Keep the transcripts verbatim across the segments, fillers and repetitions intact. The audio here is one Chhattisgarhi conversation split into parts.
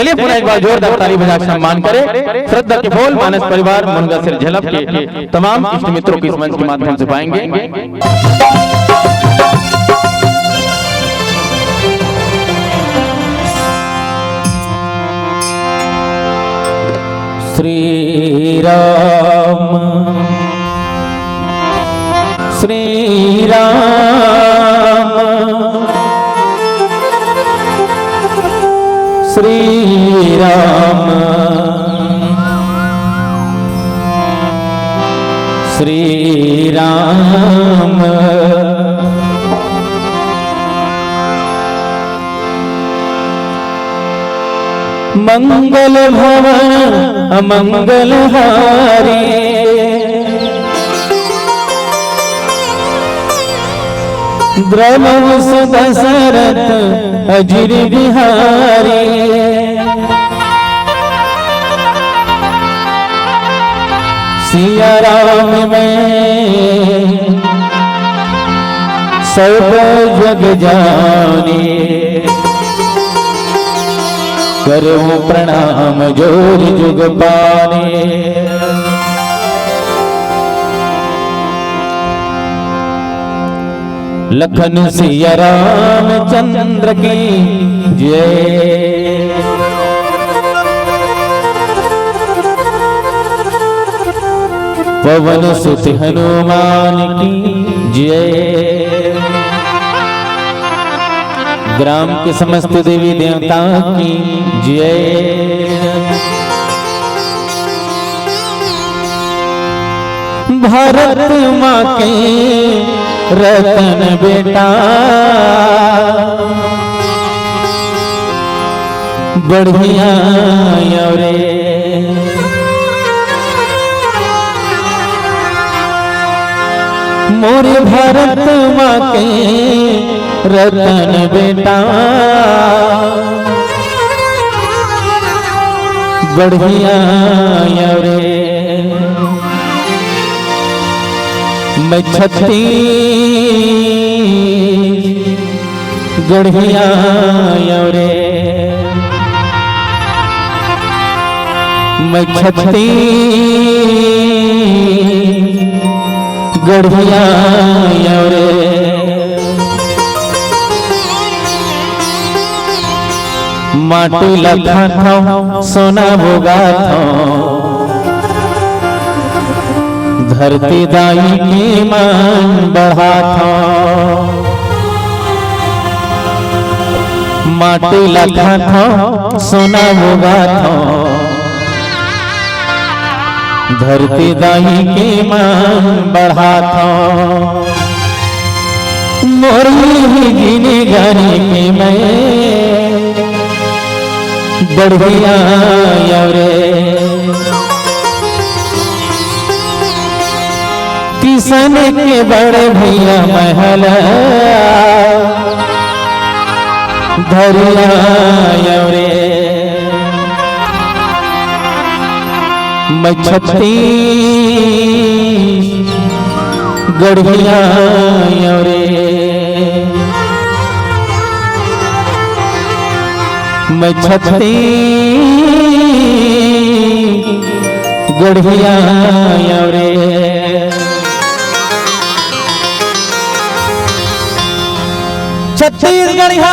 चलिए, पुनः एक बार जोरदार ताली बजा के सम्मान करें श्रद्धा के फूल मानस परिवार मुनगा सिर झलप के तमाम इष्ट मित्रों को इस मंच के माध्यम से पाएंगे। श्री राम, श्री राम, श्री राम, श्री राम। मंगल भवन अमंगल हारी, द्रवस दशरथ अजिर बिहारी। सिया राम में सब जग जानी, करूं प्रणाम जोर जुग पानी। लखन सिया रामचंद्र की जय। पवन सुत हनुमान की जय। ग्राम के समस्त देवी देवता की जय। भरत माँ के रतन बेटा बढ़िया आयो रे। मोर भरत माँ के रतन बेटा बढ़िया आयो रे। मैं छत्तीसगढ़िया आयो रे। मैं छत्तीसगढ़िया आयो रे। माटी ला खाथंव, सोना बोगाथंव, धरती दाई के मान बढ़ाथंव। माटी ला खाथंव, सोना बोगाथंव, धरती दाई के मान बढ़ाथंव। मोर ही जिनगानी के मैं बढ़िया आयो रे। किसन के बड़े भैया महल धरिया आयो रे। मैं छत्तीसगढ़िया आयो रे। मैं छत्तीसगढ़िया आयो रे। छत्तीसगढ़िया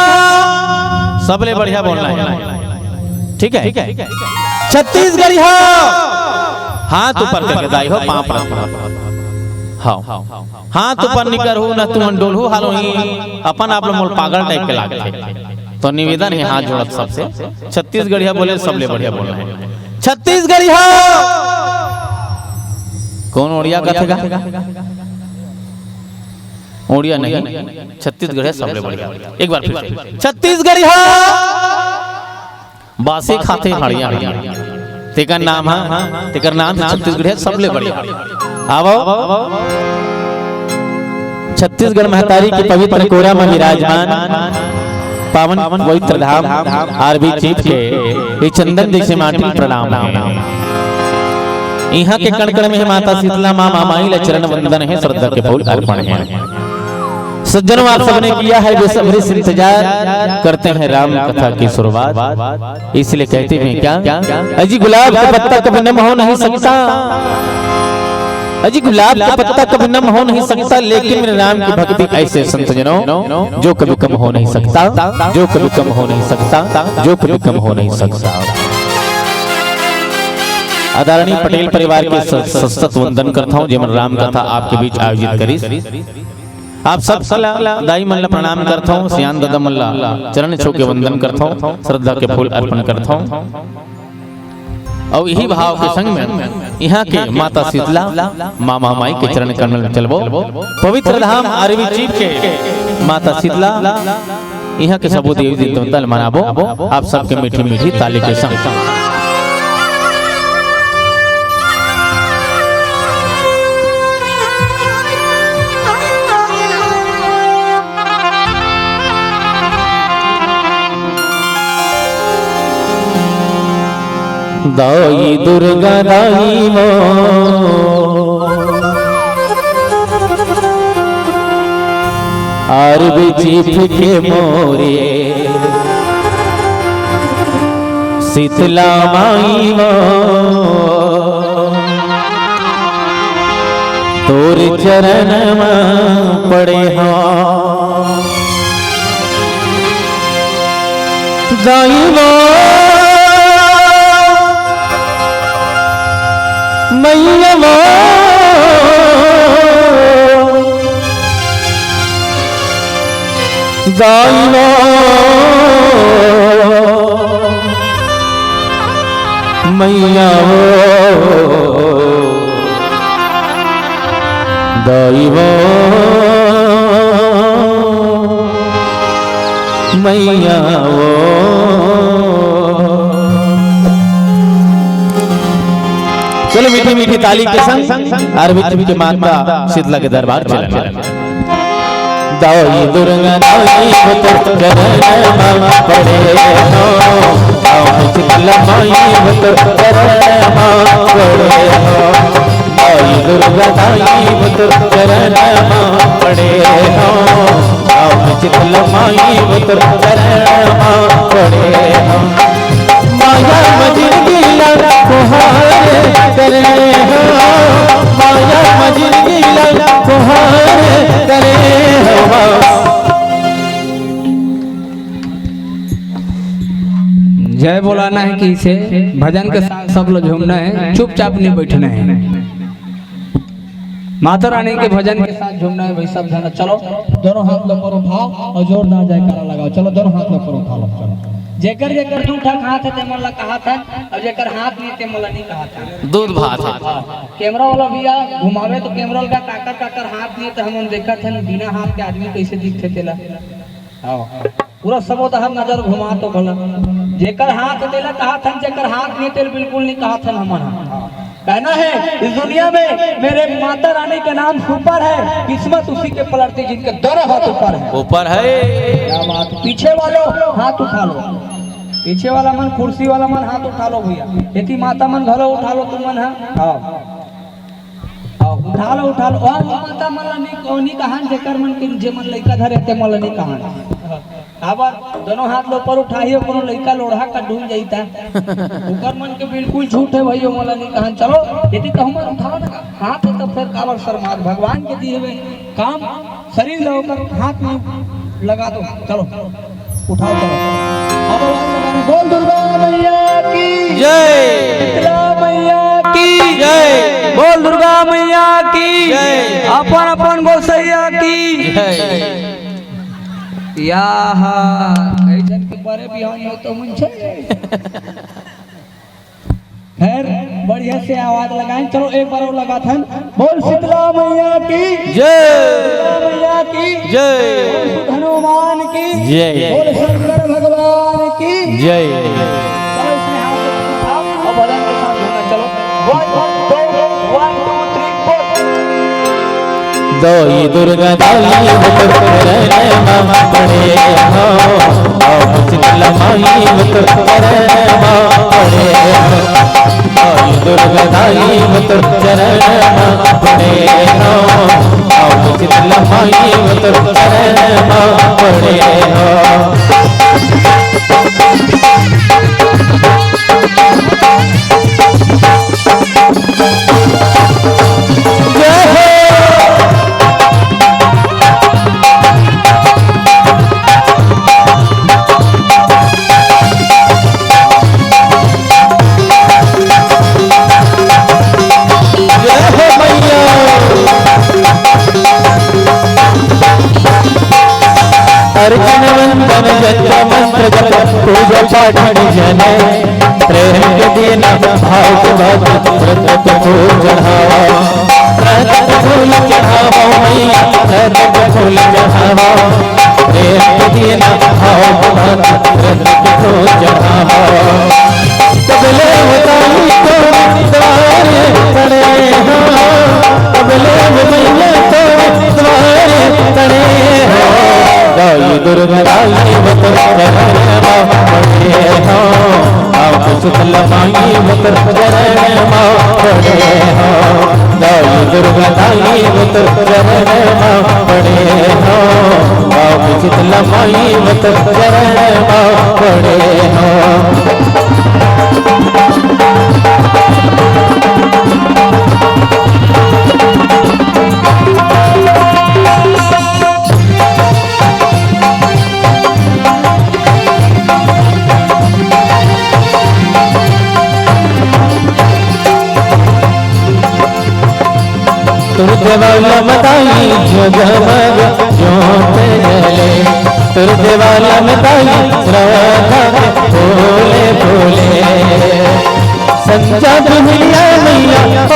सबले बढ़िया बोलना है, ठीक है? छत्तीसगढ़िया हाथ ऊपर करके दाई हो, पाँव पर। हाँ, हाथ ऊपर निकर हो, न तुमन डोलहू हालो ही, अपन आप लोग मोल पागल टाइप के लागथे। तो निवेदन है हाथ जोड़त सबसे, छत्तीसगढ़िया बोले सबले बढ़िया बोलना है। छत्तीसगढ़िया कौन ओड़िया कथेगा? ओड़िया नहीं, छत्तीसगढ़िया सबले बढ़िया। एक बार फिर से, छत्तीसगढ़िया बासी खाथे हड़िया हड़िया। तेकर नाम हा, तेकर नाम से छत्तीसगढ़िया सबले बढ़िया। आवो, छत्तीसगढ़ महतारी के पवित्र कोरा में विराजमान पावन पवित्र धाम आरबी चीफ के ये चंदन जैसे माटी प्रणाम है। इहाँ के कण कण में माता शीतला माँ, माँ माई ला चरण वंदन है, श्रद्धा के फूल अर्पण है। सज्जनों, आप सबने किया है बेसब्री से इंतजार, करते हैं राम कथा की शुरुआत। इसलिए कहते हैं क्या, अजी गुलाब का पत्ता कभी नम हो नहीं सकता, अजी गुलाब का पत्ता कभी नम हो नहीं सकता, लेकिन मेरे राम की भक्ति ऐसे संत जनों जो कभी कम हो नहीं सकता, जो कभी कम हो नहीं सकता, जो कभी कम हो नहीं सकता। आदरणीय पटेल परिवार के स-, सशत वंदन करता हूँ, जेमन राम कथा आपके बीच आयोजित करी। आप सब ला, दाई मन ला प्रणाम करथौं, सियान दादा मन ला चरण छू के वंदन करथौं, श्रद्धा के फूल अर्पण करथौं। अउ इही भाव के संग में इहाँ के माता शीतला, माँ महामाई के चरण कमल में चलबो। पवित्र धाम आरवी चीफ के माता शीतला, इहाँ के सबो देवी देवता ल मनाबो। आप सबके मीठी मीठी ताली के संग। दाई दुर्गा दाई वो, आरवी चीफ के मोरे शीतला माई वो, तोर चरण म पड़े हौं। दाई वो, मैया वो, दाई वो, मैया वो, दाई वो, मैया वो। चलो मीठी मीठी ताली के संग आरवी चीफ के माता शीतला के दरबार चला। दाई दुर्गा दाई वो तोर चरण म पड़े हौं, दाई शीतला माई वो तोर चरण म पड़े हौं। दाई दुर्गा दाई वो तोर चरण म पड़े हौं, दाई शीतला माई वो तोर चरण म पड़े हौं। माया म जिनगी ला तुहार करे हौं, माया म जिनगी ला तुहार करे हौं। जय बोलाना है कि इसे भजन के साथ सब लोग झूमना है, चुपचाप नहीं बैठना है। माता रानी के भजन के साथ झूमना है भाई सब झन। चलो दोनों हाथ ल ऊपर उठाओ अउ जोरदार जयकारा लगाओ। चलो दोनों हाथ ल ऊपर उठा लो। चलो जेकर जेकर दू ठक हाथ हे ते मन ला कहाथन, अउ जेकर हाथ नहीं ते मन ला नहीं कहाथन। दूध भात हे। हाँ, कैमरा वाला भैया घुमावे तो कैमरा वाला का काकर काकर हाथ नहीं हे ते हमन देखत हन, बिना हाथ के आदमी कैसे दिखथे तेला। हाँ। पूरा सबो डहर नजर घुमा तो भला। जेकर हाथ हे तेला कहाथन, जेकर हाथ नहीं हे तेला बिल्कुल नहीं कहाथन हमन ह। कहना है इस दुनिया में मेरे माता रानी का नाम सुपर है, किस्मत उसी के पलटती जिनके दोनों हाथ ऊपर है। ऊपर है। क्या बात। पीछे वालों हाथ उठा लो, पीछे वाला मन, कुर्सी वाला मन हाथ उठा लो भैया। एती माता मन घलो उठा लो तुमन ह। हाँ। हाँ, उठा लो, उठा लो। अउ माता मन ला नहीं, नहीं कहान, जेकर मन के, जे मन लइका धरे ते मन ला नहीं कहान। काबर दोनों हाथ ल ऊपर उठाही, कोनो लइका लोढ़ा का ढूंढ जाई त। ओकर मन के बिल्कुल छूट हे भैया, मन ला नहीं कहान। चलो, यदि कहूँ मन उठाओ ना हाथ हे तो फिर काबर शर्मात, भगवान के दिए हुए काम शरीर ल ओकर हाथ में लगा दो। चलो, उठाओ, चलो। अब आवाज लगाना, बोल दुर्गा मैया की जय। शीतला मैया की जय। बोल दुर्गा मैया की जय। अपन अपन गोसैया की जय। या हा, ऐसन के बड़े बिहान हो तो मुझे खैर, बढ़िया से आवाज लगाएं। चलो, एक बार अउ लगाथन। बोल शीतला मैया की जय। शीतला मैया की जय। बोल हनुमान की जय। बोल शंकर भगवान की जय। चलो, इसमें हाथ उठाओ अउ भजन के साथ झूमना। चलो, one, two, one, two, three, four। दाई दुर्गा दाई वो तोर चरण म पड़े हौं, दाई शीतला माई वो तोर चरण म पड़े हौं। दाई दुर्गा दाई वो तोर चरण म पड़े हौं, अब शीतला माई वो तोर चरण मा पड़े हो। जय हो। जय हो मैया। अर्चन वंदन जप मंत्र जप पूजा पाठ निजन, प्रेम के दीना भाव के बात व्रत के फूल चढ़ावा, व्रत के फूल चढ़ावा मैया, व्रत के फूल चढ़ावा। प्रेम के दीना भाव के बात व्रत के फूल चढ़ावा। तबले बताई तो द्वारे पड़े हो, तबले मैया तो द्वारे पड़े हो। दाई दुर्गा दाई वो तोर चरण मा पड़े हो। अब शीतला माई वो तोर चरण मा पड़े हो। दाई दुर्गा दाई वो तोर चरण मा पड़े हो। अब शीतला माई वो तोर चरण मा पड़े हो। तोर देवाला म दाई जगमग जोत जले, तोर देवाला म दाई श्रद्धा के फूले फूले। संजा दुल्हनिया मैया, ओ,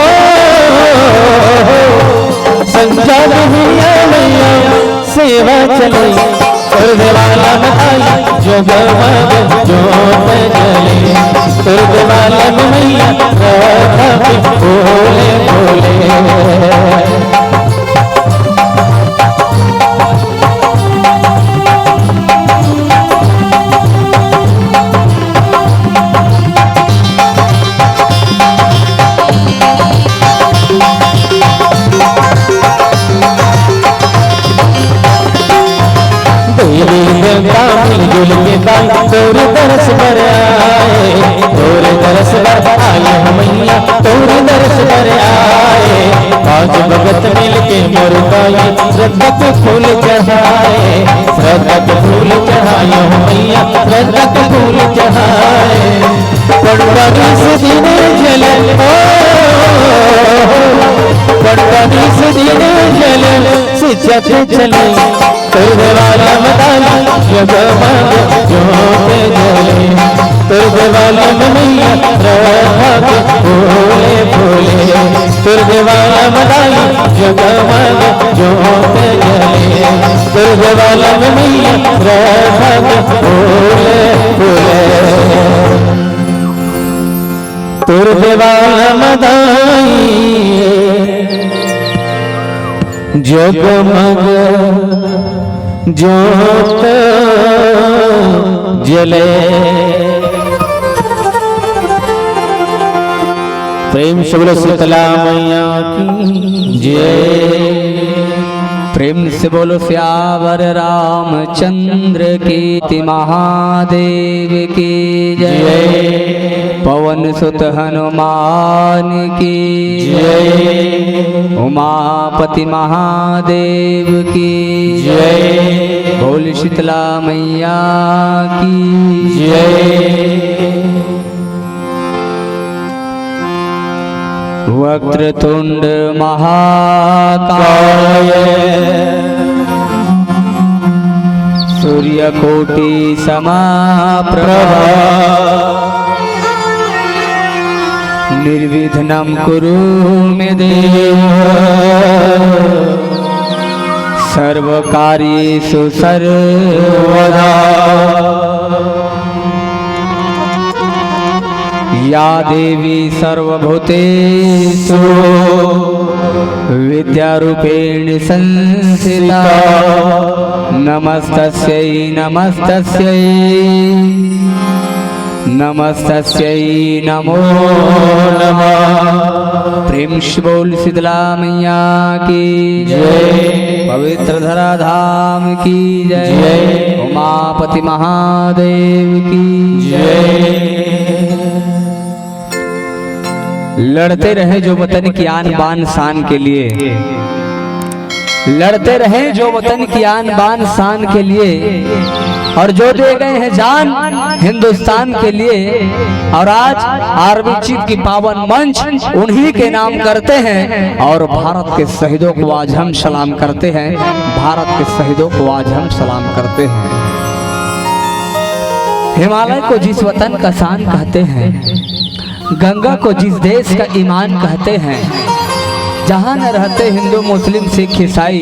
संजा दुल्हनिया मैया, सेवा चले। तोर देवाला म दाई जगमग जोत जले, तोर देवाला म मैया राधा के फूले फूले। देवी देवता मिलजुल के दाई तोर दरस बर आए, तोर दरस बर आए हो मैया, तोर दरस बर आए। पाँच भगत मिलके मोर दाई श्रद्धा के फूल चढ़ाए, श्रद्धा के फूल चढ़ाए हो मैया, श्रद्धा के फूल चढ़ाए। पंडरी से दिन जले, ओ, पंडरी से दिन जले, से जग चले। तोर देवाला म दाई जगमग जोत जले, तोर देवाला म मैया राधा के फूले फूले। तोर देवाला म दाई जगमग जोत जले, तोर देवाला म मैया राधा के फूले फूले। तोर देवाला म दाई जगमग जोत जले। प्रेम से बोलो शीतला मैया की जय। प्रेम से बोलो सियावर रामचंद्र की, महादेव की जय। जय। पवन सुत हनुमान की जय। उमापति महादेव की जय। बोल शीतला मैया की जय। वक्रतुंड महाकाय, सूर्यकोटि समप्रभा, निर्विघ्नं कुरु मे देव, सर्वकार्येषु सर्वदा। या देवी सर्वभूतेषु विद्यारूपेण संस्थिता, नमस्तस्यै नमस्तस्यै। नमस्तस्यै नमो नमः। प्रेम से बोल शीतला मैया की जय। पवित्र धराधाम की जय। जय। उमापति महादेव की जय। लड़ते रहे जो वतन की आन बान शान के लिए, लड़ते रहे जो वतन की आन बान शान के लिए, और जो दे गए हैं जान हिंदुस्तान के लिए। और आज आरबी चीफ की पावन मंच उन्हीं के नाम करते हैं, और भारत के शहीदों को आज हम सलाम करते हैं, भारत के शहीदों को आज हम सलाम करते हैं। हिमालय को जिस वतन का शान कहते हैं, गंगा को जिस देश का ईमान कहते हैं, जहाँ न रहते हिंदू मुस्लिम सिख ईसाई,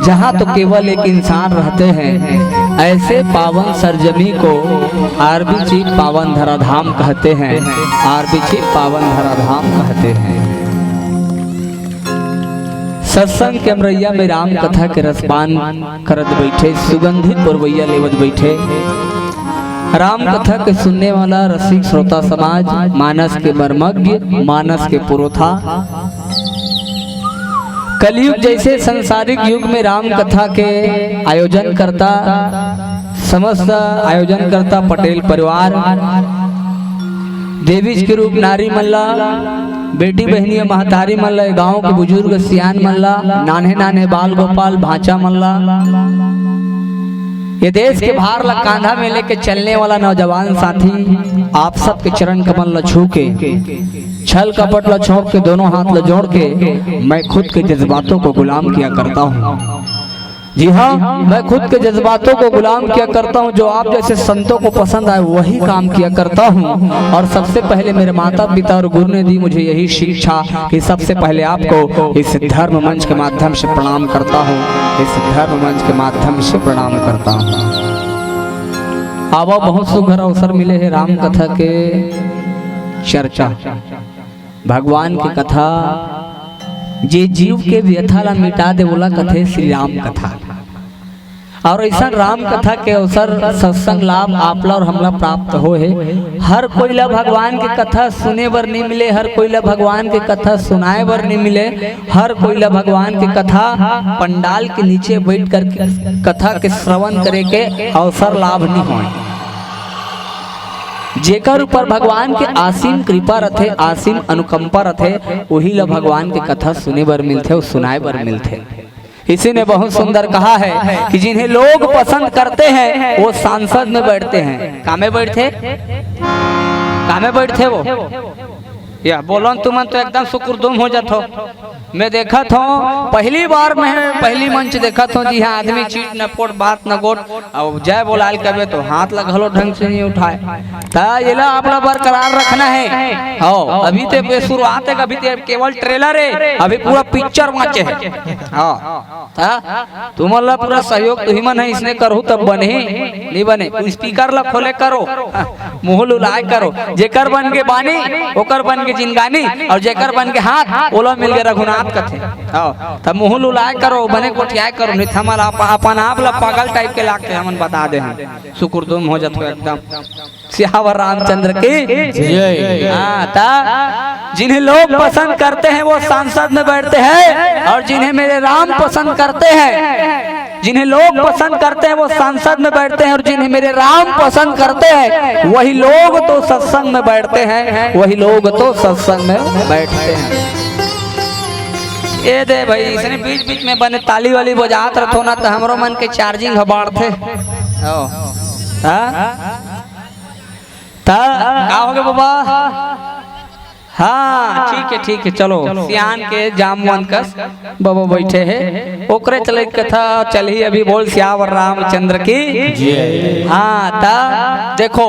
जहाँ तो केवल एक इंसान रहते हैं, ऐसे पावन सरजमी को आरबी चीफ पावन धराधाम कहते हैं, आरबी चीफ पावन धराधाम कहते हैं। सत्संग के अमरैया में राम कथा के रसपान करत बैठे, सुगंधित पुरवैया लेवत बैठे। राम कथा के सुनने वाला रसिक श्रोता समाज, मानस के मर्मज्ञ, मानस के पुरोधा। कलयुग जैसे सांसारिक युग में राम कथा के आयोजन करता, समस्त आयोजन करता पटेल परिवार, देवीज के रूप नारी मन ला, बेटी बहिनी महतारी मन ला, गांव के बुजुर्ग सियान मन ला, नान्हे नान्हे बाल गोपाल भांचा मन ला, ये देश के भार ला कांधा में लेके चलने वाला नौजवान साथी, आप सबके चरण कमल ला छू के, छल कपट ला छोड़ के, दोनों हाथ ला जोड़ के मैं खुद के जज्बातों को गुलाम किया करता हूँ। जी हाँ, मैं खुद के जज्बातों को गुलाम किया करता हूँ। जो आप जैसे संतों को पसंद आए, वही काम किया करता हूँ। और सबसे पहले मेरे माता पिता और गुरु ने दी मुझे यही शिक्षा कि सबसे पहले आपको इस धर्म मंच के माध्यम से प्रणाम करता हूँ, इस धर्म मंच के माध्यम से प्रणाम करता हूँ। आवा, बहुत सुघर अवसर मिले हे राम कथा के चर्चा, भगवान के कथा। जे जीव के व्यथा ला मिटा दे, ओला कथे श्री राम कथा। और ऐसा राम कथा के अवसर, सत्संग लाभ आपला और हमला प्राप्त हो हे। हर कोई ला भगवान के कथा सुने बर नहीं मिले, हर कोई ला भगवान के कथा सुनाए बर नहीं मिले, हर कोई ला भगवान के कथा पंडाल के नीचे बैठ कर कथा के श्रवण करे के अवसर लाभ नहीं होए। जेकर ऊपर भगवान के असीम कृपा रथे, असीम अनुकंपा रथे, वही ला भगवान के कथा सुने बर मिलथे और सुनाए बर मिलथे। इसी ने बहुत सुंदर कहा है कि जिन्हें लोग पसंद करते हैं, वो सांसद में बैठते हैं। का में बैठथे? का में बैठथे वो? या बोलन तुमन तो एकदम सुकुरदुम हो जाथो। मैं देखत हूँ, पहली बार मैं पहली मंच देखत हूँ, जी हाँ, आदमी चीट न पोट, बात न गोट, अब जय बोलाल कबे तो हाथ ला घलो ढंग से नहीं उठाए। त एला आपला बरकरार रखना है। हो, अभी ते शुरुआत है, अभी ते केवल ट्रेलर है, अभी पूरा पिक्चर बाँचे है। हाँ, त तुमन ला पूरा सहयोग तुही मन है, इसने करहू तब बनही, नहीं बने। तू स्पीकर ला खोले करो, मुँह लुलाए करो। जेकर बन के बानी, ओकर बन के जिनगानी, और जेकर बन के हाथ, ओला मिल के रघुनाथ कथे। हाँ, तब मुँह लुलाए करो, बने गोठियाए करो, नहीं त हमन आप, अपन आप ला पागल टाइप के लागथे, हमन बता दे हैं, सुकुरदुम हो जाथो एकदम। सियावर रामचंद्र की जय। हाँ, त जिन्हें लोग पसंद करते हैं वो सांसद में बैठते हैं, और जिन्हें मेरे राम पसंद करते हैं, जिन्हें लोग पसंद करते हैं वो सांसद में बैठते हैं, और जिन्हें मेरे राम पसंद करते हैं वही लोग तो सत्संग में बैठते हैं, वही लोग तो सत्संग में बैठते हैं। ए दे भाई, इसने बीच बीच में बने ताली वाली बजात रथो ना, त हमरो मन के चार्जिंग ह बाढ़थे। ओ। हाँ? त का होगे बाबा? हाँ, ठीक है, ठीक है, चलो। सियान के जामवंत कस बाबा बैठे हे, ओकरे चले कथा चलही अभी। बोल सियावर रामचंद्र की। जय। हाँ, त देखो,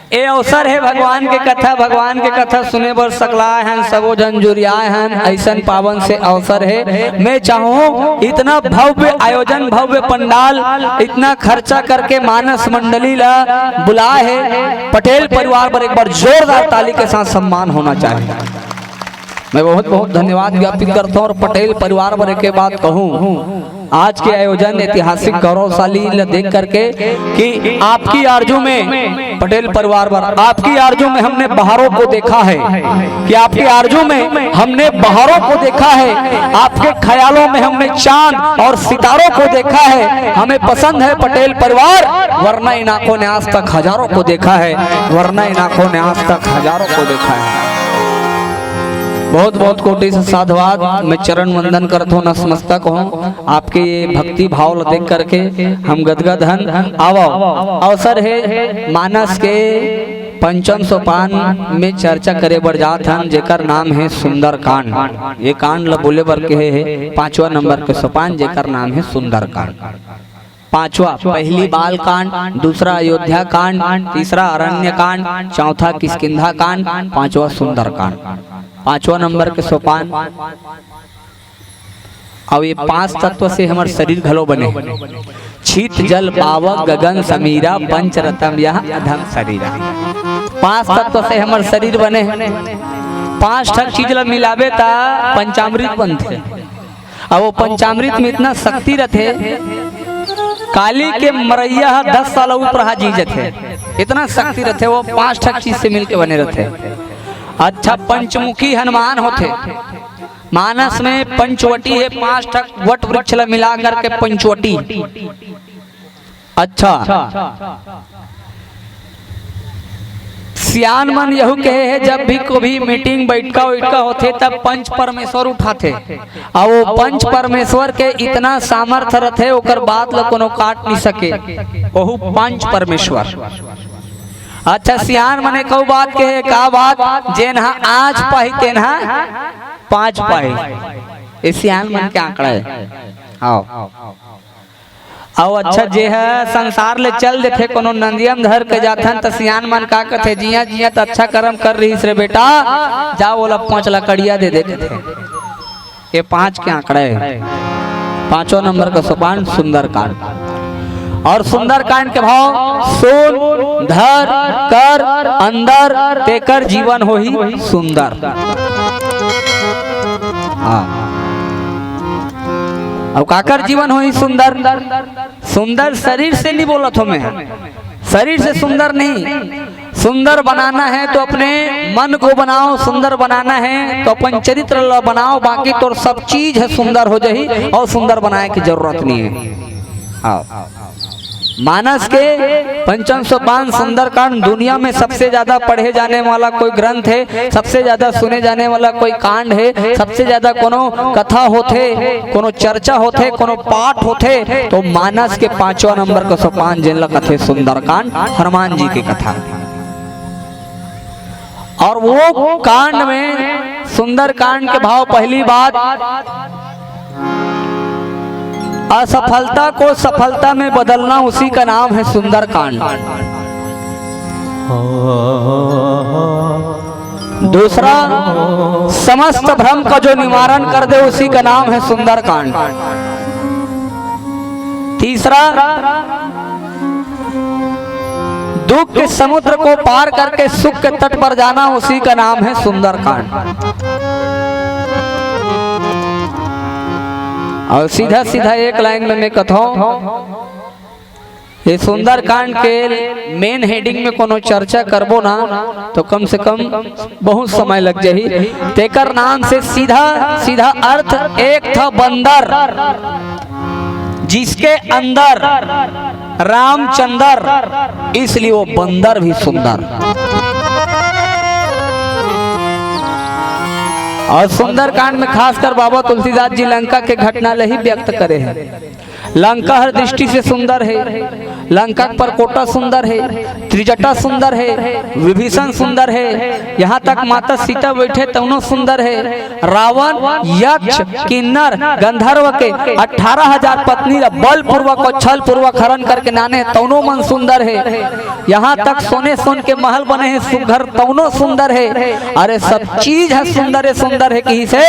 ए अवसर हे भगवान के कथा, भगवान के कथा सुने बर सकलाए हन, सबो झन जुरियाए हन, ऐसन पावन से अवसर हे। मैं चाहूँ इतना भव्य आयोजन, भव्य पंडाल, इतना खर्चा करके मानस मंडली ला बुलाए हे, पटेल परिवार बर एक बार जोरदार ताली के साथ सम्मान होना चाहिए। मैं बहुत बहुत धन्यवाद ज्ञापित करता हूँ और पटेल परिवार बर एक बात कहूँ, आज के आयोजन ऐतिहासिक गौरवशाली ल देख करके कि आपकी आरजू में, पटेल परिवार बर, आपकी आरजू में हमने बहारों को देखा है, कि आपकी आरजू में हमने बहारों को देखा है, आपके ख्यालों में हमने चांद और सितारों को देखा है। हमें पसंद है पटेल परिवार, वरना इन आंखों ने आज तक हजारों को देखा है, वरना इन आंखों ने आज तक हजारों को देखा है। बहुत बहुत कोटि से साधुवाद। मैं चरण वंदन करत हूँ, नतमस्तक हूँ। आपके ये भक्ति भाव ल देख करके हम गदगद हन। आवो, अवसर है मानस के पंचम सोपान में चर्चा करे बर जात हन, जेकर नाम है सुंदरकांड। ये कांड ल बोले बर कहे है पांचवा नंबर के सोपान, जेकर नाम है सुंदरकांड। पांचवा, पहली बाल कांड, दूसरा अयोध्या कांड, तीसरा अरण्य कांड, चौथा किष्किंधा कांड, पांचवा सुंदर कांड। पांचवा नंबर के सोपान। अब ये पांच तत्व से हमर शरीर घलो बने। छित जल पावक गगन समीरा, पंच रतन यह अधम शरीरा। पांच तत्व से हमर शरीर बने। पांच ठक चीज ला मिलाबे ता पंचामृत बनथे। अब वो पंचामृत में इतना शक्ति रथे, काली के मरैया ह दस साल ऊपर हा जी जथे, इतना शक्ति रथे, वो पांच ठक चीज से मिलके बने रथे। अच्छा, पंचमुखी हनुमान होथे, मानस में पंचवटी है, पांच ठक वट वृक्ष ला मिला करके पंचवटी। अच्छा, सियान मन यहू कहे हे, जब भी कभी मीटिंग, बैठका उठका होथे, तब पंच परमेश्वर उठाथे। अउ वो पंच परमेश्वर के इतना सामर्थ रथे, ओकर बात ल कोनो काट नहीं सके। ओहू पंच परमेश्वर। अच्छा, सियान मने कऊ बात कहे, का बात? जेन हा आंच पाही तेन हा पांच पाही। ये सियान मन के आंकड़ा है। आओ। अउ अच्छा, जे ह संसार ले चल देथे, कोनो नंदिया म धर के जाथन, त सियान मन का कथे, "जिया जिया त अच्छा करम कर रहिस रे बेटा, जा ओला पांच लकड़िया दे दे," कथे। ये पांच के आंकड़ा है। पांचों नंबर का सोपान सुंदरकांड। और सुंदरकांड के भाव सुन, धर, कर, अंदर, तेकर जीवन होही सुंदर। हाँ। अउ काकर जीवन होही सुंदर? सुंदर शरीर से नहीं बोलत हो मैं, शरीर से सुंदर नहीं। सुंदर बनाना है तो अपने मन को बनाओ, सुंदर बनाना है तो अपन चरित्र ला बनाओ, बाकी तोर सब चीज है सुंदर हो जाही और सुंदर बनाए की जरूरत नहीं है। हाँ। मानस के पंचम सोपान सुंदरकांड दुनिया में सबसे ज्यादा पढ़े जाने वाला कोई ग्रंथ है, सबसे ज्यादा सुने जाने वाला कोई कांड है, सबसे ज्यादा कोनो कथा होथे, कोनो चर्चा होथे, कोनो पाठ होथे, तो मानस के पांचवा नंबर का सोपान जेन ला कथे सुंदरकांड, हनुमान जी के कथा। और वो कांड में, सुंदरकांड के भाव, पहली बात, असफलता को सफलता में बदलना, उसी का नाम है सुंदरकांड। दूसरा, समस्त भ्रम का जो निवारण कर दे, उसी का नाम है सुंदरकांड। तीसरा, दुख के समुद्र को पार करके सुख के तट पर जाना, उसी का नाम है सुंदरकांड। और सीधा सीधा एक लाइन में मैं कथौं, ये सुंदरकांड के मेन हेडिंग में कोनो चर्चा करबो ना, तो कम से कम बहुत समय लग जाही। तेकर नाम से सीधा सीधा अर्थ एक था बंदर, जिसके अंदर रामचंदर, इसलिए वो बंदर भी सुंदर। और सुंदरकांड में खासकर बाबा तुलसीदास जी लंका के घटना ल ही व्यक्त करे हैं। लंका हर दृष्टि से सुंदर है, लंका के परकोटा सुंदर है, त्रिजटा सुंदर है, विभीषण सुंदर है, यहाँ तक माता सीता बैठे तौनो सुंदर है, रावण, यक्ष, किन्नर, गंधर्व के अठारह हजार पत्नी ला बलपूर्वक और छल पूर्वक हरण करके नाने तौनो मन सुंदर है, यहाँ तक सोने सोन के महल बने हैं सुघर तौनो सुंदर है। अरे सब चीज है सुंदर है, सुंदर है कही से,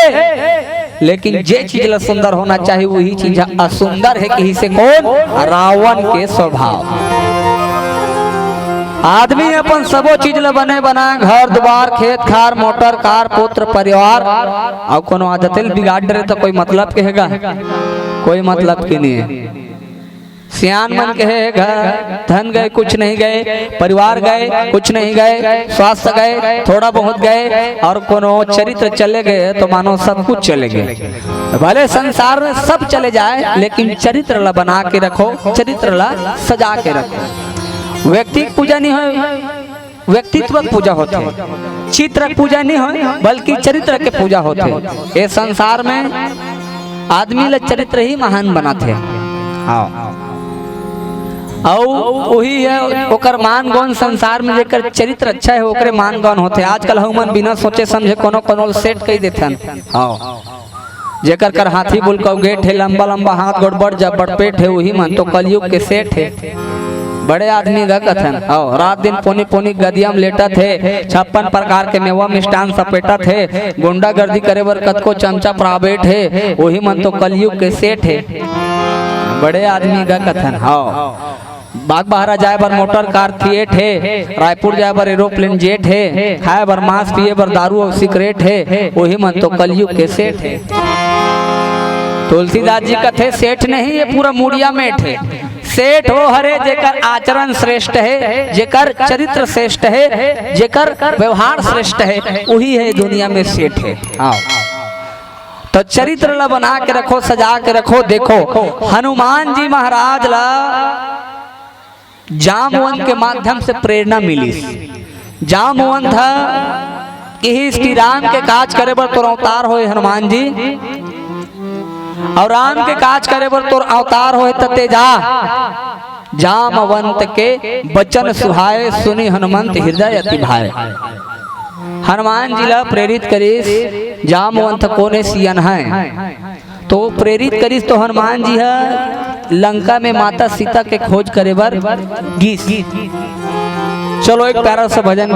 लेकिन जे चीज ला सुंदर होना चाहिए वही चीज ह असुंदर है, कही से कोन? रावण के स्वभाव। आदमी अपन सबो चीज ल बने बनाए, घर दुआर, खेत खार, मोटर कार, पुत्र परिवार, अउ कोनो आदते ल बिगाड़ डरे त कोई मतलब के हे गा? कोई मतलब के नहीं हे। सियान मन के हे गा, धन गए कुछ नहीं गए, परिवार गए कुछ नहीं गए, स्वास्थ्य गए थोड़ा बहुत गए, अउ कोनो चरित्र चले गए त मानो सब कुछ चले गए। भले संसार में सब चले जाए, लेकिन चरित्र ला बना के रखो, चरित्र ला सजा के रखो। व्यक्ति के पूजा नहीं होय, व्यक्तित्व के पूजा होथे। चित्र के पूजा नहीं होय, बल्कि चरित्र के पूजा होथे। ए संसार में आदमी ला चरित्र ही महान बनाथे। हाँ। अउ वही हे ओकर मान गौन, संसार में जेकर चरित्र अच्छा हे, ओकरे मान गौन होथे। आजकल हमन बिना सोचे समझे कोनो कोनो ल सेठ कहि देथन। हाँ। जेकर कर हाथी बुलकव गेट हे, लंबा लंबा हाथ गोड़, बड़ जब्बड़ पेट हे, उही मन तो कलयुग के सेठ हे। बड़े आदमी गा कथन। अउ रात दिन पोनी पोनी गदिया म लेटत हे, छप्पन प्रकार के मेवा मिष्ठान सपेटत हे, गुंडागर्दी करे बर कतको चमचा प्राइवेट हे, उही मन तो कलयुग के सेठ हे। बड़े आदमी गा कथन। हाँ। बागबाहरा जाए बर मोटर कार थिएट हे, रायपुर जाए बर एरोप्लेन जेट हे, खाए बर मांस, पिए बर दारू अउ सिगरेट हे, उही मन तो कलयुग के सेठ हे। तुलसीदास जी कथे, सेठ नहीं, ये पूरा मुड़िया मेठ हे। सेठ वो हरे जेकर आचरण श्रेष्ठ हे, जेकर चरित्र श्रेष्ठ हे, जेकर व्यवहार श्रेष्ठ हे, उही हे दुनिया में सेठ हे। हाँ। तो चरित्र ला बना के रखो, सजा के रखो। देखो, हनुमान जी महाराज ला जामवंत के माध्यम से प्रेरणा मिलिस। जामवंत ह किहिस कि राम के काज करे बर तोर अवतार होय हनुमान जी, अउ राम के काज करे बर तोर अवतार होय त ते जा, जामवंत के बचन सुहाए, सुनि हनुमंत हृदय अति भाए। हनुमान जी ला प्रेरित करिस, जामवंत कोने सियन है। तो प्रेरित करिस तो हनुमान जी ह लंका में माता सीता के खोज करे बर गिस। चलो एक प्यारा सा भजन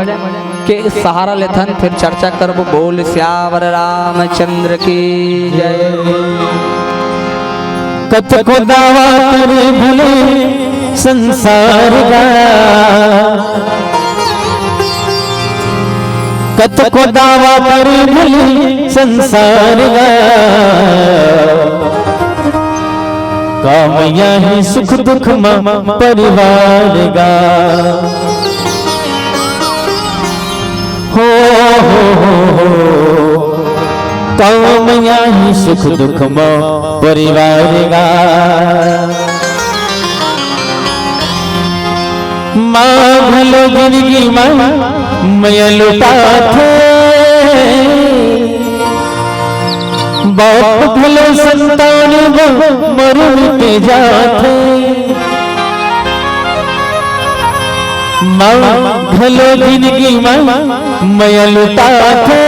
के सहारा लेथन, फिर चर्चा करबो। बोल सियावर रामचंद्र की जय। कतको दावा करे भले संसार गा, कतको दावा करे भले संसार गा, काम यही सुख दुख म परिवार गा। हो, हो, हो, हो। काम यही सुख दुख म परिवार गा। माँ घलो जिंदगी म मया लुटाथे, बाप घलो संतान ब मर मिट जाथे। माँ घलो जिंदगी म मया लुटाथे,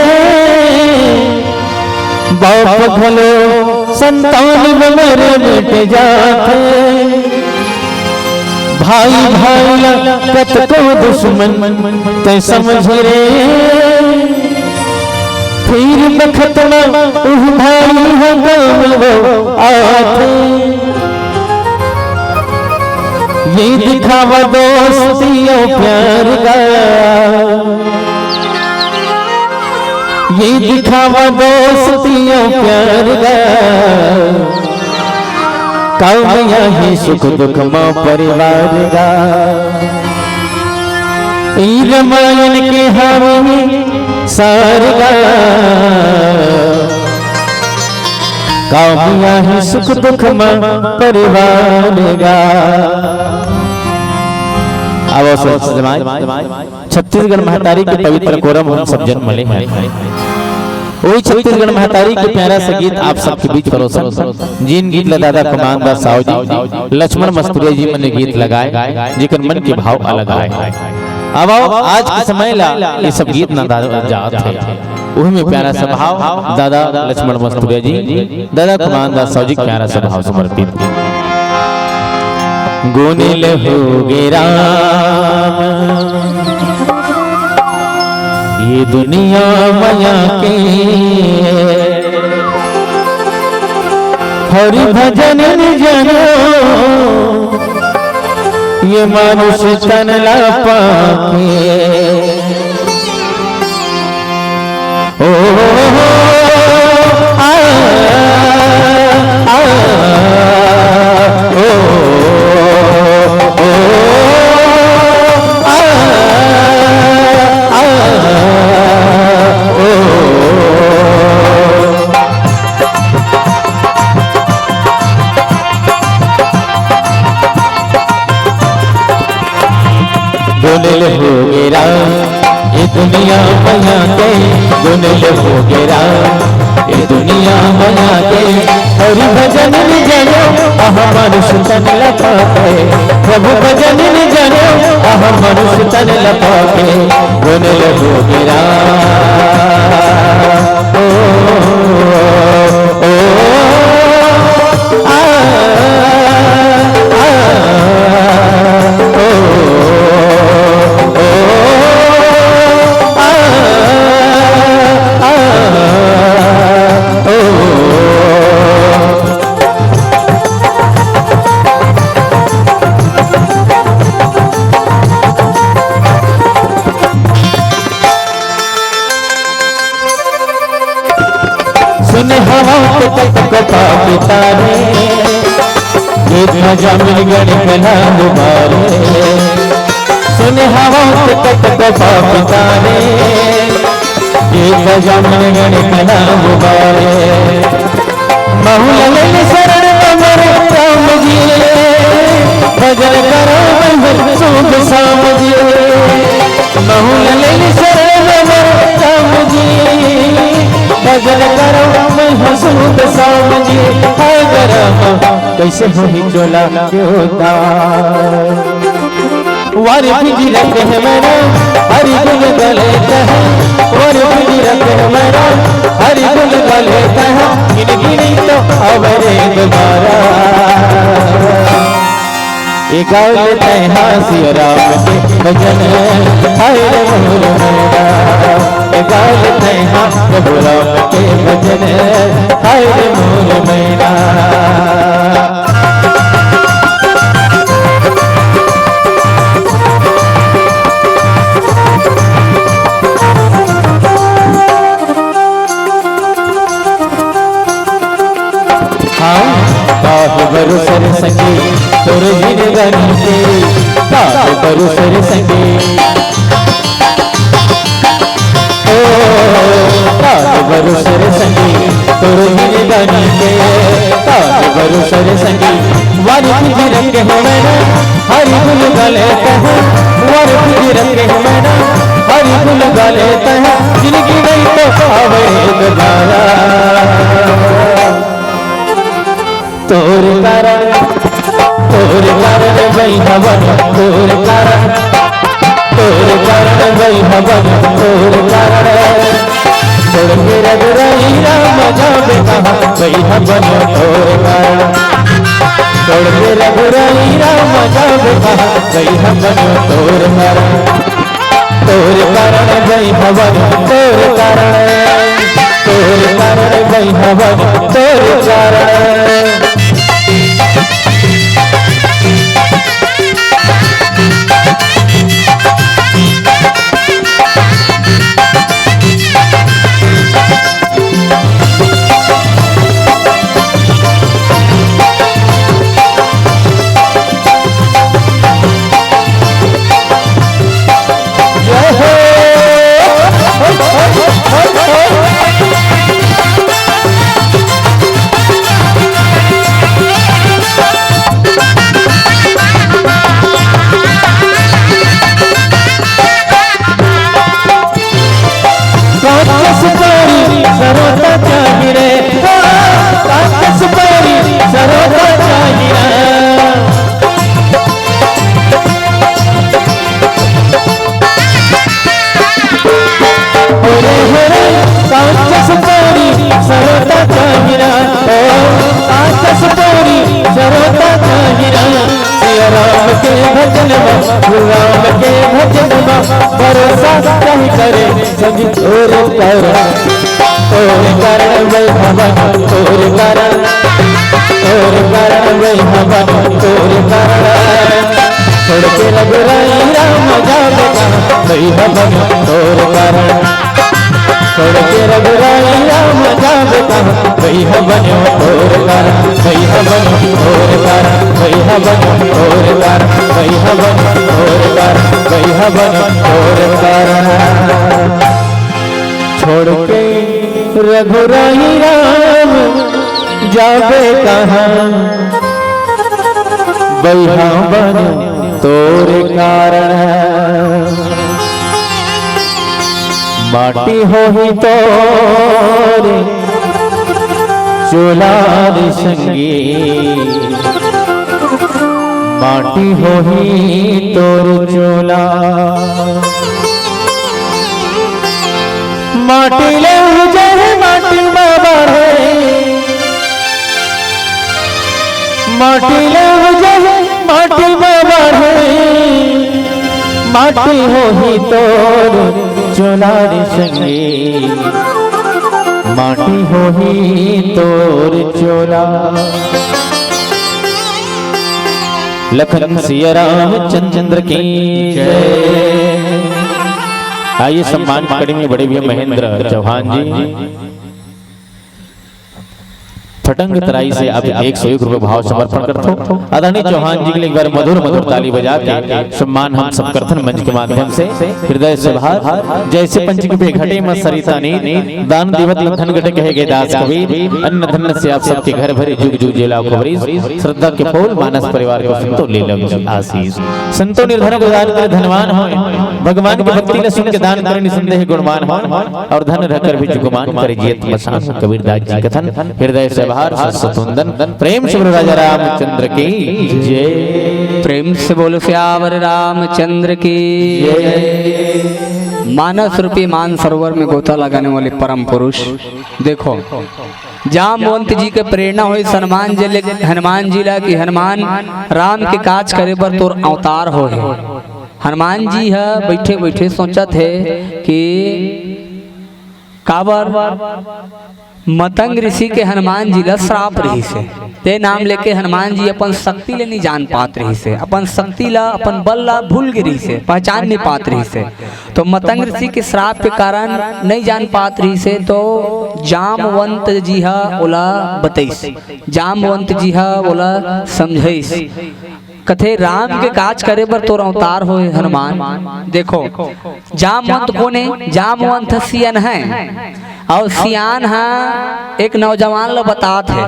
बाप घलो संतान ब मर मिट जाथे। भाई भाई ला कतको दुश्मन तै समझ रे, फिर बखत म उह भाई ह काम वो आथे। ये दिखावा दोस्ती अउ प्यार गा, ये दिखावा दोस्ती अउ प्यार गा, काम यही सुख दुख म परिवार गा। ई रामायण के हवे सार गा, काम यही सुख दुख म परिवार गा। आवो संत जमाई, छत्तीसगढ़ महतारी के पवित्र कोरम हम सब जन मले हैं। वही छत्तीसगढ़ महतारी के प्यारा सा गीत आप सबके बीच परोसन। जिन गीत ला दादा कमान दास साव जी, लक्ष्मण मस्तुरिया जी मन ने गीत लगाए, जेकर मन के भाव अलग आए। अब आओ, आज के समय ला ये सब गीत ना दा-, जात है। वही में प्यारा सा भाव दादा लक्ष्मण मस्तुरिया जी, दादा कमान दास साव जी के प्यारा सा भाव समर्पित। गुण लहु गे राम, ये दुनिया मया के, हरि भजन न जनो, ये मानुष तन ला पाके। ओ, आ, आ, ओ, ओ, आ, आ, ओ। गोनेल हो गे राम, ये दुनिया मया के, गोनेल हो गे राम, ये दुनिया मया के। हरि भजन न जानो, अहा मानुष तन ला पाके। प्रभु भजन न जानो, अहा मानुष तन ला पाके। गोनेल हो गे राम, ओ, ओ, ओ, आ, आ, ओ, ओ, आ, आ, ओ। सुने हवा के तक को पापी तारे, ये ध्वजा मिल गण कला गुबारे। सुने हवा के तक को पापी तारे, ये ध्वजा मिल गण कला गुबारे। महु ललन शरण अमर राम जी, भजन करो मैं सूद शाम जी। महु ललन शरण अमर राम जी, भजन करो मैं सूद शाम जी। हाय राम, कैसे होही चोला के उद्धार। वर बिजरत है मेरा, हरि गुण गले कहे। वर बिजरत है मेरा, हरि गुण गले कहे। गिन गिनी तो अवरे दोबारा। ए गावल तैहा सिया राम के भजन, हाय रे मोर मैना। ए गावल तैहा प्रभु राम के भजन, हाय रे मोर मैना। हाँ, ताहि भरोसे रे संगी, तोर जिनगानी के, ताहि भरोसे रे संगी। ओ, ताहि भरोसे रे संगी, तोर जिनगानी के, ताहि भरोसे रे संगी। वर बिजरत है मेरा, हरि गुण गले कहे। वर बिजरत है मेरा, हरि गुण गले कहे। जिनगी नहीं तो आवे दोबारा। तोर कारण, तोर कारण वही हवन, तोर कारण, तोर कारण वही हवन, तोर कारण। छोड़ के रघुराई राम जावे कहाँ, वही हवन तोर कारण। छोड़ के रघुराई राम जावे कहाँ, वही हवन तोर कारण। तोर कारण वही हवन, तोर कारण, तोर कारण वही हवन, तोर कारण। कांच सुपारी सरोता चाही रे, कांच सुपारी सरोता चाही रे। ओरे होरे कांच सुपारी सरोता चाही रे, ओ कांच सुपारी सरोता चाही रे। सिया राम के भजन मा, राम के भजन मा, भरोसा कहीं करे संग तोर कारण, तोर कारण वही हवन, तोर कारण, तोर कारण वही हवन, तोर कारण। छोड़ के रघुराई राम जाबे कहाँ, भई ह बनो तोर कारण। छोड़ के रघुराई राम जाबे कहाँ, भई ह बनो तोर कारण, भई ह बनो तोर कारण, भई ह बनो तोर कारण, भई ह बनो तोर कारण, भई ह बनो तोर कारण। छोड़ के रघुराई राम जाबे कहाँ, भई ह बनो तोर कारण। माटी होही तोर चोला रे संगी, माटी होही तोर चोला। माटी ले उजहे माटी बाबा रे, माटी ले उजहे माटी बाबा रे, माटी होही तोर चोला रे संगी, माटी होही तोर चोला। लखन सिया रामचंद्र की जय। आइए, सम्मान कड़ी में बड़े भैया महेंद्र चौहान जी फटंग तराई से आप एक सौ एक रुपये भाव समर्पण करथो। आदरणीय चौहान जी के लिए एक बार मधुर मधुर ताली बजा के सम्मान हम सब करथन मंच के माध्यम से। हृदय से भार जैसे पंचक पे घटे म सरिता नीर, दान देवत ल धन घटे कहे गए दास कबीर। अन्न धन से आप सबके घर भरे जुग जुग जेला कुबरीस। श्रद्धा के फूल मानस परिवार को संतो लीलम जी आशीष। संतो निर्धन को दान करे धनवान होय, भगवान की भक्ति ल सुन के दान करे निसंदेह गुणवान होय, और धन रहकर भी जुगमान करे जियत मसान। कबीरदास जी कथन हृदय से भार सत सत वंदन। प्रेम से बोलो राजा रामचंद्र की जय। प्रेम से बोलो सियावर रामचंद्र की जय। मानस रूपी मानसरोवर में गोता लगाने वाले परम पुरुष, देखो, जामवंत जी के प्रेरणा होइस हनुमान जी ले, हनुमान जी ला कि हनुमान, राम के काज करे बर तोर अवतार होहे। हनुमान जी ह बैठे बैठे सोचत हे कि काबर मतंग ऋषि के हनुमान जी ला श्राप रहिस हे, ते नाम लेके हनुमान जी अपन शक्ति ले नइ जान पात रहिस हे, अपन शक्ति ला, अपन बल ला भूल गे रहिस हे, पहचान नइ पात रहिस हे। तो मतंग ऋषि के श्राप के कारण नइ जान पात रहिस हे, तो जामवंत जी ह ओला बतइस, जामवंत जी ह ओला समझइस। कथे, राम के काज करे बर तोर अवतार होय हनुमान। देखो, जामवंत कोन हे? जामवंत सियन हे, अउ सियान ह एक नौजवान ल बतात हे।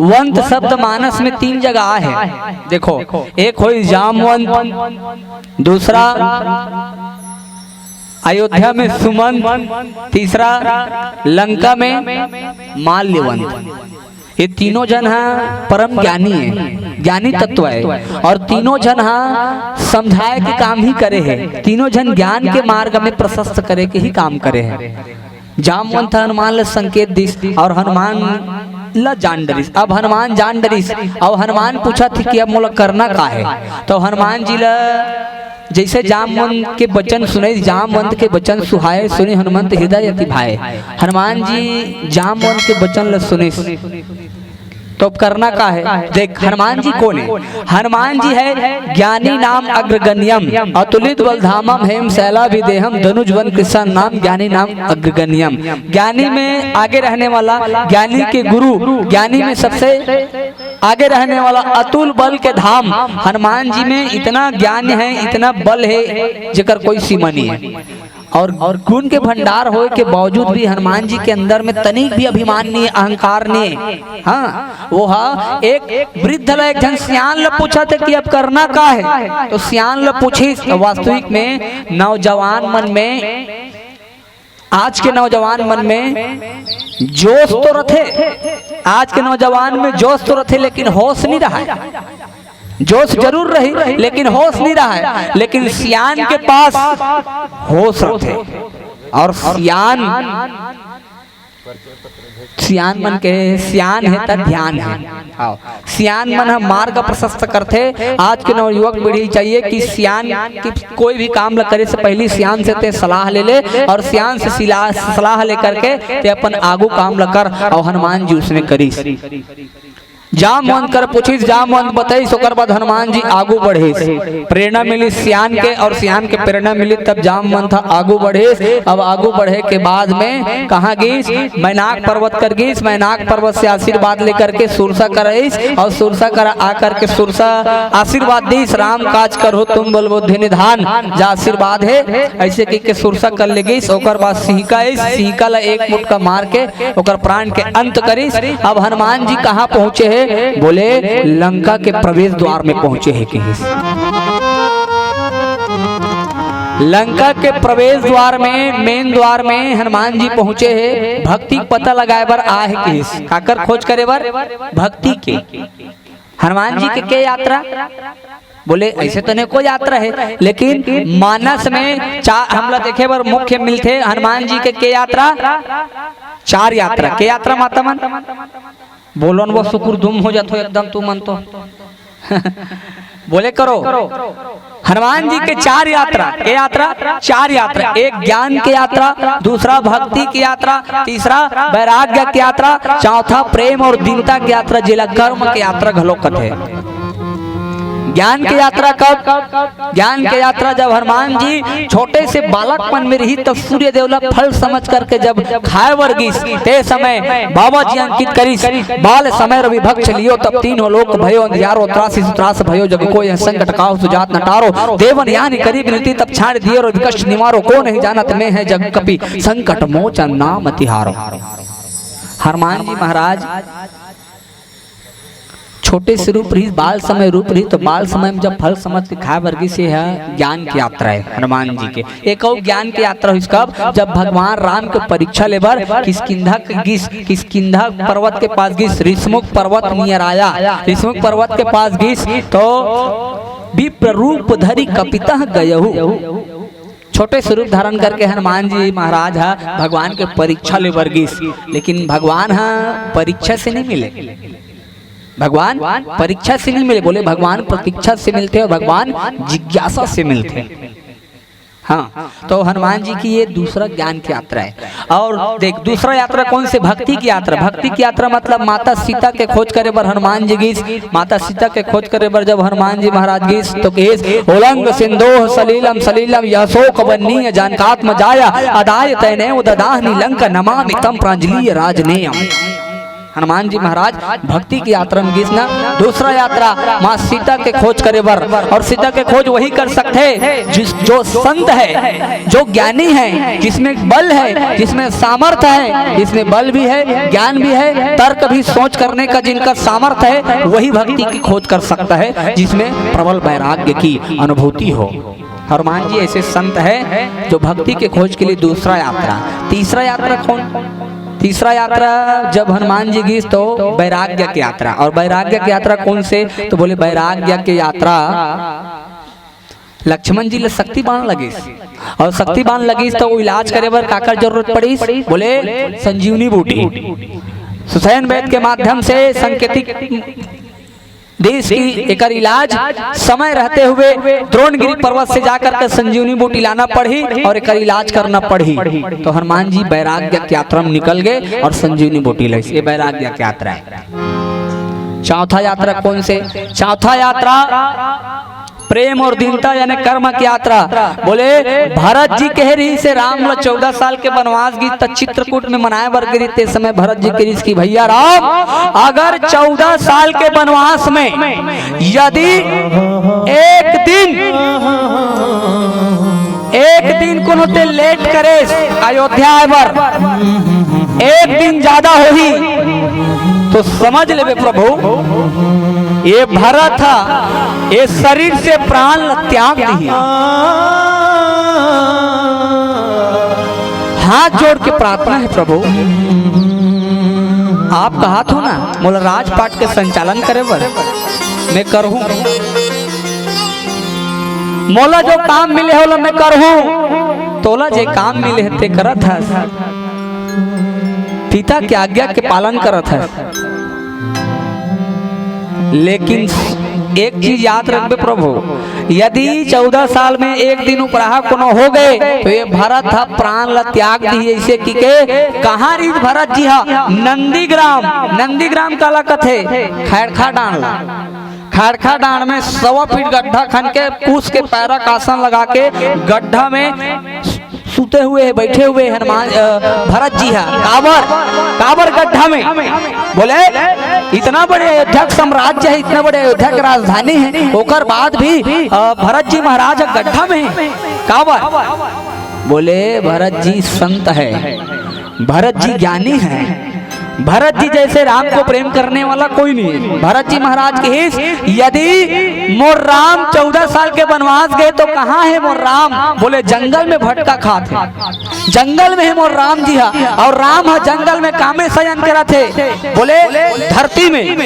वंत शब्द मानस में तीन जगह आए हे। देखो, एक होइस जामवंत, दूसरा अयोध्या में सुमंत, तीसरा लंका में माल्यवंत। ये तीनों झन ह परम ज्ञानी हे, ज्ञानी तत्व हे, और तीनों झन ह समझाए के काम ही करे हे, तीनों झन ज्ञान के मार्ग में प्रशस्त करे के ही काम करे हे। जामवंत ह हनुमान ल संकेत दिस और हनुमान ल जान डरिस। अब हनुमान जान डरिस और हनुमान पूछत हे कि अब मोला करना का हे? तो हनुमान जी ल जैसे जामवंत के बचन सुने, जामवंत के बचन सुहाए, सुनि हनुमंत हृदय अति भाए। हनुमान जी जामवंत के बचन ल सुनिस, तो अब करना का हे? देख, हनुमान जी कोन हे? हनुमान जी हे ज्ञानी नाम अग्रगण्यम, अतुलित बल धामम हेम शैला भी देहम, धनुज वन कृष्ण नाम ज्ञानी नाम अग्रगण्यम। ज्ञानी में आगे रहने वाला, ज्ञानी के गुरु, ज्ञानी में सबसे आगे रहने वाला अतुल बल के धाम हनुमान जी में इतना ज्ञान हे, इतना बल हे, जेकर कोई सीमा नइ हे। और, और गुण के भंडार होए के बावजूद भी हनुमान जी के अंदर में तनिक भी अभिमान नइ हे, अहंकार नइ हे। हाँ, वो हा एक वृद्ध ल, एक झन सियान ल पूछत हे कि अब करना का हे, तो सियान ल पूछिस, वास्तविक में नौजवान मन में आज के नौजवान मन में जोश तो रथे, आज के नौजवान में जोश तो रथे, लेकिन होश नइ रहय। जोश जरूर रही, लेकिन होश नइ रहय। लेकिन सियान के पास होश रथे, और सियान, सियान मन के सियान हे त ध्यान हे। हाँ। सियान मन ह मार्ग प्रशस्त करथे। आज के नवयुवक पीढ़ी चाहिए कि सियान की कोई भी काम ल करे से पहली सियान से ते सलाह ले ले, और सियान से सिला-, सलाह लेकर के ते अपन आगू काम ल कर, और हनुमान जी उसने करिस। जामवंत कर पूछिस, जामवंत बताइस, ओकर बाद हनुमान जी आगू बढ़िस। प्रेरणा मिलिस सियान के, और सियान के प्रेरणा मिलिस, तब जामवंत ह आगू बढ़िस। अब आगू बढ़े के बाद में कहाँ गिस? मैनाक पर्वत कर गिस। मैनाक पर्वत से आशीर्वाद लेकर के सुरसा कर आइस, और सुरसा कर आकर के सुरसा आशीर्वाद दिस, "राम काज करहु तुम बल बुद्धि निधान", जा आशीर्वाद हे, ऐसे कह के सुरसा कर ले गिस। ओकर बाद सिंहिका आइस, सिंहिका ला एक मुटका मार के ओकर प्राण के अंत करिस। अब हनुमान जी कहाँ पहुँचे हे? बोले, लंका के प्रवेश द्वार में पहुँचे हे, कहिस। लंका के प्रवेश द्वार में, मेन द्वार में हनुमान जी पहुँचे हे, भक्ति के पता लगाए बर आए हे, कहिस। काकर खोज करे बर? भक्ति के। हनुमान जी के, के यात्रा? बोले, ऐसे तो नहीं कोई यात्रा है, लेकिन मानस में चा-, हमला देखे बर मुख्य मिलथे हनुमान जी के, के यात्रा? चार यात्रा। के यात्रा, माता मन? बोलो न, वो सुकुर दुम हो जाथो एकदम तुमन तो। बोले करो, हनुमान जी के चार यात्रा। के यात्रा? चार यात्रा। एक ज्ञान के यात्रा, दूसरा भक्ति के यात्रा, तीसरा वैराग्य के यात्रा, चौथा प्रेम और दीनता के यात्रा, जेला कर्म के यात्रा घलो कथे। ज्ञान के यात्रा कब? ज्ञान के यात्रा जब हनुमान जी छोटे से बालकपन में रहिस, तब सूर्य देव ला फल समझ करके जब खाए बर गिस, ते समय बाबा जी अंकित करिस, "बाल समय रवि भक्ष लियो, तब तीनों लोक भयो अंधियारो, त्रासिस त्रास भयो जग को, यह संकट काहू सुजात न टारो, देवन यानि करी बिनती, तब छांड़ि दियो रवि कष्ट निवारो, को नहीं जानत में है जग कपि, संकट मोचन नाम तिहारो।" हनुमान जी महाराज छोटे से रूप रहिस, बाल समय रूप रहिस, तो बाल समय में जब फल समझ के खाए बर गिस, ये ह ज्ञान के यात्रा है हनुमान जी के। एक अउ ज्ञान के यात्रा होइस कब? जब भगवान राम के परीक्षा लेबर किष्किंधा के गिस, किष्किंधा पर्वत के पास गिस, ऋष्मुख पर्वत नियराया, ऋष्मुख पर्वत के पास गिस तो विप्र रूप धरि कपितः गयहु। छोटे स्वरूप धारण करके हनुमान जी महाराज ह भगवान के परीक्षा लेबर गिस, लेकिन भगवान ह परीक्षा से नहीं मिले। भगवान परीक्षा से नहीं मिले, बोले भगवान प्रतीक्षा से मिलथे और भगवान जिज्ञासा से मिलथे। हाँ, तो हनुमान जी की ये दूसरा ज्ञान की यात्रा है। और देख, दूसरा यात्रा कौन से? भक्ति की यात्रा। भक्ति की यात्रा मतलब माता सीता के खोज करे बर हनुमान जी गिस। माता सीता के खोज करे बर जब हनुमान जी महाराज गिस तो कहिस, "उलंघ सिंधोः सलीलं सलीलं यः शोकवह्निः जानकात्मजाया अदाय तेनैव ददाहनि लंका नमामि तं प्राञ्जलिराजनेयम्।" हनुमान जी महाराज भक्ति की यात्रा में गिस ना। दूसरा यात्रा माँ सीता के खोज करे बर, और सीता के खोज वही कर सकथे जिस, जो संत है, जो ज्ञानी है, जिसमें बल है, जिसमें सामर्थ्य है, जिसमें बल भी है, ज्ञान भी है, तर्क भी, सोच करने का जिनका सामर्थ्य है, वही भक्ति की खोज कर सकता है जिसमें प्रबल वैराग्य की अनुभूति हो। हनुमान जी ऐसे संत है जो भक्ति के खोज के लिए दूसरा यात्रा। तीसरा यात्रा कौन? तीसरा यात्रा जब हनुमान जी गिस तो वैराग्य की यात्रा। और वैराग्य की यात्रा कौन से? तो बोले वैराग्य की यात्रा लक्ष्मण जी ले शक्ति बाण लगिस, और शक्ति बाण लगिस तो वो इलाज करे बर काकर जरूरत पड़िस? बोले संजीवनी बूटी। सुषेण वैद्य के माध्यम से सांकेतिक देश की एकर इलाज समय रहते हुए द्रोणगिरी पर्वत से जाकर के संजीवनी बूटी लाना पड़ही और एकर इलाज करना पड़ही। तो हनुमान जी वैराग्य की यात्रा में निकल गए और संजीवनी बूटी लाइस। ये वैराग्य की यात्रा है। चौथा यात्रा कौन से? चौथा यात्रा प्रेम और दीनता यानी कर्म की यात्रा। बोले भरत जी कहे रहिस हे राम ल चौदह साल के वनवास गिस त चित्रकूट में मनाए बर गिस, ते समय भरत जी कहिस कि भैया राम, अगर चौदह साल के वनवास में यदि एक दिन, एक दिन कोनो ते लेट करेस अयोध्या आए बर, एक दिन ज्यादा होही तो समझ लेबे प्रभु, ये भरत ह ये शरीर से प्राण ल त्याग दिही। हाथ जोड़ के प्रार्थना है प्रभु, आप कहा थो ना मोला राजपाट के संचालन करे बर, मैं करहूं। मोला जो काम मिले हे ओला मैं करहूं, तोला जे काम मिले हे ते करत हस। पिता के आज्ञा के पालन करत हस, लेकिन एक चीज याद रखबे प्रभु, यदि चौदह साल में एक दिन उपराहा कोनो हो गए, तो ये भरत ह प्राण ला त्याग दिही, ऐसे कि के कहाँ रिहिस भरत जी हा? नंदीग्राम। नंदीग्राम काला कथे? खैरखा डांड़ ला। खैरखा डांड़ में सवा फीट गड्ढा खन के पूस के पैरा कासन लगा के गड्ढा में सुते हुए हे, बैठे हुए हे हनुमान, अ, भरत जी हा। काबर, काबर गड्ढा में? बोले, इतना बड़े अयोध्या के साम्राज्य हे, इतना बड़े अयोध्या के राजधानी हे, ओकर बाद भी, अ, भरत जी महाराज गड्ढा में हे। काबर? बोले, भरत जी संत हे, भरत जी ज्ञानी हे, भरत जी जैसे राम को प्रेम करने वाला कोई नहीं है। भरत जी महाराज कहिस, यदि मोर राम चौदह साल के वनवास गए तो कहाँ हे मोर राम? बोले, जंगल में भटका खात हे, जंगल में हे मोर राम जी हा। अउ राम हा जंगल में कामे शयन करत हे? बोले, धरती में।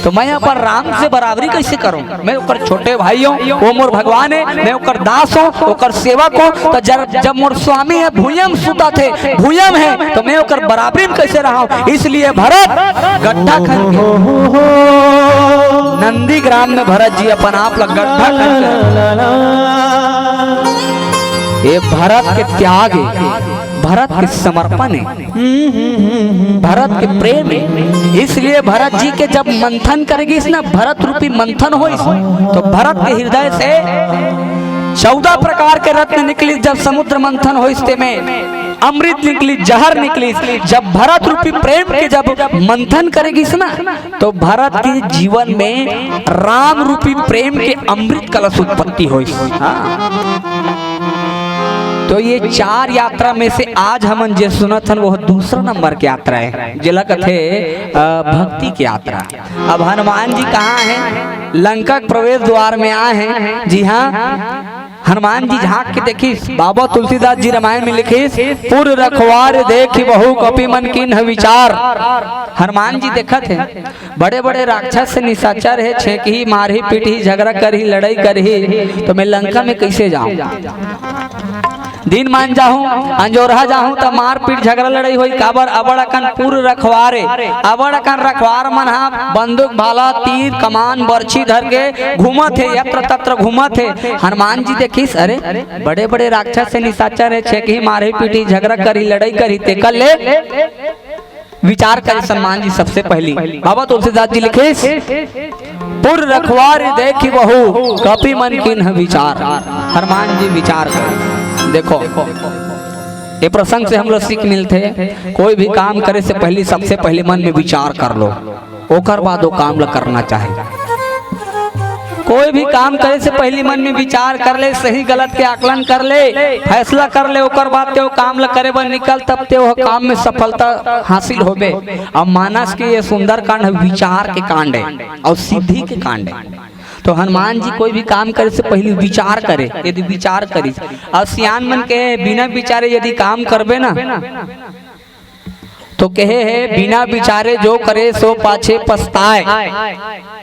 तो मैं अपन राम से बराबरी कैसे करूं? मैं ओकर छोटे भाई हों, वो मोर भगवान हे, मैं ओकर दास हों, ओकर सेवक हों। तो जब, जब मोर स्वामी हे भुइयां में सुतत हे, भुइयां में हे, तो मैं ओकर बराबरी में कैसे रहूं? इसलिए भरत गड्ढा खन के, नंदीग्राम में भरत जी अपन आप ला गड्ढा खन के, ये भरत के त्याग हे, भरत के समर्पण हे, भरत के प्रेम हे। इसलिए भरत जी के जब मंथन करे गिस ना, भरत रूपी मंथन होइस, तो भरत के हृदय से चौदह प्रकार के रत्न निकलिस। जब समुद्र मंथन होइस, तेमे अमृत निकलिस, जहर निकलिस। जब भरत रूपी प्रेम के जब मंथन करे गिस ना, तो भरत के जीवन में राम रूपी प्रेम के अमृत कलश उत्पत्ति होइस। हाँ। तो ये चार यात्रा में से आज हमन जे सुनत हन, वो दूसरा नंबर के यात्रा हे, जेला कथे, अ, भक्ति के यात्रा। अब हनुमान जी कहाँ हे? लंका के प्रवेश द्वार में आए हे। जी हाँ, हनुमान जी झांक के देखिस, बाबा तुलसीदास जी रामायण में लिखिस, "पुर रखवार देखि बहु कपि मन कीन्ह विचार।" हनुमान जी देखत हे, बड़े-बड़े राक्षस, निशाचर हे, छेंकही, मारही, पीटही, झगड़ा करही, लड़ाई करही, तो मैं लंका में कैसे जाऊं? दिन मान जाहूं, अंजोरहा जाहूं, त मारपीट, झगड़ा, लड़ाई होई। काबर? अबड़ अकन पुर रखवार हे, अबड़ अकन रखवार मन हा बंदूक, भाला, तीर, कमान, बरछी धर के घूमत हे, यत्र तत्र घूमत हे। हनुमान जी देखिस, अरे, बड़े-बड़े राक्षस हे, निशाचर हे, छेंकही, मारही, पीटही, झगड़ा करही, लड़ाई करही, तेकर ले विचार करिस हनुमान जी सबसे पहली। बाबा तुलसीदास जी लिखिस, "पुर रखवार देखि बहु कपि मन कीन्ह विचार।" हनुमान जी विचार करिस। देखो, ये प्रसंग से हम लोग सीख मिलथे, कोई भी काम करे से पहली, सबसे पहले मन में विचार कर लो, ओकर बाद वो काम ला करना चाही। कोई भी काम करे से पहली मन में विचार कर ले, सही गलत के आकलन कर ले, फैसला कर ले, ओकर बाद ते वो काम ला करे बर निकल, तब ते वो काम में सफलता हासिल होबे। अब मानस के ये सुंदरकांड विचार के कांड हे अउ सिद्धि के कांड हे। तो हनुमान जी कोई भी काम करे से पहली विचार करे, यदि विचार करिस, अउ सियान मन के बिना विचारे यदि काम करबे ना, तो कहे हे, "बिना विचारे जो करे सो पाछे पछताए।"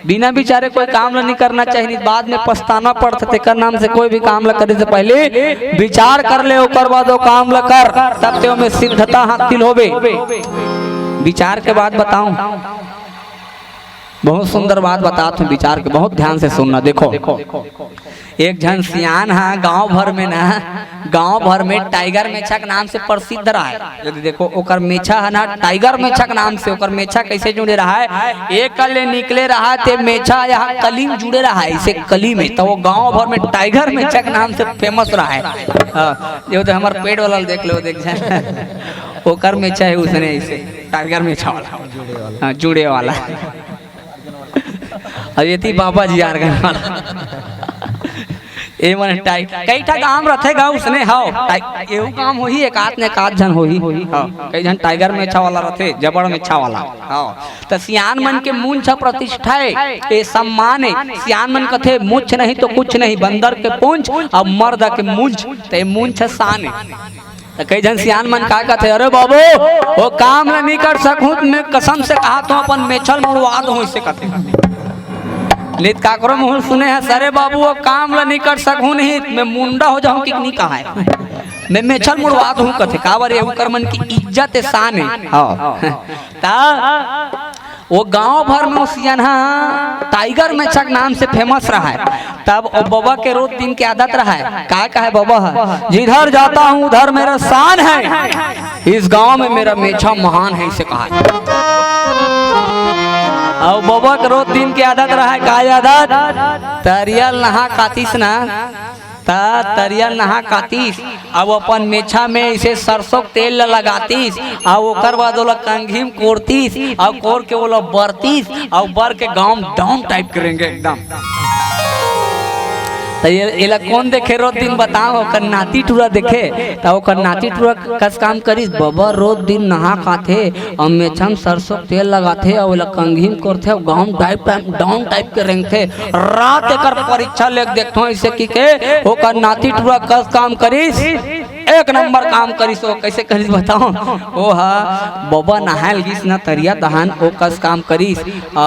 बिना विचारे कोई काम ला नहीं करना चाहिए, बाद में पछताना पड़ता। तेकर नाम से कोई भी काम ला करे से पहले विचार कर ले, ओकर बाद वो काम ला कर, तब ते ओमे सिद्धता हासिल होबे। विचार के बाद बताऊं, बहुत सुंदर बात बतात हूं, विचार के बहुत ध्यान से सुनना। देखो, एक झन सियान हा गांव भर में ना, गांव भर में टाइगर मेछा के नाम से प्रसिद्ध रहा हे। यदि देखो, ओकर मेछा हे ना टाइगर मेछा के नाम से, ओकर मेछा कैसे जुड़े रहा हे? एक ले निकले रहा हे ते मेछा यहाँ कली में जुड़े रहा हे, इसे कली में, तो वो गांव भर में टाइगर मेछा के नाम से फेमस रहा हे। हाँ, ये तो हमार पेड़ वाला देख लो, देख जाए। ओकर मेछा हे उसने इसे टाइगर मेछा वाला। हाँ, जुड़े वाला। अब ये थी बाबा जी आर्गन वाला। ए मन टाई-, कई ठा गांव रथे गांव उसने हाव। टाई-, एहू काम होही, एक आध ने एक आध झन होही। हाव, कई झन टाइगर मेछा वाला रथे, जबड़ मेछा वाला। हाव, त सियान मन के मूंछ प्रतिष्ठा हे, ए सम्मान हे। सियान मन कथे, "मूंछ नहीं तो कुछ नहीं, बंदर के पूंछ अउ मर्द के मूंछ, त ए मूंछ शान हे।" त कई झन सियान मन का कथे, "अरे बाबू, वो काम ल नहीं कर सकहूं, मैं कसम से कहा तो अपन मेछल मुड़वा दूं," इसे कथे। नहीं त काकरो मुंह सुने हे, "अरे बाबू, वो काम ल नहीं कर सकहूं, नहीं मैं मुंडा हो जाहूं कि नहीं कहा हे, मैं मेछल मुड़वा दूं," कथे। काबर ये उकर मन की इज्जत हे, शान हे। हां। त वो गांव भर में वो सियनहा टाइगर मेछा के नाम से फेमस रहा है। तब वो बबा के रोज दिन के आदत रहा है, का कहे बबा है, "जिधर जाता हूँ उधर मेरा शान है, इस गांव में मेरा मेछा महान है," इसे कहा है। और बबा के रोज दिन के आदत रहा है, का आदत? तरिया ल नहा कातिस ना, त तरिया नहा कातिस, अब अपन मेछा में इसे सरसों के तेल ल लगातिस, अउ ओकर बाद ओला कंघी म कोरतिस, अउ कोर के ओला बरतिस, अउ बर के गांव म डॉन टाइप के रेंगे एकदम। त ये, एला कौन देखे रोज दिन बताओ? ओकर नाती टूरा देखे, त ओकर नाती टूरा कस काम करिस, बबा रोज दिन नहा खाथे, अउ मेछा म सरसों के तेल लगाथे, अउ ओला कंघी म कोरथे, अउ गांव म टाइप, टाइप, डॉन टाइप के रेंगथे। रात एकर परीक्षा लेके देखथों, ऐसे की के ओकर नाती टूरा कस काम करिस, एक नंबर काम करिस। ओ कैसे करिस बताओ? ओ हा बबा नहायल गिस ना तरिया तहान, ओ कस काम करिस। आ,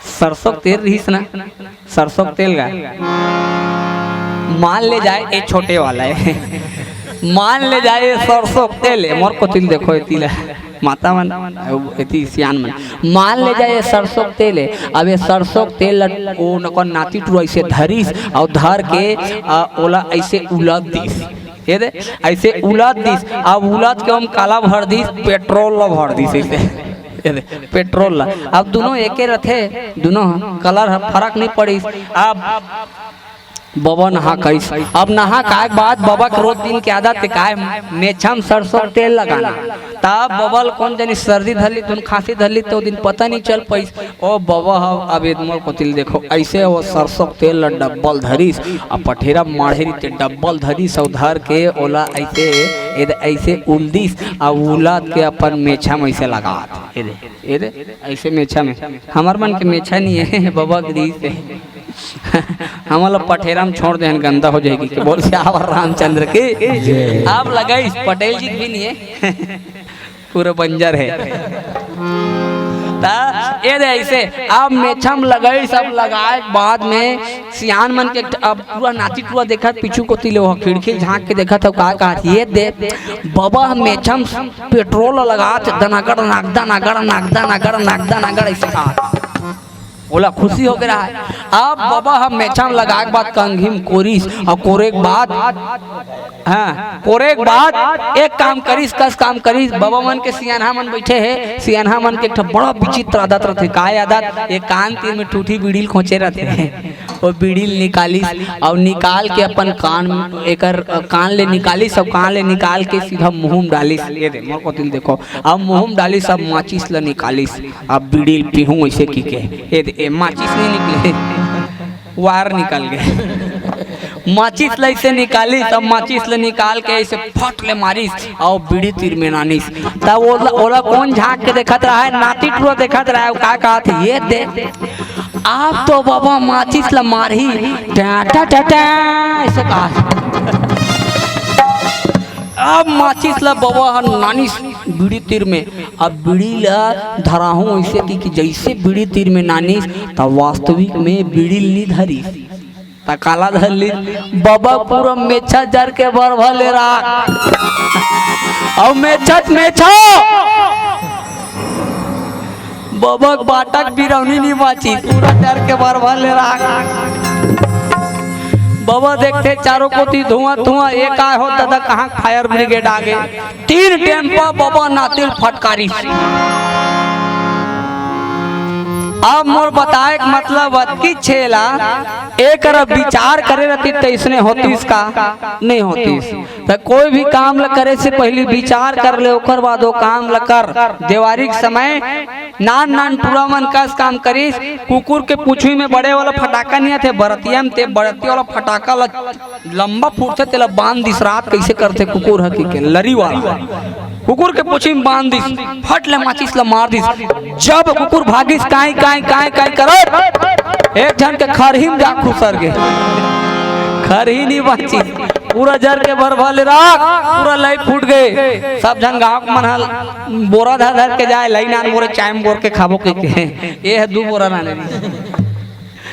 सरसों के तेल रहिस ना, सरसों के तेल गा, मान ले जाए, ए छोटे वाला है, मान ले जाए, ए सरसों के तेल है, मोर कोतिल देखो, एती ला, माता मन, एती सियान मन, मान ले जाए, ए सरसों के तेल है। अब ये सरसों के तेल ल-, ओ नकर नाती टूरा ऐसे धरिस, अउ धर के, आ, ओला ऐसे उलद दिस, ये दे, ऐसे उलद दिस, अब उलद के हम काला भर दिस, पेट्रोल ला भर दिस ऐसे। ये दे, पेट्रोल ला। अब दोनों एके रथे, दोनों ह, कलर ह फरक नहीं पड़िस। अब बबा नहा कइस, अब नहा काय के बाद बबा के रोज दिन के आदत हे काय, मेछा म सरसों के तेल लगाना। तब बबा ल कौन जनी सर्दी धर ली, तुन खांसी धर ली, तो दिन पता नहीं चल पाइस। ओ बबा ह, अब ये मोर कोतिल देखो, ऐसे वो सरसों के तेल ला डब्बल धरिस, अब पठेरा माढ़े रहिते डब्बल धरिस, अउ धर के ओला ऐसे, एदे ऐसे उलदिस, अउ उलद के अपन मेछा म ऐसे लगात। एदे, एदे, ऐसे मेछा में। हमर मन के मेछा नहीं है, बबा के दिस है। हमन ला पठेरा म छोड़ देहन, गंदा हो जाएगी। कि बोल सियावर रामचंद्र की। जय। अब लगाइस, पटेल जी भी नहीं है। पूरा बंजर है। ता ये दे ऐसे, अब मेछा म लगाइस, अब लगाए के बाद में सियान मन के, अब पूरा नाती टूरा देखत, पीछू कोती ले वो खिड़की झांक के देखत हो, का कहत, ये दे बबा ह मेछा म पेट्रोल लगात, दनागड़ नाक, दनागड़ नाक, दनागड़ नाक, दनागड़ ऐसे कहत। ओला खुशी हो गे रहा है। अब बबा ह मेछा म लगाए के बाद कंघी म कोरिस, अउ कोरे के बाद, हाँ, कोरे के बाद एक काम करिस, कस काम करिस, बबा मन के सियानहा मन बैठे हे, सियानहा मन के एक ठो बड़ा विचित्र आदत रथे। काय आदत? एक कान तीर में ठूठी बीड़ी ल खोंचे रथे। वो बीड़ी ल निकालिस, अउ निकाल के अपन कान, एकर, अ, कान ले निकालिस, अउ कान ले निकाल के सीधा मुंह म डालिस। ये दे, मोर कोतिल देखो, अब मुंह म डालिस, अब माचिस ल निकालिस, अब बीड़ी ल पीहूं ऐसे की के। ये दे, ए, माचिस नहीं निकले, वायर निकल गए। माचिस ल ऐसे निकालिस, अब माचिस ल निकाल के ऐसे फट ले मारिस, अउ बीड़ी तीर में नानिस। तब ओला, ओला कौन झांक के देखत रहा है? नाती टूरा देखत रहा है। का कहत, ये दे, अब तो बबा माचिस ल मारही, टा टा टा टा, ऐसे कहा। अब माचिस ल बबा ह नानिस बीड़ी तीर में, अब बीड़ी ल धराहूं ऐसे की, कि जैसे बीड़ी तीर में नानिस, त वास्तविक में बीड़ी ल नी धरिस, त काला धर ली, बबा पूरा मेछा जर के बरभले राख। अउ मेछत मेछा बबक बाटक बिरौनी नी बाची, पूरा डर के बरभले राख। बबा देखते चारों कोती धुआं धुआं, ये काय हो दादा, कहाँ फायर ब्रिगेड आ गए? तीन टेम्पा बबा नातिल फटकारी। अब मोर बताए के मतलब अतकी छेला, एक अगर विचार करे रहती त इसने होतीस का? नहीं होतीस। त कोई भी काम ल करे से पहली विचार कर ले, ओकर बाद वो काम ल कर। देवारी के समय नान नान टूरा मन कस काम करिस, कुकुर के पूछी में बड़े वाला फटाका नहीं आथे, बरतिया में ते बरतिया वाला फटाका ल लंबा फूटथे, तेला बांध दिस। रात कैसे करथे कुकुर ह कि के लरी वाला, कुकुर के पूछी में बांध दिस, फट ले माचिस ल मार दिस। जब कुकुर भागिस, काई काई काई काई करत एक झन के खरही में जा खुसर गे, खरही नहीं बांचिस, पूरा जर के बरभले राख, पूरा लई फूट गए। सब झन गांव के मन ह बोरा धर धर के जाए, लई नान मोरे चाय में बोर के खाबो के, के। ये है दू बोरा लाने रही।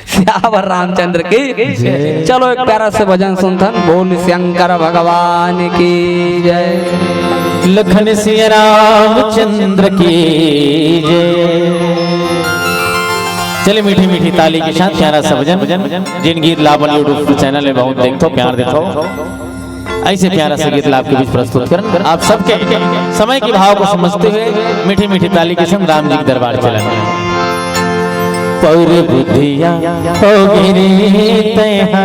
सियावर रामचंद्र की। जय। चलो एक प्यारा से भजन सुनथन। बोल शंकर भगवान की जय। लखन सिया रामचंद्र की जय। चलिए, मीठी मीठी ताली के साथ प्यारा सा भजन, जिन गीत ला अपन YouTube चैनल में बहुत देखथो, प्यार देथो, ऐसे प्यारा सा गीत ला आपके बीच प्रस्तुत करन। आप सबके समय के भाव को समझते हुए मीठी मीठी ताली के संग राम जी के दरबार चलन। पर बुधिया हो गे रे तैहा,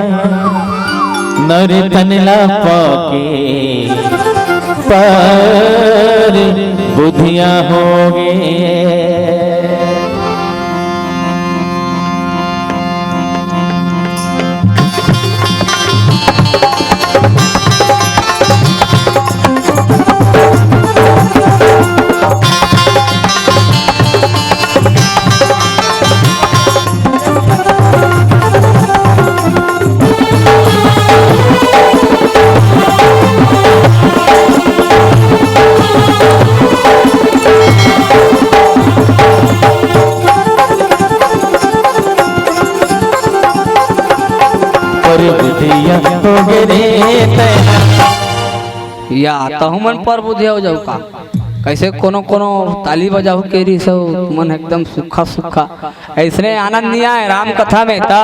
नर तन ला पाके पर बुधिया हो गे। पर बुधिया हो गे रे तैं। या तहु मन पर बुधिया हो जाहू का? कैसे कोनो कोनो ताली बजाहू के रही सब मन एकदम सुखा सुखा। ऐसने आनंद नहीं आए राम कथा में। ता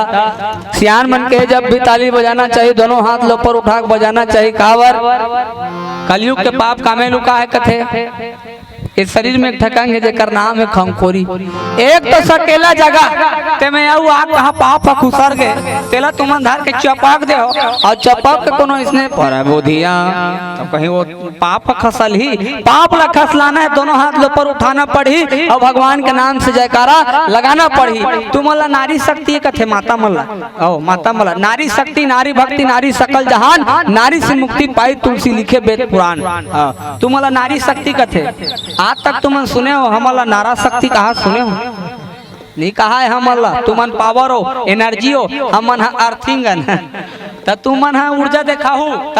सियान मन के जब भी ताली बजाना चाहिए, दोनों हाथ लो पर उठा के बजाना चाहिए। काबर? कलयुग के पाप कामे लुका है कथे। इस शरीर में एक ठकंग है जेकर नाम है खंखोरी। एक तो सकेला जगह ते में अउ आग कहाँ पाप ह खुसर गे, तेला तुमन धर के चपाक दे हो, और चपाक के कोनो इसने पर बुधिया तो कहीं वो पाप खसल ही, पाप ला खसलाना है, दोनों हाथ लो पर उठाना पड़ही और भगवान के नाम से जयकारा लगाना पड़ही। तुमन ला नारी शक्ति कथे माता मन ला, ओ माता मन ला, नारी शक्ति, नारी भक्ति, नारी सकल जहान, नारी से मुक्ति पाई तुलसी लिखे वेद पुराण। हाँ, तुमन ला नारी शक्ति कथे। आज तक तुमन सुने हो, हमन ला नारा शक्ति कहा सुने हो? नहीं कहा है हमन ला, तुमन पावर हो, एनर्जी हो, हमन ह अर्थिंग हन। त तुमन ह ऊर्जा देखाहू। त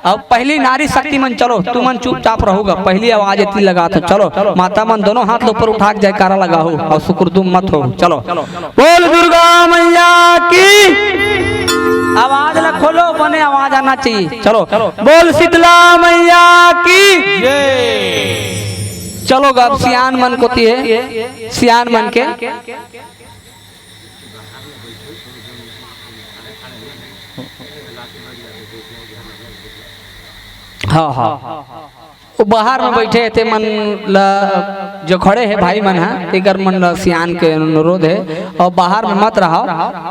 अब पहली नारी शक्ति मन, चलो तुमन चुपचाप रहूगा, पहली आवाज एती लगा तो चलो माता मन दोनों हाथ ऊपर उठा के जयकारा लगाहू और सुकुरदुम मत हो। चलो बोल दुर्गा मैया की। आवाज ला खोलो, बने आवाज आना चाहिए। चलो बोल शीतला मैया की। चलो गा, अब सियान मन कोती है, सियान मन के। हाँ, हाँ। वो बाहर में बैठे हे, ते मन ला, जो खड़े हे भाई मन ह, तेकर मन ला सियान के अनुरोध हे, और बाहर में मत रहो,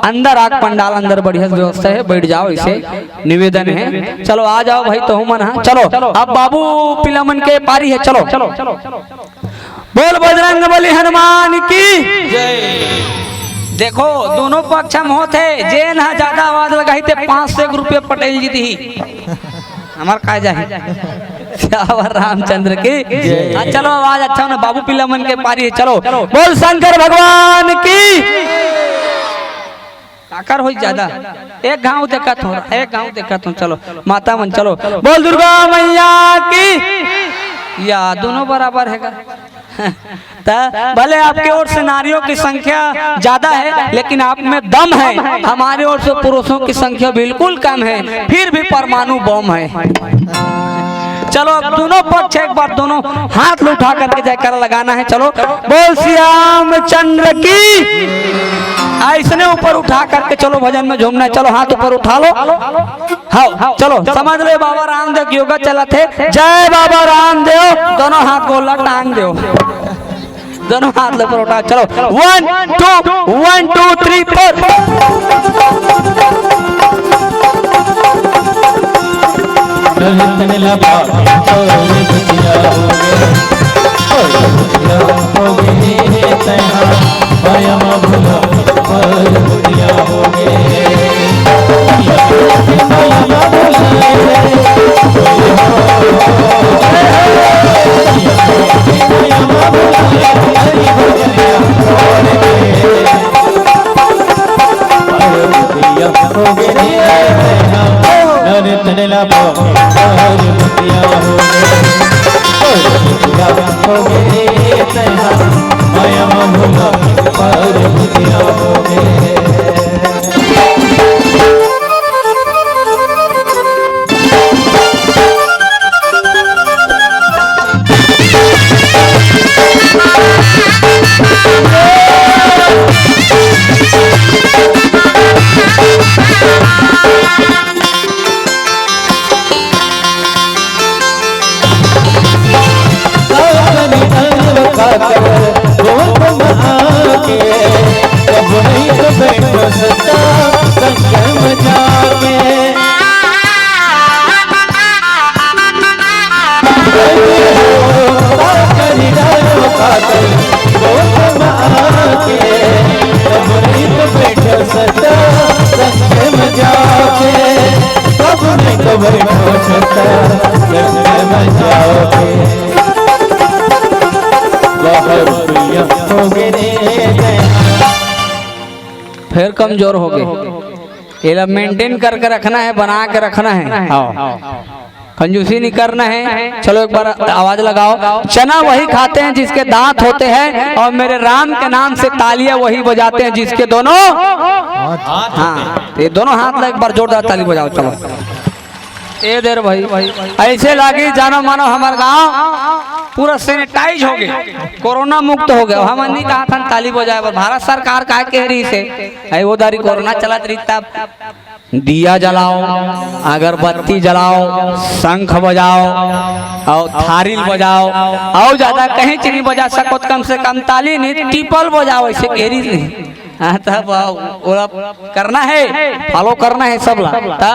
अंदर आके पंडाल अंदर बढ़िया से व्यवस्था हे, बैठ जाओ, इसे निवेदन हे। चलो आ जाओ भाई, तहु मन ह, चलो। अब बाबू पिला मन के पारी हे, चलो। बोल बजरंग बली हनुमान की। देखो, दोनों पक्ष में होत हे, जेन ह ज्यादा आवाज लगाही ते पाँच सौ एक रुपये पटेल जी दी। हमार काय जाही? सियावर रामचंद्र की। हाँ, चलो, आवाज अच्छा होना, बाबू पिला मन के पारी हे, चलो। बोल शंकर भगवान की। काकर होई ज्यादा? एक घाव देखत हो, एक घाव देखत हो, चलो, माता मन, चलो। बोल दुर्गा मैया की। या, दोनों बराबर हे का? त भले आपके ओर से नारियों की संख्या ज्यादा है, लेकिन आप में दम है। हमारे ओर से पुरुषों की संख्या बिल्कुल कम है, फिर भी परमाणु बम है। चलो, अब दोनों पक्ष एक बार दोनों हाथ उठा करके जयकारा लगाना है। चलो, बोल श्याम चंद्र की। ऐसने ऊपर उठा करके चलो, भजन में झूमना है। चलो, हाथ ऊपर उठा लो। हाँ, चलो, समझ लो, बाबा रामदेव की योगा चलत हे। जय बाबा रामदेव, दोनों हाथ गोला टांग दो। दोनों हाथ ऊपर उठा, चलो, one, two, one, two, three, four। गोद में आके, कब नहीं तो बैठो सदा संग में जाके, कब नहीं तो बैठो सदा संग में जाके। बाहर दुनिया हो गए रे। फिर कमजोर हो गए। एला मेंटेन करके रखना है, बना के रखना है। आओ, कंजूसी नहीं करना है। चलो एक बार आवाज लगाओ। चना वही खाते हैं जिसके दांत होते हैं, और मेरे राम के नाम से तालियां वही बजाते हैं जिसके दोनों, हाँ, तो ये दोनों हाथ ला एक बार जोरदार ताली बजाओ। चलो, ए दे रे भाई, ऐसे लागी जानो मानो हमार गांव पूरा सैनिटाइज हो गया, कोरोना मुक्त हो गया। हम नहीं कहा था ताली बजाए बर, भारत सरकार का कह रही से, ऐ वो दारी कोरोना चलत रही तब दिया जलाओ, अगरबत्ती जलाओ, शंख बजाओ और थारिल बजाओ, और ज्यादा कहीं चीज नहीं बजा सको तो कम से कम ताली नहीं, टिपल बजाओ, ऐसे कह रही नहीं। हाँ, तब ओला करना है, फॉलो करना है सब ला। ता,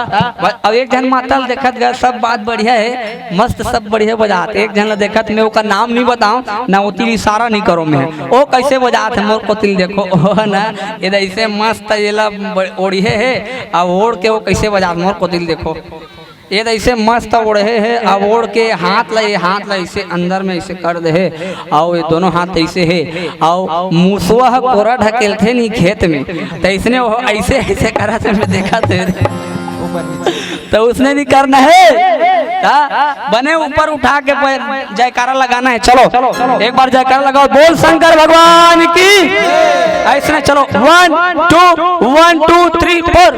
अब एक झन मातल देखत गा, सब बात बढ़िया है, मस्त, सब बढ़िया बजात। एक झन ला देखत, मैं ओकर नाम नहीं बताऊं, ना ओती इशारा नहीं करो मैं। ओ कैसे बजात है मोर कोतिल देखो, ओ ना, ये ऐसे मस्त ये ला ब-, ओढ़िए है, अब ओढ़ के वो कैसे बजात मोर कोतिल देखो। ये तो ऐसे मस्त ओढ़े है, अब ओढ़ के हाथ ला, ये हाथ ला ऐसे अंदर में ऐसे कर दे है, और ये दोनों हाथ ऐसे है, और मुसवा ह कोरा ढकेलथे नहीं खेत में, तो इसने वो ऐसे ऐसे करा से मैं देखा थे, तो उसने भी करना है। हाँ? बने ऊपर उठा के प-, जयकारा लगाना है। चलो, एक बार जयकारा लगाओ, बोल शंकर भगवान की। ऐसने चलो, वन, टू, वन, टू, थ्री, फोर।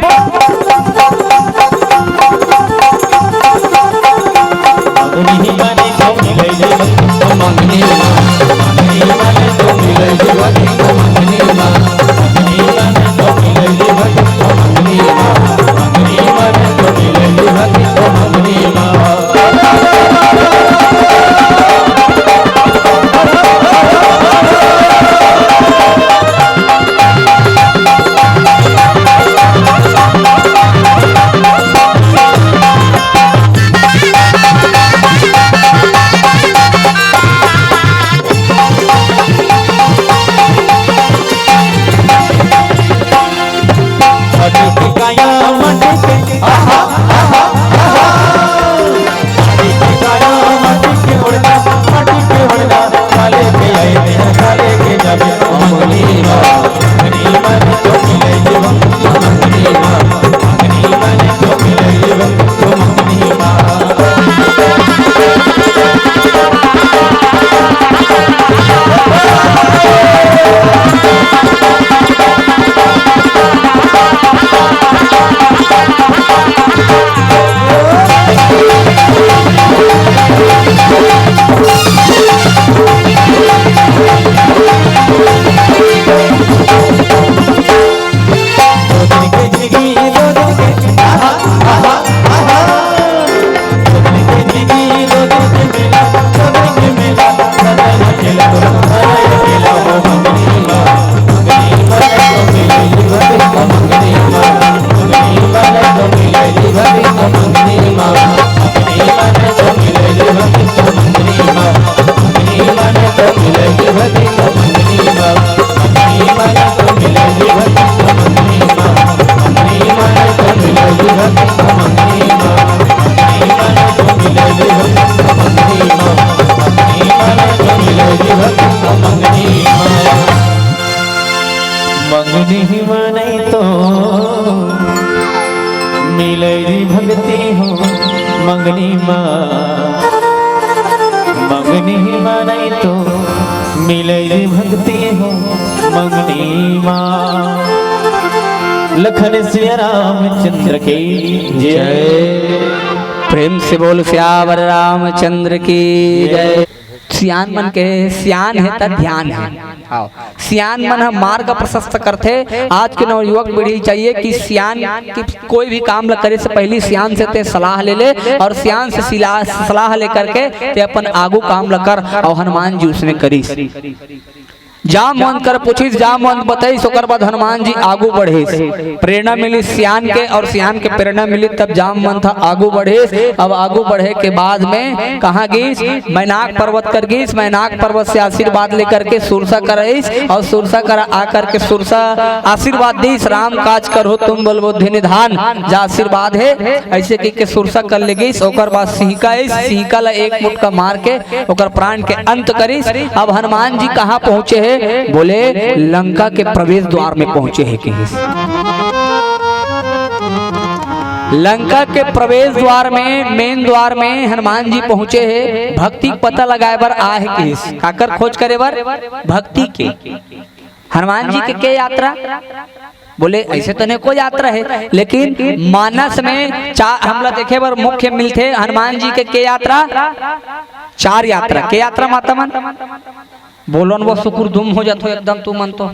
मंगनी ही माने तो मिले जी भक्ति हो मंगनी माँ। मंगनी ही माने तो मिले जी भक्ति हो मंगनी माँ। लखन सिया रामचंद्र की जय। प्रेम से बोल सियावर रामचंद्र की जय। सियान मन के सियान है त ध्यान है। हाँ। सियान मन ह मार्ग प्रशस्त करथे। आज के नवयुवक पीढ़ी चाहिए कि सियान की कोई भी काम ल करे से पहली सियान से ते सलाह ले ले और सियान से सिला-, सलाह लेकर के ते अपन आगू काम ल कर। और हनुमान जी उसने करिस। जामवंत कर पूछिस, जामवंत बताइस, ओकर बाद हनुमान जी आगू बढ़िस। प्रेरणा मिलिस सियान के, और सियान के प्रेरणा मिलिस, तब जामवंत ह आगू बढ़िस। अब आगू बढ़े के बाद में कहाँ गिस? मैनाक पर्वत कर गिस। मैनाक पर्वत से आशीर्वाद लेकर के सुरसा कर आइस, और सुरसा कर आकर के सुरसा आशीर्वाद दिस, "राम काज करहु तुम बल बुद्धि निधान", जा आशीर्वाद हे, ऐसे कह के सुरसा कर ले गिस। ओकर बाद सिहका आइस, सिहका ला एक मुटका मार के ओकर प्राण के अंत करिस। अब हनुमान जी कहाँ पहुंचे हे? बोले, लंका के प्रवेश द्वार में पहुंचे हे, कहिस। लंका के प्रवेश द्वार में, मेन द्वार में हनुमान जी पहुंचे हे, भक्ति के पता लगाए बर आए हे, कहिस। काकर खोज करे बर? भक्ति के। हनुमान जी के, के यात्रा? बोले, ऐसे तो नहीं कोई यात्रा है, लेकिन मानस में चा-, हमला देखे बर मुख्य मिलथे हनुमान जी के, के यात्रा? चार यात्रा। के यात्रा, माता मन? बोलो न, वो सुकुर दुम हो जाथो एकदम तुमन तो।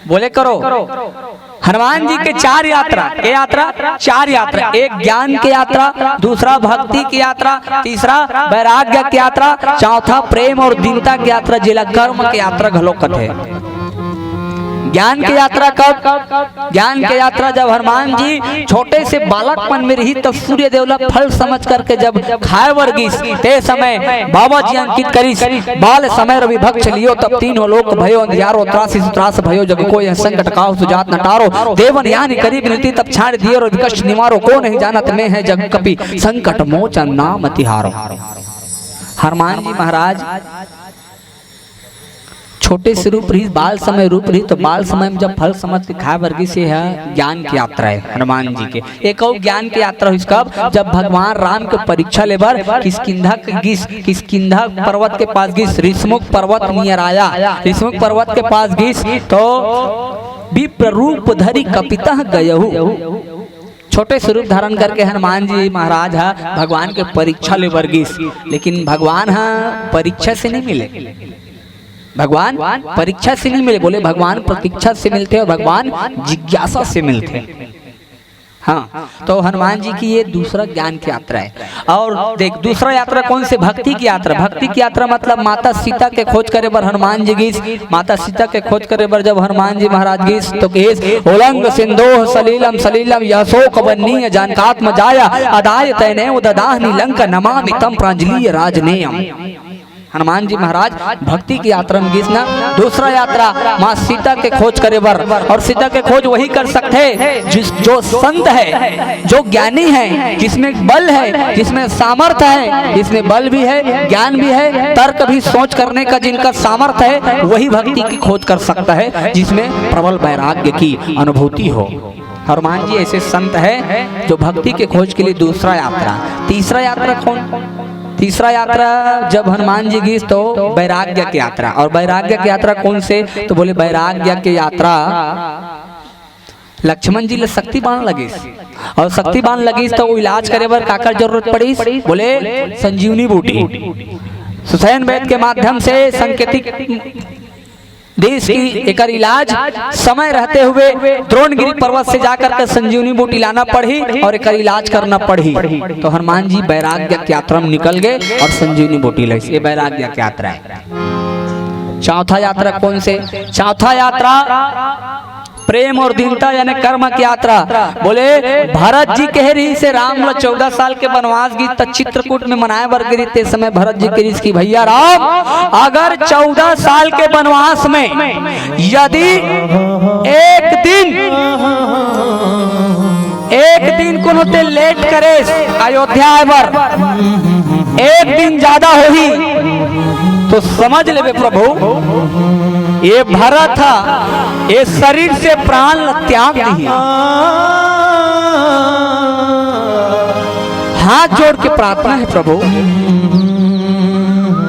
बोले करो, हनुमान जी के चार यात्रा। के यात्रा? चार यात्रा। एक ज्ञान के यात्रा, दूसरा भक्ति की यात्रा, तीसरा वैराग्य की यात्रा, चौथा प्रेम और दीनता की यात्रा, जेला कर्म की यात्रा घलो कथे। ज्ञान के यात्रा कब? ज्ञान के यात्रा जब हनुमान जी छोटे से बालकपन में रहिस, तब सूर्य देव ला फल समझ करके जब खाए बर गिस, ते समय बाबा जी अंकित करिस, "बाल समय रवि भक्ष लियो, तब तीनों लोक भयो अंधियारो, त्रासि सुत्रास भयो जग को, यह संकट काहू सुजात न टारो, देवन यानि करी विनती, तब छाड़ दियो रवि कष्ट निवारो, को नहीं जानत में है जग कपि, संकट मोचन नाम तिहारो।" हनुमान जी महाराज छोटे से रूप रहिस, बाल समय रूप रहिस, तो बाल समय में जब फल समझ के खाए बर गिस, ये ह ज्ञान की यात्रा है हनुमान जी के। एक और ज्ञान की यात्रा होइस कब? जब भगवान राम के परीक्षा लेबर किष्किंधा के गिस, किष्किंधा पर्वत के पास गिस, ऋष्मुख पर्वत नियर आया। ऋष्मुख पर्वत के पास गिस तो विप्र रूप धरि कपितः गयहु। छोटे से रूप धारण करके हनुमान जी महाराज ह भगवान के परीक्षा लेबर गिस, लेकिन भगवान ह परीक्षा से नहीं मिले। भगवान परीक्षा से नहीं मिले, बोले भगवान प्रतीक्षा से मिलथे और भगवान जिज्ञासा से मिलथे। हाँ, तो हनुमान जी की ये दूसरा ज्ञान की यात्रा है। और देख, दूसरा यात्रा कौन से? भक्ति की यात्रा। भक्ति की यात्रा मतलब माता सीता के खोज करे बर हनुमान जी गिस। माता सीता के खोज करे बर जब हनुमान जी महाराज गिस तो कहिस, "उलंघ सिंधोः सलीलं सलीलं यः शोकवह्निः जानकात्मजाया अदाय तैनेव ददाहनि लंका नमामि तं प्रांजलिः राजनेयम्।" हनुमान जी महाराज भक्ति की यात्रा में गिस ना। दूसरा यात्रा माँ सीता के खोज करे बर, और सीता के खोज वही कर सकथे जिस, जो संत है, जो ज्ञानी है, जिसमें बल है, जिसमें सामर्थ्य है, जिसमें बल भी है, ज्ञान भी है, तर्क भी, सोच करने का जिनका सामर्थ्य है, वही भक्ति की खोज कर सकता है जिसमें प्रबल वैराग्य की अनुभूति हो। हनुमान जी ऐसे संत है जो भक्ति के खोज के लिए दूसरा यात्रा। तीसरा यात्रा कौन? तीसरा यात्रा जब हनुमान जी गिस तो वैराग्य की यात्रा। और वैराग्य की यात्रा कौन से? तो बोले वैराग्य की यात्रा लक्ष्मण जी ला शक्ति बाण लगिस, और शक्ति बाण लगिस तो वो इलाज करे बर काकर जरूरत पड़िस? बोले संजीवनी बूटी। सुषेण वैद्य के माध्यम से सांकेतिक दिस कि एकर इलाज समय रहते हुए द्रोणगिरी पर्वत से जाकर के संजीवनी बूटी लाना पड़ही और एकर इलाज करना पड़ही। तो हनुमान जी वैराग्य के यात्रा में निकल गए और संजीवनी बूटी लइस। ये वैराग्य के यात्रा है। चौथा यात्रा कौन से? चौथा यात्रा प्रेम और दीनता यानी कर्म की यात्रा। बोले भरत जी कहे रहिस हे राम ला चौदह साल के वनवास गिस त चित्रकूट में मनाए बर गिस, ते समय भरत जी कहिस कि भैया राम, अगर चौदह साल के वनवास में यदि एक दिन, एक दिन कोनो ते लेट करेस अयोध्या आए बर, एक दिन ज्यादा होही तो समझ लेबे प्रभु, ये भरत ह ये शरीर से प्राण ल त्याग दिही। हाथ जोड़ के प्रार्थना है प्रभु,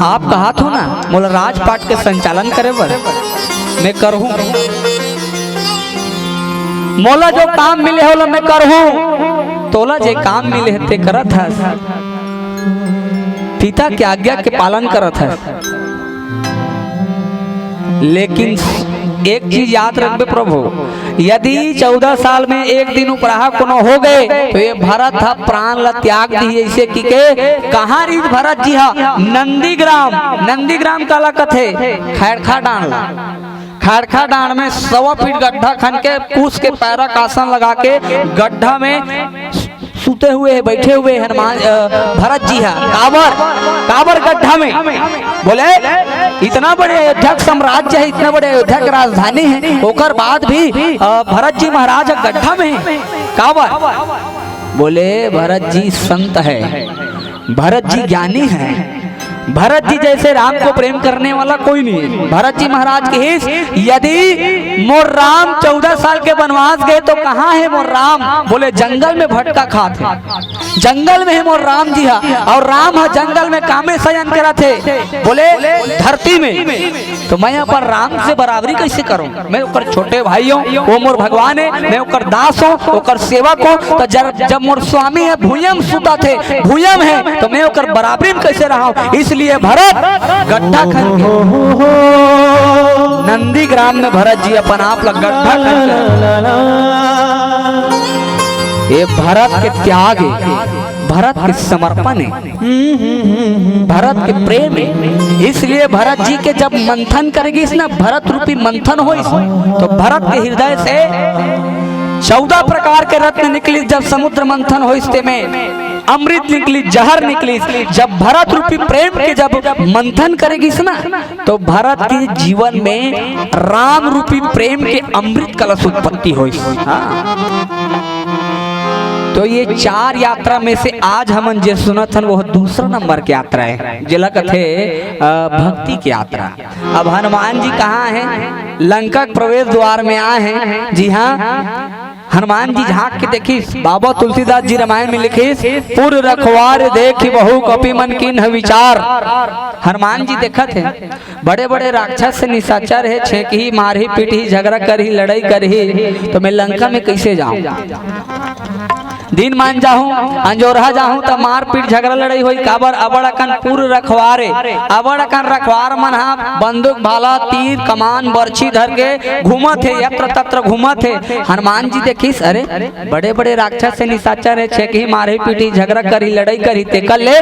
आप कहा थो ना मोला राजपाट के संचालन करे बर, मैं करहूं। मोला जो काम मिले हे ओला मैं करहूं, तोला जे काम मिले हे ते करत हस। पिता के आज्ञा के पालन करत हस, लेकिन एक चीज याद रखबे प्रभु, यदि चौदह साल में एक दिन उपराहा कोनो हो गए, तो ये भरत ह प्राण ला त्याग दिही। ऐसे कि के कहाँ रिहिस भरत जी हा? नंदीग्राम। नंदीग्राम काला कथे? खैरखा डांड़ ला। खैरखा डांड़ में सवा फीट गड्ढा खन के, कुश के पैरा कासन लगा के गड्ढा में सुते हुए हे, बैठे हुए हे हनुमान, अ, भरत जी हा। काबर, काबर गड्ढा में? बोले, इतना बड़े अयोध्या के साम्राज्य हे, इतना बड़े अयोध्या के राजधानी हे, ओकर बाद भी, अ, भरत जी महाराज गड्ढा में हे। काबर? बोले, भरत जी संत हे, भरत जी ज्ञानी हे, भरत जी जैसे राम को प्रेम करने वाला कोई नहीं है। भरत जी महाराज कहिस, यदि मोर राम चौदह साल के वनवास गए तो कहाँ हे मोर राम? बोले, जंगल में भटका खात हे, जंगल में हे मोर राम जी हा। अउ राम हा जंगल में कामे शयन करत हे? बोले, धरती में। तो मैं अपन राम से बराबरी कैसे करूं? मैं ओकर छोटे भाई हों, वो मोर भगवान हे, मैं ओकर दास हों, ओकर सेवक हों। तो जब, जब मोर स्वामी हे भुइयां में सुतत हे, भुइयां में हे, तो मैं ओकर बराबरी में कैसे रहूं? इसलिए भरत गड्ढा खन के, नंदीग्राम में भरत जी अपन आप ला गड्ढा खन के, ये भरत के त्याग हे, भरत के समर्पण हे, भरत के प्रेम हे। इसलिए भरत जी के जब मंथन करे गिस ना, भरत रूपी मंथन होइस, तो भरत के हृदय से चौदह प्रकार के रत्न निकलिस। जब समुद्र मंथन होइस, तेमे अमृत निकलिस, जहर निकलिस। जब भरत रूपी प्रेम के जब मंथन करे गिस ना, तो भरत के जीवन में राम रूपी प्रेम के अमृत कलश उत्पत्ति होइस। हाँ। तो ये चार यात्रा में से आज हमन जे सुनत हन, वो दूसरा नंबर के यात्रा हे, जेला कथे, अ, भक्ति के यात्रा। अब हनुमान जी कहाँ हे? लंका के प्रवेश द्वार में आए हे। जी हाँ, हनुमान जी झांक के देखिस, बाबा तुलसीदास जी रामायण में लिखिस, "पुर रखवार देखि बहु कपि मन कीन्ह विचार।" हनुमान जी देखत हे, बड़े-बड़े राक्षस निशाचर हे, छेंकही, मारही, पीटही, झगड़ा करही, लड़ाई करही, तो मैं लंका में कैसे जाऊं? दिन मान जाहूं, अंजोरहा जाहूं, त मारपीट, झगड़ा, लड़ाई होई। काबर? अबड़ अकन पुर रखवार हे, अबड़ अकन रखवार मन हा बंदूक, भाला, तीर, कमान, बरछी धर के घूमत हे, यत्र तत्र घूमत हे। हनुमान जी देखिस, अरे, बड़े-बड़े राक्षस हे, निशाचर हे, छेंकही, मारही, पीटही, झगड़ा करही, लड़ाई करही, तेकर ले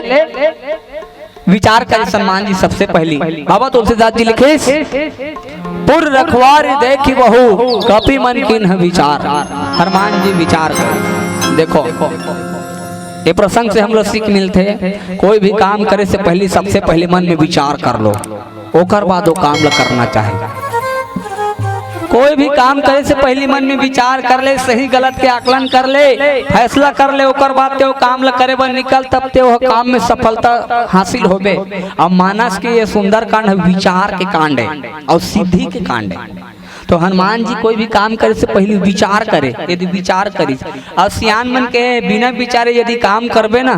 विचार करिस हनुमान जी सबसे पहली। बाबा तुलसीदास जी लिखिस, "पुर रखवार देखि बहु कपि मन कीन्ह विचार।" हनुमान जी विचार करिस। देखो, ये प्रसंग से हम लोग सीख मिलथे, कोई भी काम करे से पहली, सबसे पहले मन में विचार कर लो, ओकर बाद वो काम ला करना चाही। कोई भी काम करे से पहली मन में विचार कर ले, सही गलत के आकलन कर ले, फैसला कर ले, ओकर बाद ते वो काम ला करे बर निकल, तब ते वो काम में सफलता हासिल होबे। अब मानस के ये सुंदरकांड विचार के कांड हे अउ सिद्धि के कांड हे। तो हनुमान जी कोई भी काम करे से पहली विचार करे, यदि विचार करिस, अउ सियान मन के बिना विचारे यदि काम करबे ना,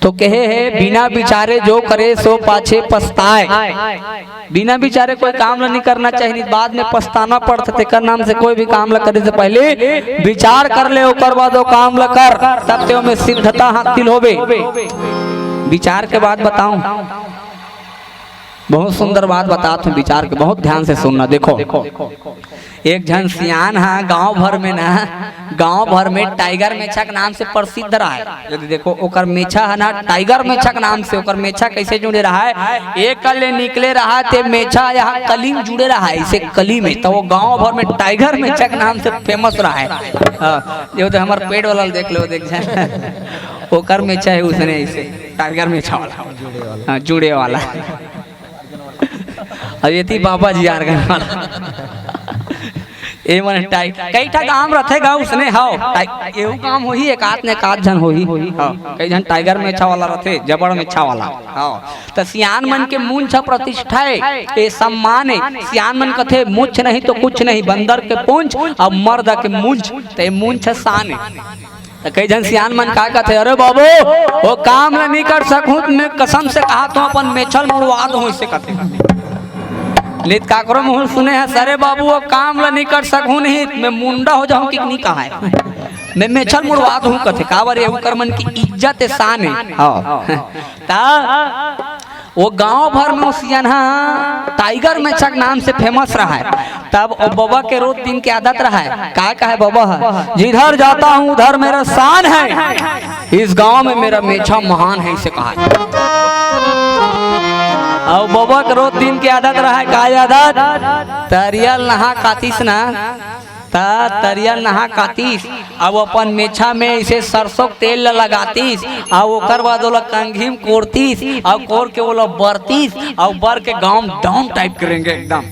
तो कहे हे, "बिना विचारे जो करे सो पाछे पछताए।" बिना विचारे कोई काम ला नहीं करना चाहिए, बाद में पछताना पड़ता। तेकर नाम से कोई भी काम ला करे से पहले विचार कर ले, ओकर बाद वो काम ला कर, तब ते ओमे सिद्धता हासिल होबे। विचार के बाद बताऊं, बहुत सुंदर बात बतात हूं, विचार के बहुत ध्यान से सुनना। देखो, एक झन सियान हा गांव भर में ना, गांव भर में टाइगर मेछा के नाम से प्रसिद्ध रहा हे। यदि देखो, ओकर मेछा हे ना, टाइगर मेछा के नाम से, ओकर मेछा कैसे जुड़े रहा हे? एक ले निकले रहा हे, ते मेछा यहाँ कली में जुड़े रहा हे, इसे कली में, तो वो गांव भर में टाइगर मेछा के नाम से फेमस रहा हे। हाँ, ये तो हमारे पेड़ वाला देख लो, देख जाए, ओकर मेछा हे उसने ऐसे, टाइगर मेछा वाला, हाँ, जुड़े वाला। अब ये थी बाबा जी आर्गन वाला। ए मन टाई-, कई ठा गांव रथे गा उसने, हव। टाई-, एहू गांव होही, एक आध ने एक आध झन होही। हव, कई झन टाइगर मेछा वाला रथे, जबड़ मेछा वाला। हव, त सियान मन के मूंछ ह प्रतिष्ठा हे, ए सम्मान हे। सियान मन कथे, "मूंछ नहीं तो कुछ नहीं, बंदर के पूंछ अउ मर्द के मूंछ", त ए मूंछ ह शान हे। त कई झन सियान मन का कथे, "अरे बाबू, वो काम ल नहीं कर सकूं, मैं कसम से कहा तो अपन मेछल मुड़वा दूं," इसे कथे। नित काकरो मुंह सुने हे, "अरे बाबू, वो काम ल नहीं कर सकूं, नहीं मैं मुंडा हो जाऊं कि नहीं कहा हे, मैं मेछल मुड़वा दूं," कथे। काबर ये उकर मन की इज्जत हे, शान हे। हाँ। त वो गांव भर में वो सियनहा टाइगर मेछा के नाम से फेमस रहा है। तब वो बबा के रोज दिन के आदत रहा है, का कहे बबा है, "जिधर जाता हूँ उधर मेरा शान है, इस गांव में मेरा मेछा महान है," इसे कहा है। और बबा के रोज दिन के आदत रहा है, का आदत? तरिया ल नहा कातिस ना, त तरिया नहा कातिस, अउ अपन मेछा में इसे सरसों के तेल ल लगातिस, अउ ओकर बाद ओला कंघी म कोरतिस, अउ कोर के ओला बरतिस, अउ बर के गांव म डॉन टाइप के रेंगे एकदम।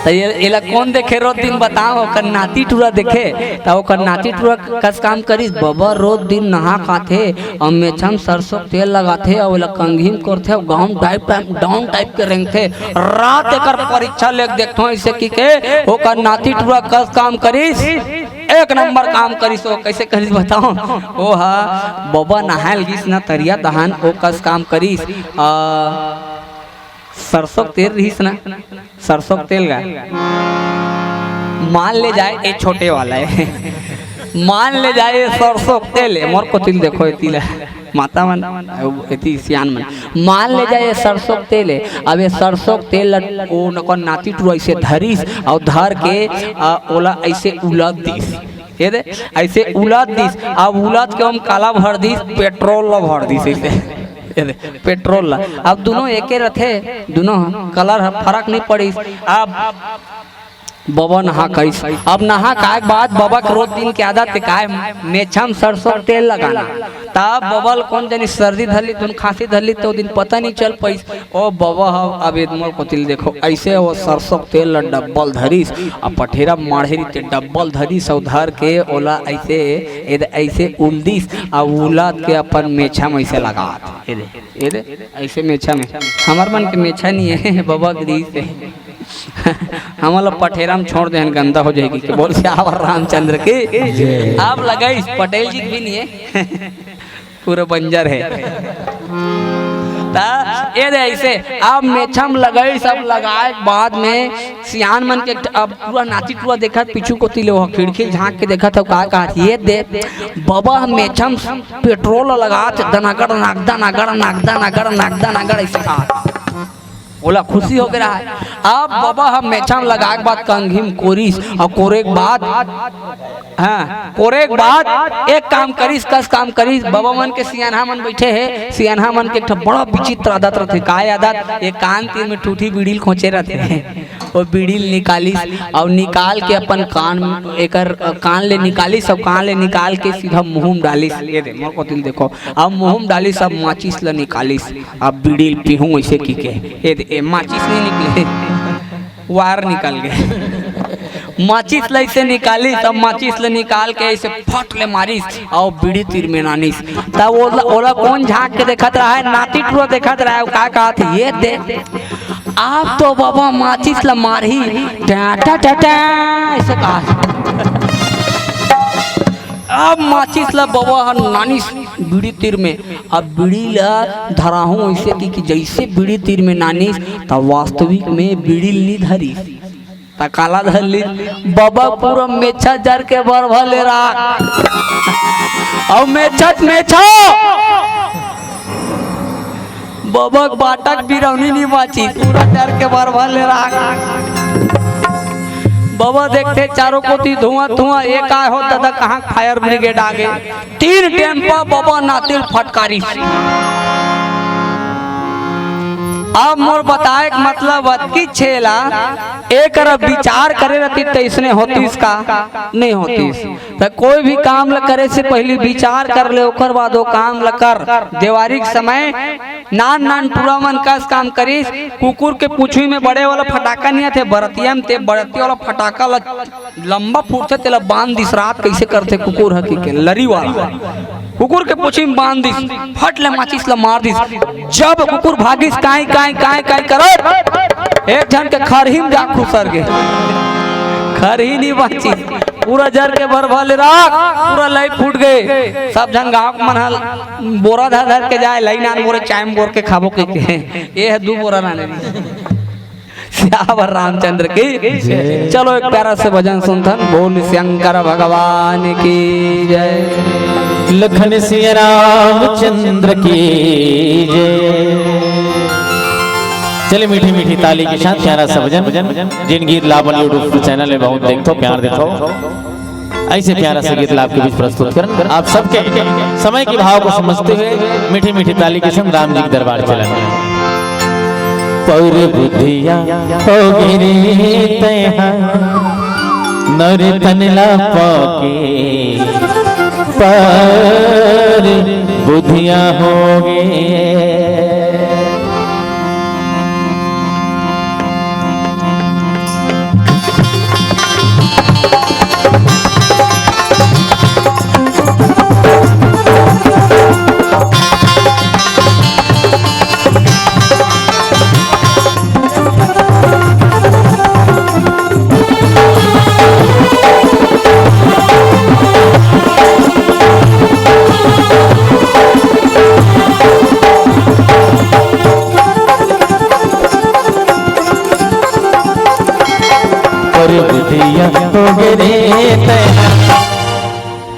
त ये, एला कौन देखे रोज दिन बताओ? ओकर नाती टूरा देखे, त ओकर नाती टूरा कस काम करिस, बबा रोज दिन नहा खाथे, अउ मेछा म सरसों के तेल लगाथे, अउ ओला कंघी म कोरथे, अउ गांव टाइप, टाइप, डॉन टाइप के रेंगथे। रात एकर परीक्षा लेके देखथों, ऐसे की के ओकर नाती टूरा कस काम करिस, एक नंबर काम करिस। ओ कैसे करिस बताओ? ओ हा बबा नहायल गिस ना तरिया तहान, ओ कस काम करिस। आ, सरसों के तेल रहिस ना, सरसों के तेल गा, मान ले जाए, ए छोटे वाला है, मान ले जाए, ए सरसों के तेल है, मोर कोतिल देखो, एती ला, माता मन, अउ एती सियान मन, मान ले जाए, ए सरसों के तेल है। अब ये सरसों के तेल ल ओ नकर नाती टुरा ऐसे धरिस, अउ धर के, आ, ओला ऐसे उलद दिस, ये दे, ऐसे उलद दिस, अब उलद के हम काला भर दिस, पेट्रोल ला भर दिस ऐसे। ये दे, पेट्रोल ला। अब दोनों एके रथे, दोनों कलर ह फरक नहीं पड़िस। अब बबा नहा कइस। अब नहा काय के बाद बबा के रोज दिन के आदत हे काय, मेछा म सरसों के तेल लगाना। तब बबा ल कौन जनी सर्दी धर ली, तुन खांसी धर ली, तो दिन पता नहीं चल पाइस। ओ बबा ह, अब ये मोर कोतिल देखो, ऐसे वो सरसों के तेल ल डब्बल धरिस, अब पठेरा माढ़े रहिते डब्बल धरिस, अउ धर के ओला ऐसे, एद-, ऐसे उलदिस, अउ उलद के अपन मेछा म ऐसे लगात। ये दे, ये दे, ऐसे मेछा में। हमर मन के मेछा नहीं है, बबा के दिस है। हमन ला पठेरा में छोड़ देहन, गंदा हो जाएगी। के बोल सियावर रामचंद्र की। जय। अब लगाइस, पटेल जी भी नहीं है। पूरा बंजर है। ता ये दे ऐसे, अब मेछा में लगाइस, अब लगाए के बाद में सियान मन के, अब पूरा नाती टुरा देखत, पीछू कोती ले वो खिड़की झांक के देखत हो, का कहत, ये दे बबा ह मेछा में पेट्रोल लगात, दनागड़ नाक, दनागड़ नाक, दनागड़ नाक, दनागड़ ऐसे कहत। ओला खुशी हो गे रहा है। अब बबा ह मेछा म लगाए के बाद कंघी म कोरिस, अउ कोरे के बाद, हाँ, कोरे के बाद एक काम करिस, कस काम करिस, बबा मन के सियानहा मन बैठे हे, सियानहा मन के एक ठो बड़ा विचित्र आदत रथे। काय आदत? ये कान तीर में ठूठी बीड़ी ल खोंचे रथे। वो बीड़ी ल निकालिस, अउ निकाल के अपन कान, एकर, अ, कान ले निकालिस, अउ कान ले निकाल के सीधा मुंह म डालिस। ये दे, मोर कोतिल देखो, अब मुंह म डालिस, अब माचिस ल निकालिस। अब बीड़ी ल पीहूं ऐसे की के, ए, ए माचिस नहीं निकले, वायर निकल गए। माचिस ल ऐसे निकालिस, अब माचिस ल निकाल के ऐसे फट ले मारिस, अउ बीड़ी तीर में नानिस। तब ओला, ओला कौन झांक के देखत रहा है? नाती टुरा देखत रहा है, का कहत है, ये दे, अब तो बबा माचिस ल मारही, टा टा टा टा, ऐसे कहा। अब माचिस ल बबा ह नानिस बीड़ी तीर में, अब बीड़ी ल धराहूं ऐसे कि, कि जैसे बीड़ी तीर में नानिस, त वास्तविक में बीड़ी ल नी धरिस, त काला धर ली, बबा पूरा मेछा जर के बरभा ले राख, अउ मेछत मेछा बबा के बाटक बिरौनी नी बाची, पूरा जर के बरभा ले राख। बबा देखते चारों कोती धुआं धुआं, ये काय हो दादा, कहाँ फायर ब्रिगेड आ गए? तीन टेम्पा बबा नाती ल फटकारिस। अब मोर बताए के मतलब अतकी छेला, एक अरा विचार करे रहती त इसने होतीस का? नहीं होतीस। त कोई भी काम ल करे से पहली विचार कर ले, ओकर बाद वो काम ल कर। देवारी के समय नान नान टूरा मन कस काम करिस, कुकुर के पूछी में बड़े वाला फटाका नहीं आथे, बरतिया में ते बरतिया वाला फटाका ल लंबा फूटथे, तेला बांध दिस। रात कैसे करथे कुकुर ह कि के लरी वाला, कुकुर के पूछी में बांध दिस, फट ले माचिस ल मार दिस। जब कुकुर भागिस, काई काई काई काई करत एक झन के खरही में जा खुसर गे, खरही नहीं बांचिस, पूरा जर के बरभा ले राख, पूरा लई फूट गए। सब झन गांव के मन ह बोरा धर धर के जाए, लई नान बोरे चाय में बोर के खाबो के, के। ये है दू बोरा लाने रही। सियावर रामचंद्र की। जय। चलो एक प्यारा से भजन सुनथन। बोल शंकर भगवान की जय। लखन सिया रामचंद्र की जय। चले मीठी मीठी ताली के साथ प्यारा सा भजन, जिन गीत ला अपन YouTube चैनल में बहुत देखथो, प्यार देथो, ऐसे प्यारा सा गीत ला आपके बीच प्रस्तुत करन। आप सबके समय के भाव को समझते हुए मीठी मीठी ताली के संग राम जी के दरबार चलन। पर बुधिया हो गिरी तैहा नर तन ला पाके, पर बुधिया होगे। पर बुधिया हो गे रे तैं।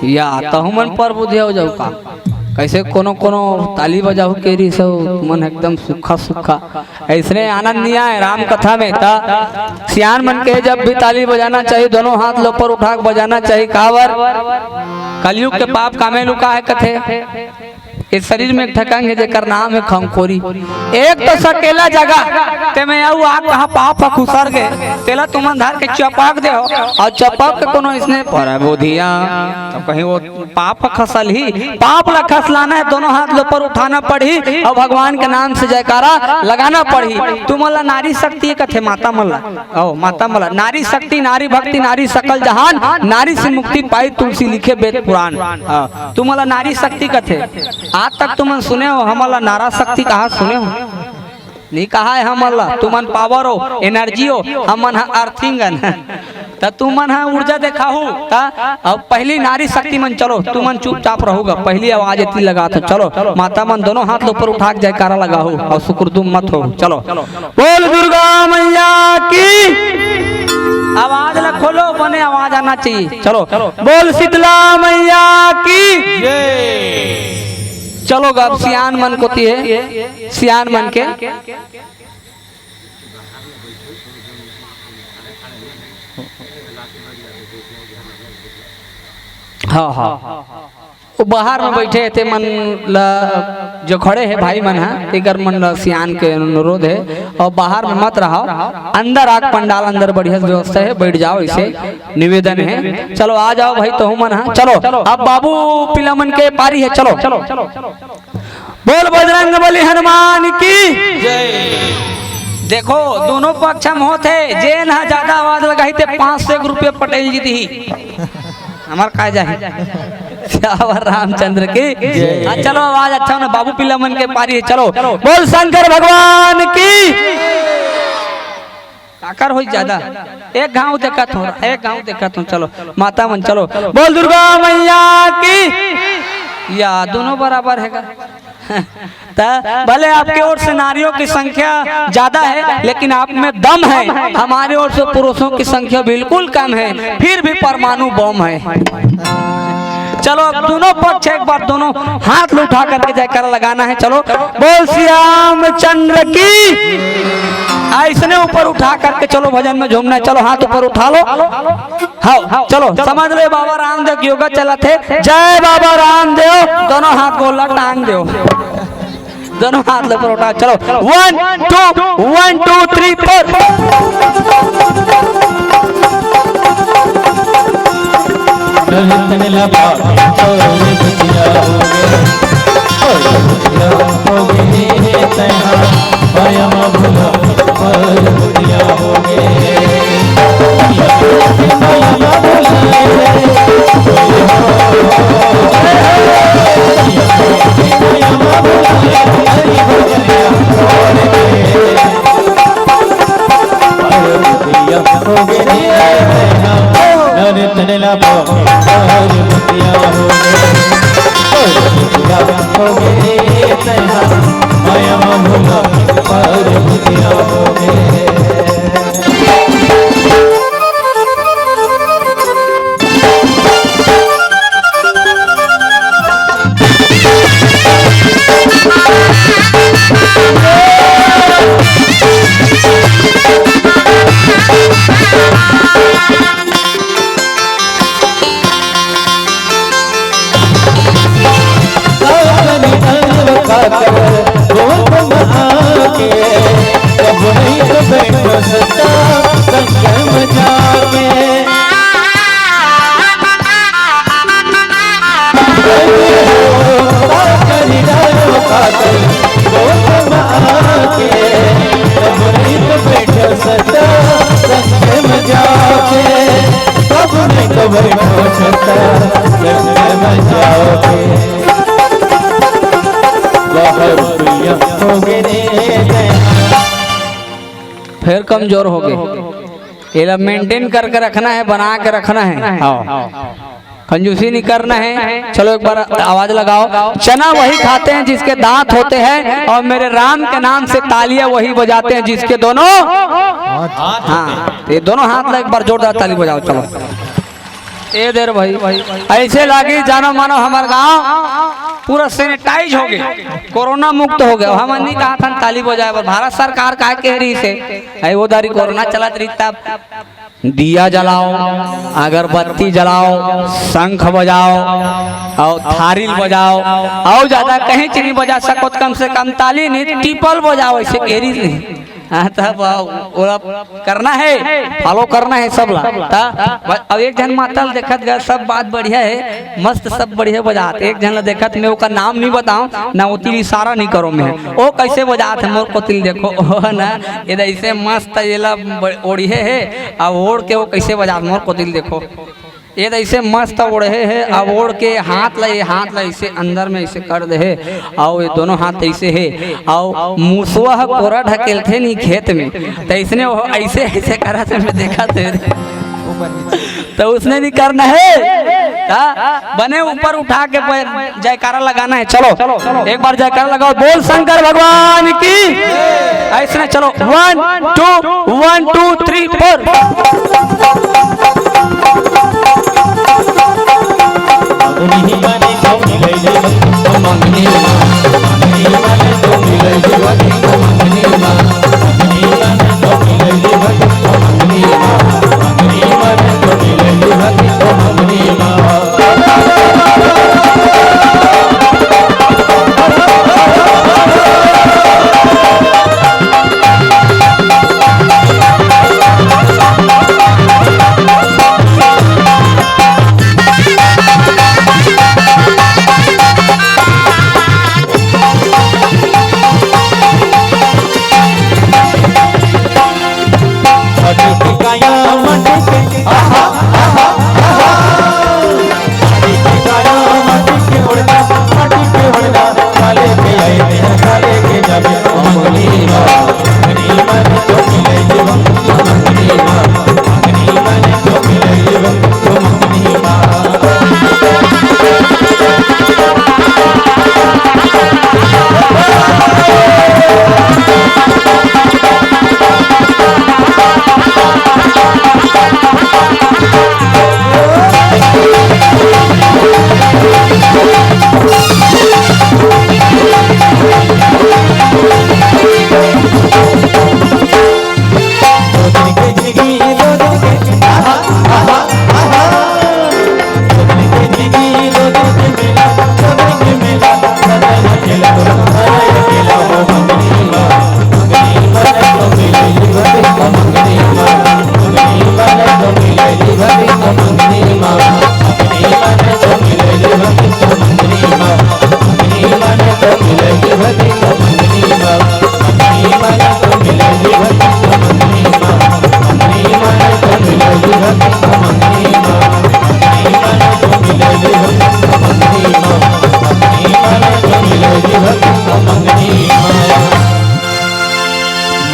या तहु मन पर बुधिया हो जाहू का? कैसे कोनो कोनो ताली बजाहू के रही सो मन एकदम सुखा सुखा। ऐसने आनंद नइ आय राम कथा में। त सियान मन के जब भी ताली बजाना चाहिए, दोनों हाथ ल ऊपर उठा के बजाना चाहिए। काबर? कलयुग के पाप कामे लुका है कथे। ये शरीर में एक ठक अंग है जेकर नाम है खंखोरी। एक तो सकेला जगह ते में अउ आग कहाँ पाप ह खुसर गे, तेला तुमन धर के चपक देहू, अउ चपक के कोनो इसने पर बुधिया तो कहीं वो पाप खसल ही, पाप ला खसलाना है, दोनों हाथ ल ऊपर उठाना पड़ही अउ भगवान के नाम से जयकारा लगाना पड़ही। तुमन ला नारी शक्ति कथे माता मन ला, ओ माता मन ला, नारी शक्ति, नारी भक्ति, नारी सकल जहान, नारी से मुक्ति पाई तुलसी लिखे वेद पुराण। हाँ, तुमन ला नारी शक्ति कथे। आज तक तुमन सुने हो, हमन ला नारा शक्ति कहा सुने हो? नइ कहा है हमन ला, तुमन power हो, energy हो, हमन ह earthing हन। त तुमन ह ऊर्जा देखाहू। त अब पहली नारी शक्ति मन, चलो तुमन चुपचाप रहू गा, पहली आवाज एती लगात हँव। चलो माता मन दोनों हाथ ल ऊपर उठा के जयकारा लगाहू अउ सुकुरदुम मत हो। चलो बोल दुर्गा मैया की। आवाज ला खोलो, बने आवाज आना चाहिए। चलो बोल शीतला मैया की। चलो गा, अब सियान मन कोती हे, सियान मन के। हाँ, हाँ। वो बाहर में बैठे हे, ते मन ला, जो खड़े हे भाई मन ह, तेकर मन ला सियान के अनुरोध हे, अउ बाहर में मत रहव, अंदर आके पंडाल अंदर बढ़िया से व्यवस्था हे, बैठ जाव, ऐसे निवेदन हे। चलो आ जाव भाई, तहू मन ह। चलो अब बाबू पिला मन के पारी हे, चलो। बोल बजरंग बली हनुमान की। देखो, दोनों पक्ष में होत हे, जेन ह ज्यादा आवाज लगाही ते पाँच सौ एक रुपया पटेल जी दिही। हमर का जाही? सियावर रामचंद्र की। हाँ, चलो आवाज अच्छा होना, बाबू पिला मन के पारी हे, चलो। बोल शंकर भगवान की। काकर होई ज्यादा? एक घाव देखत हँव, एक घाव देखत हँव। चलो माता मन, चलो बोल दुर्गा मैया की। या दोनों बराबर हे गा। त भले आपके ओर से नारियों की संख्या ज्यादा है, लेकिन आप में दम है। हमारे ओर से पुरुषों की संख्या बिल्कुल कम है, फिर भी परमाणु बम है। चलो अब दोनों पक्ष एक बार दोनों हाथ ल उठा करके जयकारा लगाना है। चलो बोल श्याम चंद्र की। ऐसने ऊपर उठा करके चलो भजन में झूमना है। चलो हाथ ऊपर उठा लो। हाँ चलो समझ लो बाबा रामदेव की योगा चलत हे। जय बाबा रामदेव। दोनों हाथ गोला टांग दो। दोनों हाथ ल ऊपर उठा, चलो। One, two, one, two, three, four। गोद में आके, कब नहीं तो बैठो सदा संग में जाके, कब नहीं तो बैठो सदा संग में जाके। बहुत दुनिया हो गए रे। फिर कमजोर हो गए। एला मेंटेन करके रखना है, बना के रखना है। हाँ। कंजूसी नहीं करना है। चलो एक बार आवाज लगाओ। चना वही खाते हैं जिसके दांत होते हैं, और मेरे राम के नाम से तालियां वही बजाते हैं जिसके दोनों, हाँ, तो ये दोनों हाथ ला, एक बार जोरदार ताली बजाओ। चलो, ए देर भाई, ऐसे लागी जानो मानो हमार गांव पूरा सैनिटाइज हो गया, कोरोना मुक्त हो गया। हम नहीं कहा था ताली बजाए बर, भारत सरकार का कह रही से, ऐ वो दारी कोरोना चलत रही तब दिया जलाओ, अगरबत्ती जलाओ, शंख बजाओ और थारिल बजाओ, और ज्यादा कहीं चीज नहीं बजा सको तो कम से कम ताली नहीं, टिपल बजाओ, ऐसे कह रही नहीं। हाँ, तब आओ, ओला करना है, फॉलो करना है सब ला। ता, ब-, अब एक झन मातल देखत गा, सब बात बढ़िया है, मस्त सब बढ़िया बजात। एक झन ला देखत, मैं ओकर नाम नहीं बताऊं, ना ओती इशारा नहीं करो मैं। ओ कैसे बजात है मोर कोतिल देखो, ओ ना, ये ऐसे मस्त ये ला ब-, ओढ़े है, अब ओढ़ के वो कैसे बजात मोर कोतिल देखो। ये तो ऐसे मस्त ओढ़े है, अब ओढ़ के हाथ ला, ये हाथ ला ऐसे अंदर में ऐसे कर दे है, और ये दोनों हाथ ऐसे है, और मुसवा ह कोरा ढकेलथे नहीं खेत में, तो इसने वो ऐसे ऐसे करा से मैं देखा थे, तो उसने नहीं करना है। हाँ? बने ऊपर उठा के प-, जयकारा लगाना है। चलो, एक बार जयकारा लगाओ, बोल शंकर भगवान की। ऐसे ना, चलो, वन, टू, वन, टू, थ्री, फोर।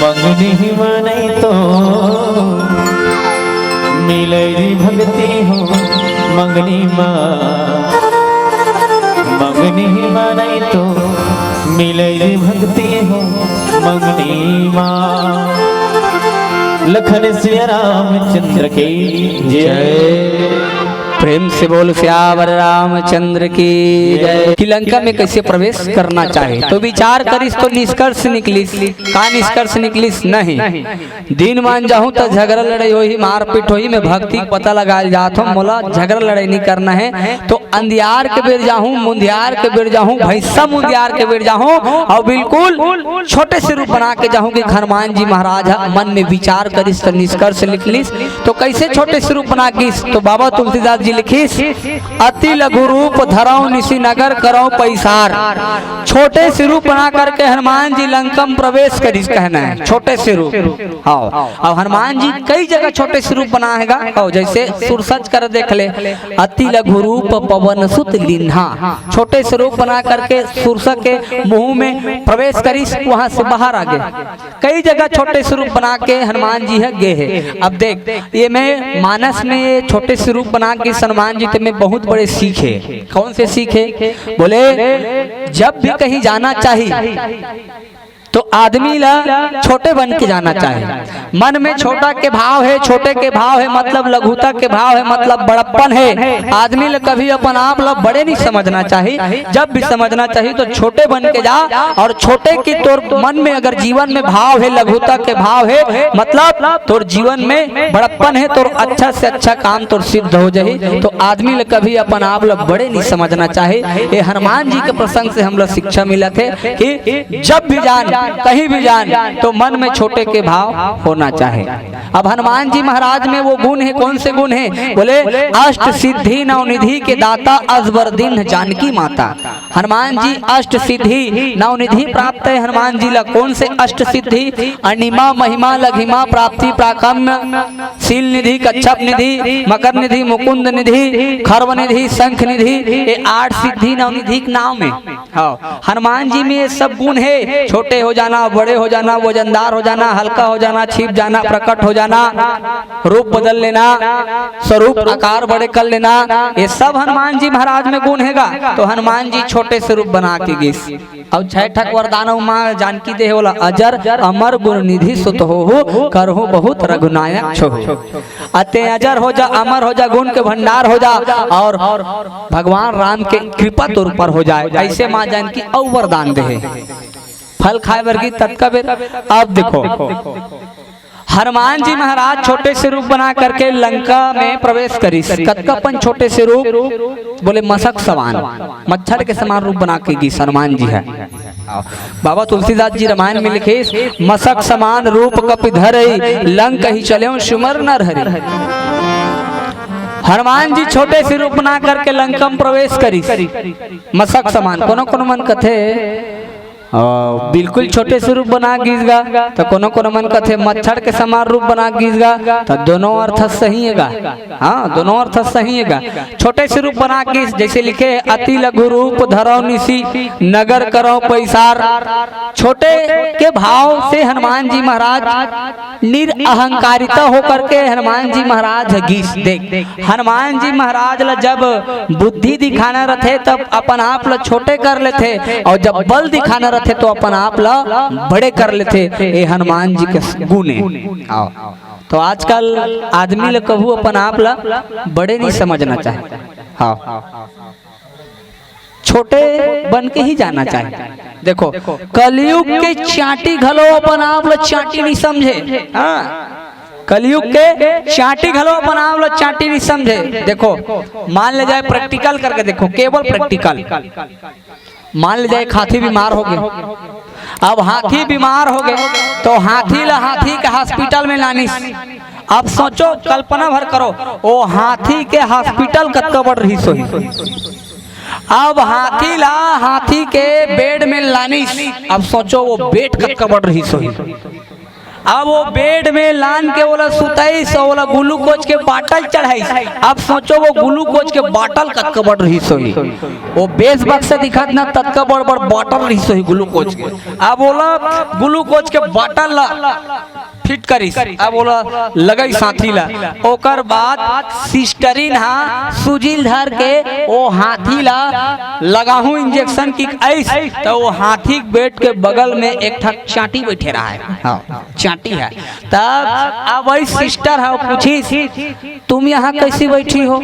मंगनी मानई तो मिलई भक्ति हो मंगनी माँ। मंगनी मानई तो मिलई भक्ति हो मंगनी माँ। लखन सिया रामचंद्र की जय। प्रेम से बोल सियावर रामचंद्र की जय। कि लंका में कैसे प्रवेश करना चाहे, तो विचार करिस तो निष्कर्ष निकलिस। का निष्कर्ष निकलिस? नहीं, दिन मान जाहूं त झगड़ा लड़ाई होही, मारपीट होही। मैं भक्ति के पता लगाए जात हूं, मोला झगड़ा लड़ाई नहीं करना है। तो अंधियार के बेर जाहूं, मुंधियार के बेर जाहूं, भैंसा मुंधियार के बेर जाहूं, और बिल्कुल छोटे से रूप बना के जाहूं कि हनुमान जी महाराज ह मन में विचार करिस तो निष्कर्ष निकलिस। तो कैसे छोटे से रूप बना के, तो बाबा तुलसीदास जी लिखिस, "अति लघु रूप धरौ निसि नगर करौ पैसार।" छोटे से रूप बना करके हनुमान जी लंकम प्रवेश करिस, कहना है, छोटे से रूप। हाँ, अब हनुमान जी कई जगह छोटे से रूप बना है गा। और जैसे सुरसज कर देख ले, "अति लघु रूप पवन सुत लीन्हा", छोटे से रूप बना करके सुरसा के मुंह में प्रवेश करिस, वहां से बाहर आ गए। कई जगह छोटे से रूप बना के हनुमान जी ह गे हे। अब देख, ये मैं मानस में ये छोटे से रूप बना के हनुमान जी ते मैं बहुत बड़े सीखे। कौन से सीखे? बोले, जब भी कहीं जाना चाहिए तो आदमी ला छोटे बन के जाना चाहिए। मन में छोटा के भाव है, छोटे के भाव है, मतलब लघुता के भाव है, मतलब बड़प्पन है। आदमी ला कभी अपन आप ला बड़े नहीं समझना चाहिए। जब भी समझना चाहिए तो छोटे बन के जा। और छोटे की तोर मन में अगर जीवन में भाव है, लघुता के भाव है, मतलब तोर जीवन में बड़प्पन है, तोर अच्छा से अच्छा काम तोर सिद्ध हो जाही। तो आदमी ला कभी अपन आप ला बड़े नहीं समझना चाहिए। ये हनुमान जी के प्रसंग से हम लोग शिक्षा मिलत है कि जब भी जान, कहीं भी जान, तो मन में छोटे के भाव होना चाहिए। अब हनुमान जी महाराज में वो गुण है, कौन से गुण है? बोले, "अष्ट सिद्धि नवनिधि के दाता, अजबर दीन्ह जानकी माता।" हनुमान जी अष्ट सिद्धि नवनिधि प्राप्त है हनुमान जी ला। कौन से अष्ट सिद्धि? अणिमा, महिमा, लघिमा, प्राप्ति, प्राकम्य, शील निधि, कच्छप निधि, मकर निधि, मुकुंद निधि, खर्व निधि, शंख निधि, ये आठ सिद्धि नवनिधि के नाम है। हाँ, हनुमान जी में ये सब गुण है, छोटे हो जाना, बड़े हो जाना, वजनदार हो जाना, हल्का हो जाना, छिप जाना, प्रकट हो जाना, रूप बदल लेना, स्वरूप आकार बड़े कर लेना, ये सब हनुमान जी महाराज में गुण हैगा। तो हनुमान जी छोटे से रूप बना के गिस। अउ छै ठक वरदान अउ माँ जानकी देहे वाला, "अजर अमर गुण निधि सुत होहु, करहु बहुत रघुनायक छो।" अते अजर हो जा, अमर हो जा, गुण के भंडार हो जा, और भगवान राम के कृपा तोर ऊपर हो जाए, ऐसे माँ जानकी अउ वरदान देहे। फल खाए बर गिस ततका बेर। अब देखो, हनुमान जी महाराज छोटे से रूप बना करके लंका में प्रवेश करिस। कतका अपन छोटे से रूप? बोले, मसक समान, मच्छर के समान रूप बना के गिस हनुमान जी ह। बाबा तुलसीदास जी रामायण में लिखिस, "मसक समान रूप कपि धरई, लंक ही चलेउ सुमर नर हरि।" हनुमान जी छोटे से रूप बना करके लंका में प्रवेश करिस। मसक समान, कोनो कोनो मन कथे, अ, बिल्कुल छोटे से रूप बना गिस गा, त कोनो कोनो मन कथे मच्छर के समान रूप बना गिस गा, त दोनों अर्थ सही है गा। हाँ, दोनों अर्थ सही है गा। छोटे से रूप बना गिस, जैसे लिखे, "अति लघु रूप धरौ निसि नगर करौ पैसार।" छोटे के भाव से हनुमान जी महाराज निरअहंकारिता होकर के हनुमान जी महाराज ह गिस। देख, हनुमान जी महाराज ला जब बुद्धि दिखाना रथे, तब अपन आप ला छोटे कर लेथे, और जब बल दिखाना रथे, तो अपन आप ला बड़े कर लेथे। ये हनुमान जी के गुण है। आओ, तो आजकल आदमी ला कभू अपन आप ला बड़े नहीं समझना चाहे। हाँ, छोटे बन के ही जाना चाहे। देखो, कलयुग के चांटी घलो अपन आप ला चांटी नहीं समझे। हाँ, कलयुग के चांटी घलो अपन आप ला चांटी नहीं समझे। देखो, मान ले जाए, प्रैक्टिकल करके देखो, केवल प्रैक्टिकल। मान ले जाए, एक हाथी बीमार हो गए। अब हाथी बीमार हो गए, तो हाथी ला हाथी के हॉस्पिटल में लानिस। अब सोचो, कल्पना भर करो, वो हाथी के हॉस्पिटल कतका बड़ रहिस होही। अब हाथी ला हाथी के बेड में लानिस। अब सोचो, वो बेड कतका बड़ रहिस होही। अब वो बेड में लान के ओला सुताइस, ओला ग्लूकोज के बाटल चढ़ाइस। अब सोचो, वो ग्लूकोज के बाटल कतका बड़ रहिस होही। वो बेस बक्सा दिखत ना, ततका बड़ बड़ बाटल रहिस होही ग्लूकोज के। अब ओला ग्लूकोज के बाटल ला फिट करिस, अब ओला लगाइस हाथी ला। ओकर बाद सिस्टरिन हा सुजिल धर के ओ हाथी ला लगाहूं इंजेक्शन की आइस, त ओ हाथी के बेड के बगल में एक ठक चांटी बैठे रहा है। हाँ, चांटी है। तब अब वही सिस्टर हा पूछिस, "तुम यहाँ कैसी बैठी हो?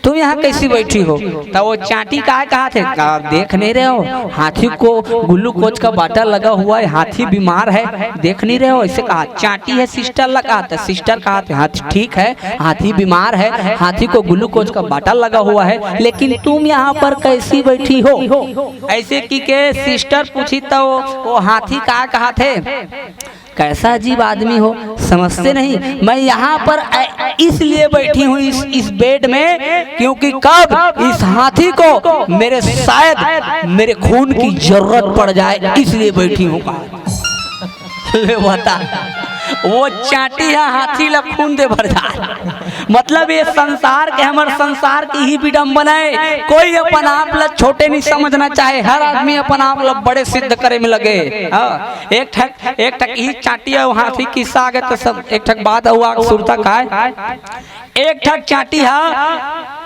तुम यहाँ कैसी बैठी हो?" तो वो चांटी का कहा थे, "का देख नहीं रहे हो, हाथी को ग्लूकोज का बाटल लगा हुआ है, हाथी बीमार है, देख नहीं रहे हो?" ऐसे कहा। चांटी है, सिस्टर लगा, तो सिस्टर कहा थे, "हाँ, ठीक है, हाथी बीमार है, हाथी को ग्लूकोज का बाटल लगा हुआ है, लेकिन तुम यहाँ पर कैसी बैठी हो?" ऐसे की के सिस्टर पूछी तो वो हाथी का कहा थे, कैसा अजीब आदमी हो, समझते नहीं। मैं यहाँ पर ऐ-, इसलिए बैठी हूँ इस, इस बेड में, क्योंकि कब इस हाथी को मेरे, शायद मेरे खून की जरूरत पड़ जाए, इसलिए बैठी हूँ। ले बता, वो चांटी ह हाथी ला खून दे बर जाय। मतलब ये संसार के, हमर संसार के इही विडंबना हे। कोई अपन आप ला छोटे नहीं समझना चाहे, हर आदमी अपन आप ला बड़े सिद्ध करे में लगे। हाँ, एक ठक, एक ठक इही चांटी ह, हाथी किस्सा आगे त सब एक ठक बात अउ आग सुरता काय। एक ठक चांटी ह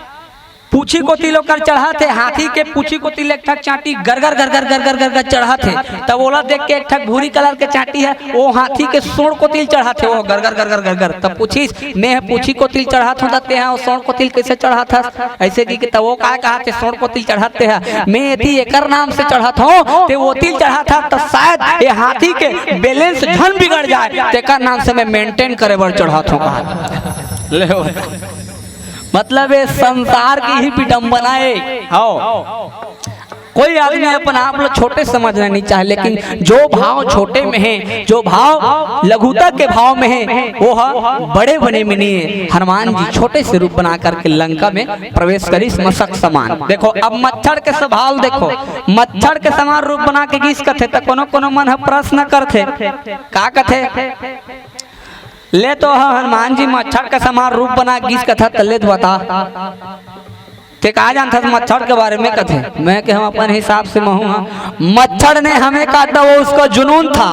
पूछी कोती ले ओकर चढ़त हे, हाथी के पूछी कोती ले एक ठक चांटी गरगर गरगर गरगर गरगर चढ़त हे। तब ओला देख के एक ठक भूरी कलर के चांटी ह, ओ हाथी के सोंड़ कोती ले चढ़त हे, ओ गरगर गरगर गरगर। तब पूछिस, "मैं ह पूछी कोती ले चढ़त हूँ, त तेहा ओ सोंड़ कोती ले कइसे चढ़त हस?" अइसे कहिके तब ओ काय कहत हे, "सोंड़ कोती ले चढ़त तेहा, मैं एती एकर नाम से चढ़त हूँ, ते ओती ले चढ़त हस, त शायद ए हाथी के balance झन बिगड़ जाय, तेकर नाम से मैं maintain करे बर चढ़त हूँ," कहत। ले बता। मतलब ये संसार के इही विडंबना हे। हव, कोई आदमी अपन आप ला छोटे समझना नहीं चाहे, लेकिन जो भाव छोटे में हे, जो भाव लघुता के भाव में हे, वो ह बड़े बने में नहीं हे। हनुमान जी छोटे से रूप बना करके लंका में प्रवेश करिस मशक समान। देखो, अब मच्छर के स्वभाव देखो, मच्छर के समान रूप बना के गिस कथे, त कोनो कोनो मन ह प्रश्न करथे, का कथे? ले तो ह हनुमान जी मच्छर के समान रूप बना गिस कथा, त ले तो बता, ते का जानथस मच्छर के बारे में? कथे, मैं के हम अपन हिसाब से महूं हाँ। मच्छर ने हमें काटा, वो उसका जुनून था,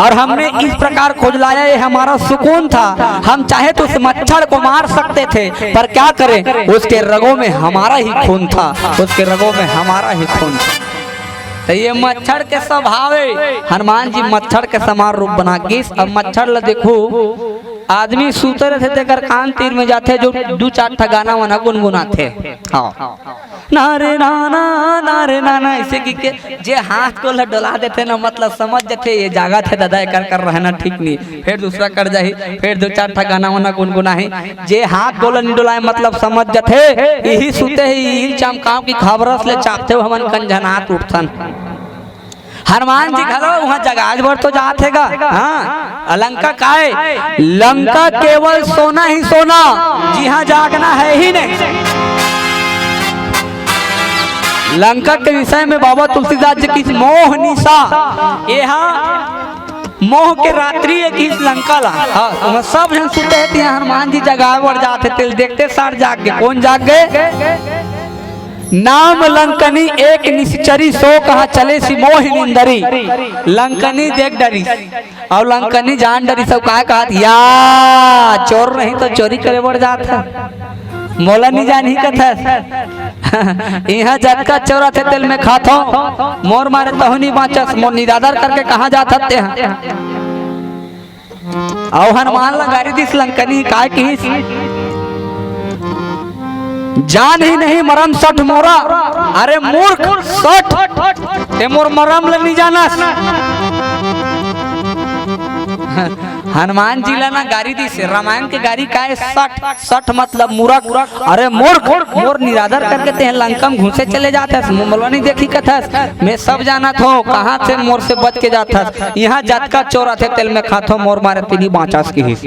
और हमने इस प्रकार खुजलाया, ये हमारा सुकून था। हम चाहे तो उस मच्छर को मार सकते थे, पर क्या करें, उसके रगों में हमारा ही खून था, उसके रगों में हमारा ही खून था। त ये मच्छर के स्वभाव हे। हनुमान जी मच्छर के समान रूप बना गिस। अब मच्छर ल देखू, आदमी सूते रथे, तेकर कान तीर में जाथे, जो दू चार ठा गाना वाना गुनगुनाथे। हाँ, नारे नाना, नारे नाना, अइसे कहिके जे हाथ गोड़ ल डोला देथे ना, मतलब समझ जथे, ये जागत हे दादा, एकर कर रहना ठीक नहीं। फेर दूसरा कर जाही, फेर दू चार ठा गाना वाना गुनगुनाही। जे हाथ गोड़ ल नहीं डोलाय, मतलब समझ जथे, इही सूते हे, इही चमकाव की खबरस ले चापथे, हमन कनझनात उठथन। हनुमान जी घलो उहाँ जगाए बर तो जात हे गा। हाँ, लंका काय? लंका केवल सोना ही सोना, जिहाँ जागना हे ही नहीं। लंका के विषय में बाबा तुलसीदास जी कहिस, मोह निशा, एहा मोह के रात्रि हे कहिस लंका ला। हाँ, उहाँ सब झन सुते हे, तिहाँ हनुमान जी जगाए बर जात हे, तेला देखते सार जाग गे। कोन जाग गे? नाम लंकनी एक निसिचरी, सो कहा चलेसि मोहि निंदरी। लंकनी देख डरिस। अउ लंकनी जान डरिस, अउ काय कहत, या चोर नहीं तो चोरी करे बर जात हे, मोला नहीं जानही कथस। इहाँ जतका चोर आथे तेल में खाथो, मोर मारे तहु नहीं बाँचस, मोर निरादर करके कहाँ जात हस तेहा। अउ हनुमान ला गारी दिस लंकनी, काय किहिस? जान ही नहीं मरम सठ मोरा। अरे मूर्ख सठ, ते मोर मरम ल नहीं जानस। हनुमान जी ला ना गारी दिस, रामायण के गारी काय सठ, सठ मतलब मूर्ख। अरे मूर्ख, मोर निरादर करके तेह लंका में घुसे चले जात हस, मोला नहीं देखी कथस, मैं सब जानत हों, कहाँ से मोर से बच के जात हस। इहाँ जतका चोर आथे तेल में खाथो, मोर मारे तिनी बाँचस किहिस।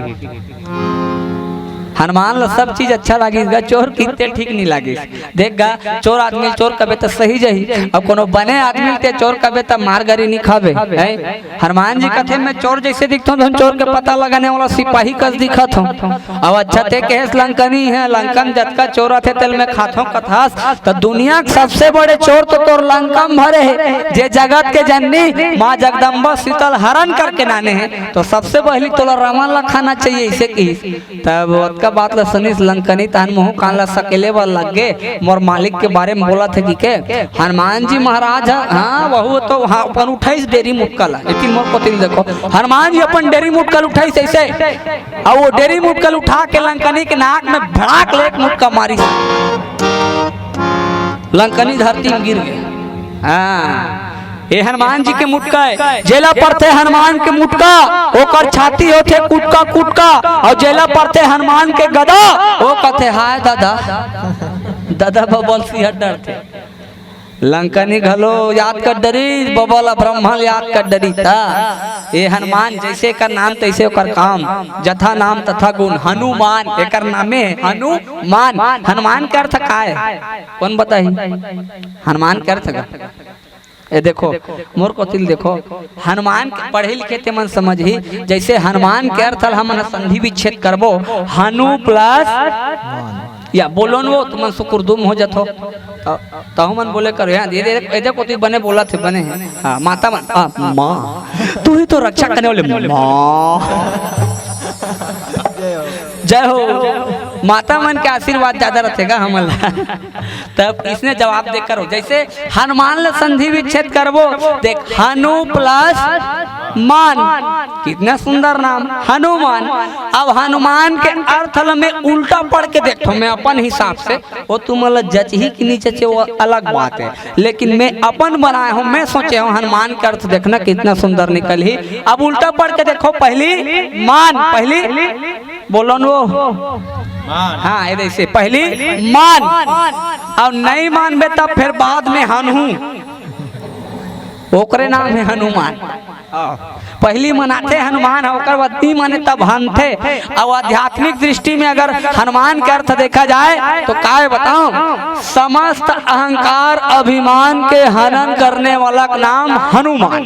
हनुमान ला सब चीज अच्छा लागिस गा, चोर किते ठीक नहीं लागिस। देख गा, चोर आदमी चोर कबे त सही जही, अब कोनो बने आदमी ते चोर कबे त मार गारी नहीं खाबे, हैं? हनुमान जी कथे, मैं चोर जैसे दिखथों, तो हम चोर के पता लगाने वाला सिपाही कस दिखत हों। अब अच्छा ते कहेस लंकनी हे, लंका में जतका चोर आथे तेल में खाथों कथस, त दुनिया के सबसे बड़े चोर तो तोर लंका में भरे हे, जे जगत के जननी माँ जगदम्बा शीतल हरण करके नाने हे, तो सबसे पहली तोला रावण ला खाना चाहिए, इसे कहिस। तब ओतका बात ला सुनिस लंकनी, तहन मुँह कान ला सकेले बर लग गे, मोर मालिक के बारे में बोलत हे कि के? हनुमान जी महाराज ह, हाँ, वहू तो, हाँ, अपन उठाइस डेरी मुटका ला, एती मोर कोती देखो, हनुमान जी अपन डेरी मुटका ल उठाइस ऐसे, अउ वो डेरी मुटका ल उठा के लंकनी के नाक में भड़ाक ले एक मुटका मारिस, लंकनी धरती में गिर गे। हाँ, ये हनुमान जी के मुटका हे। जेला परथे हनुमान के मुटका, ओकर छाती होथे कुटका कुटका, अउ जेला परथे हनुमान के गदा, ओ कथे, हाय दादा, दादा बबल सिंह डरथे। लंकनी घलो याद कर डरिस, बबा ला ब्रह्मा ला याद कर डरिस। त ए हनुमान, जइसे एकर नाम तइसे ओकर काम, जथा नाम तथा गुण। हनुमान एकर नामे, हनुमान। हनुमान के अर्थ का हे? कोन बताही? हनुमान के अर्थ का? ए देखो, मोर कोतिल देखो, हनुमान के पढ़े लिखे ते मन समझही। जइसे हनुमान के अर्थ ल हमन संधि विच्छेद करबो, हनु प्लस या बोलो न वो, तुमन सुकुरदुम हो जथो। त-, तहु मन बोले करो, हाँ, ये दे, ये देखो, तू बने बोला थे, बने हैं। हाँ, माता मन, हाँ, माँ, तू ही तो रक्षा करने वाले, माँ। जय हो। माता मन के आशीर्वाद ज्यादा रहिथे गा हमन ला। तब इसने जवाब दे करो, जइसे हनुमान ला संधि विच्छेद करबो, देख, हनु प्लस मान, कितना सुंदर नाम, हनुमान। अब हनुमान के अर्थ ल मैं उल्टा पढ़ के देखथों, मैं अपन हिसाब से, वो तुमन ला जचही कि नहीं जचे, वो अलग बात हे, लेकिन मैं अपन बनाए हों, मैं सोचे हों हनुमान के अर्थ, देखना कितना सुंदर निकलही। अब उल्टा पढ़ के देखो, पहली मान, पहली बोलो न वो, हाँ, ये जइसे पहली मान, अउ नहीं मानबे तब फिर बाद में हनहू, ओकरे नाम हे हनुमान। पहली मनाथे हनुमान ह, ओकर बाद नहीं माने तब हनथे। अउ आध्यात्मिक दृष्टि में अगर हनुमान के अर्थ देखा जाए तो काय बताऊं, समस्त अहंकार अभिमान के हनन करने वाला का नाम हनुमान।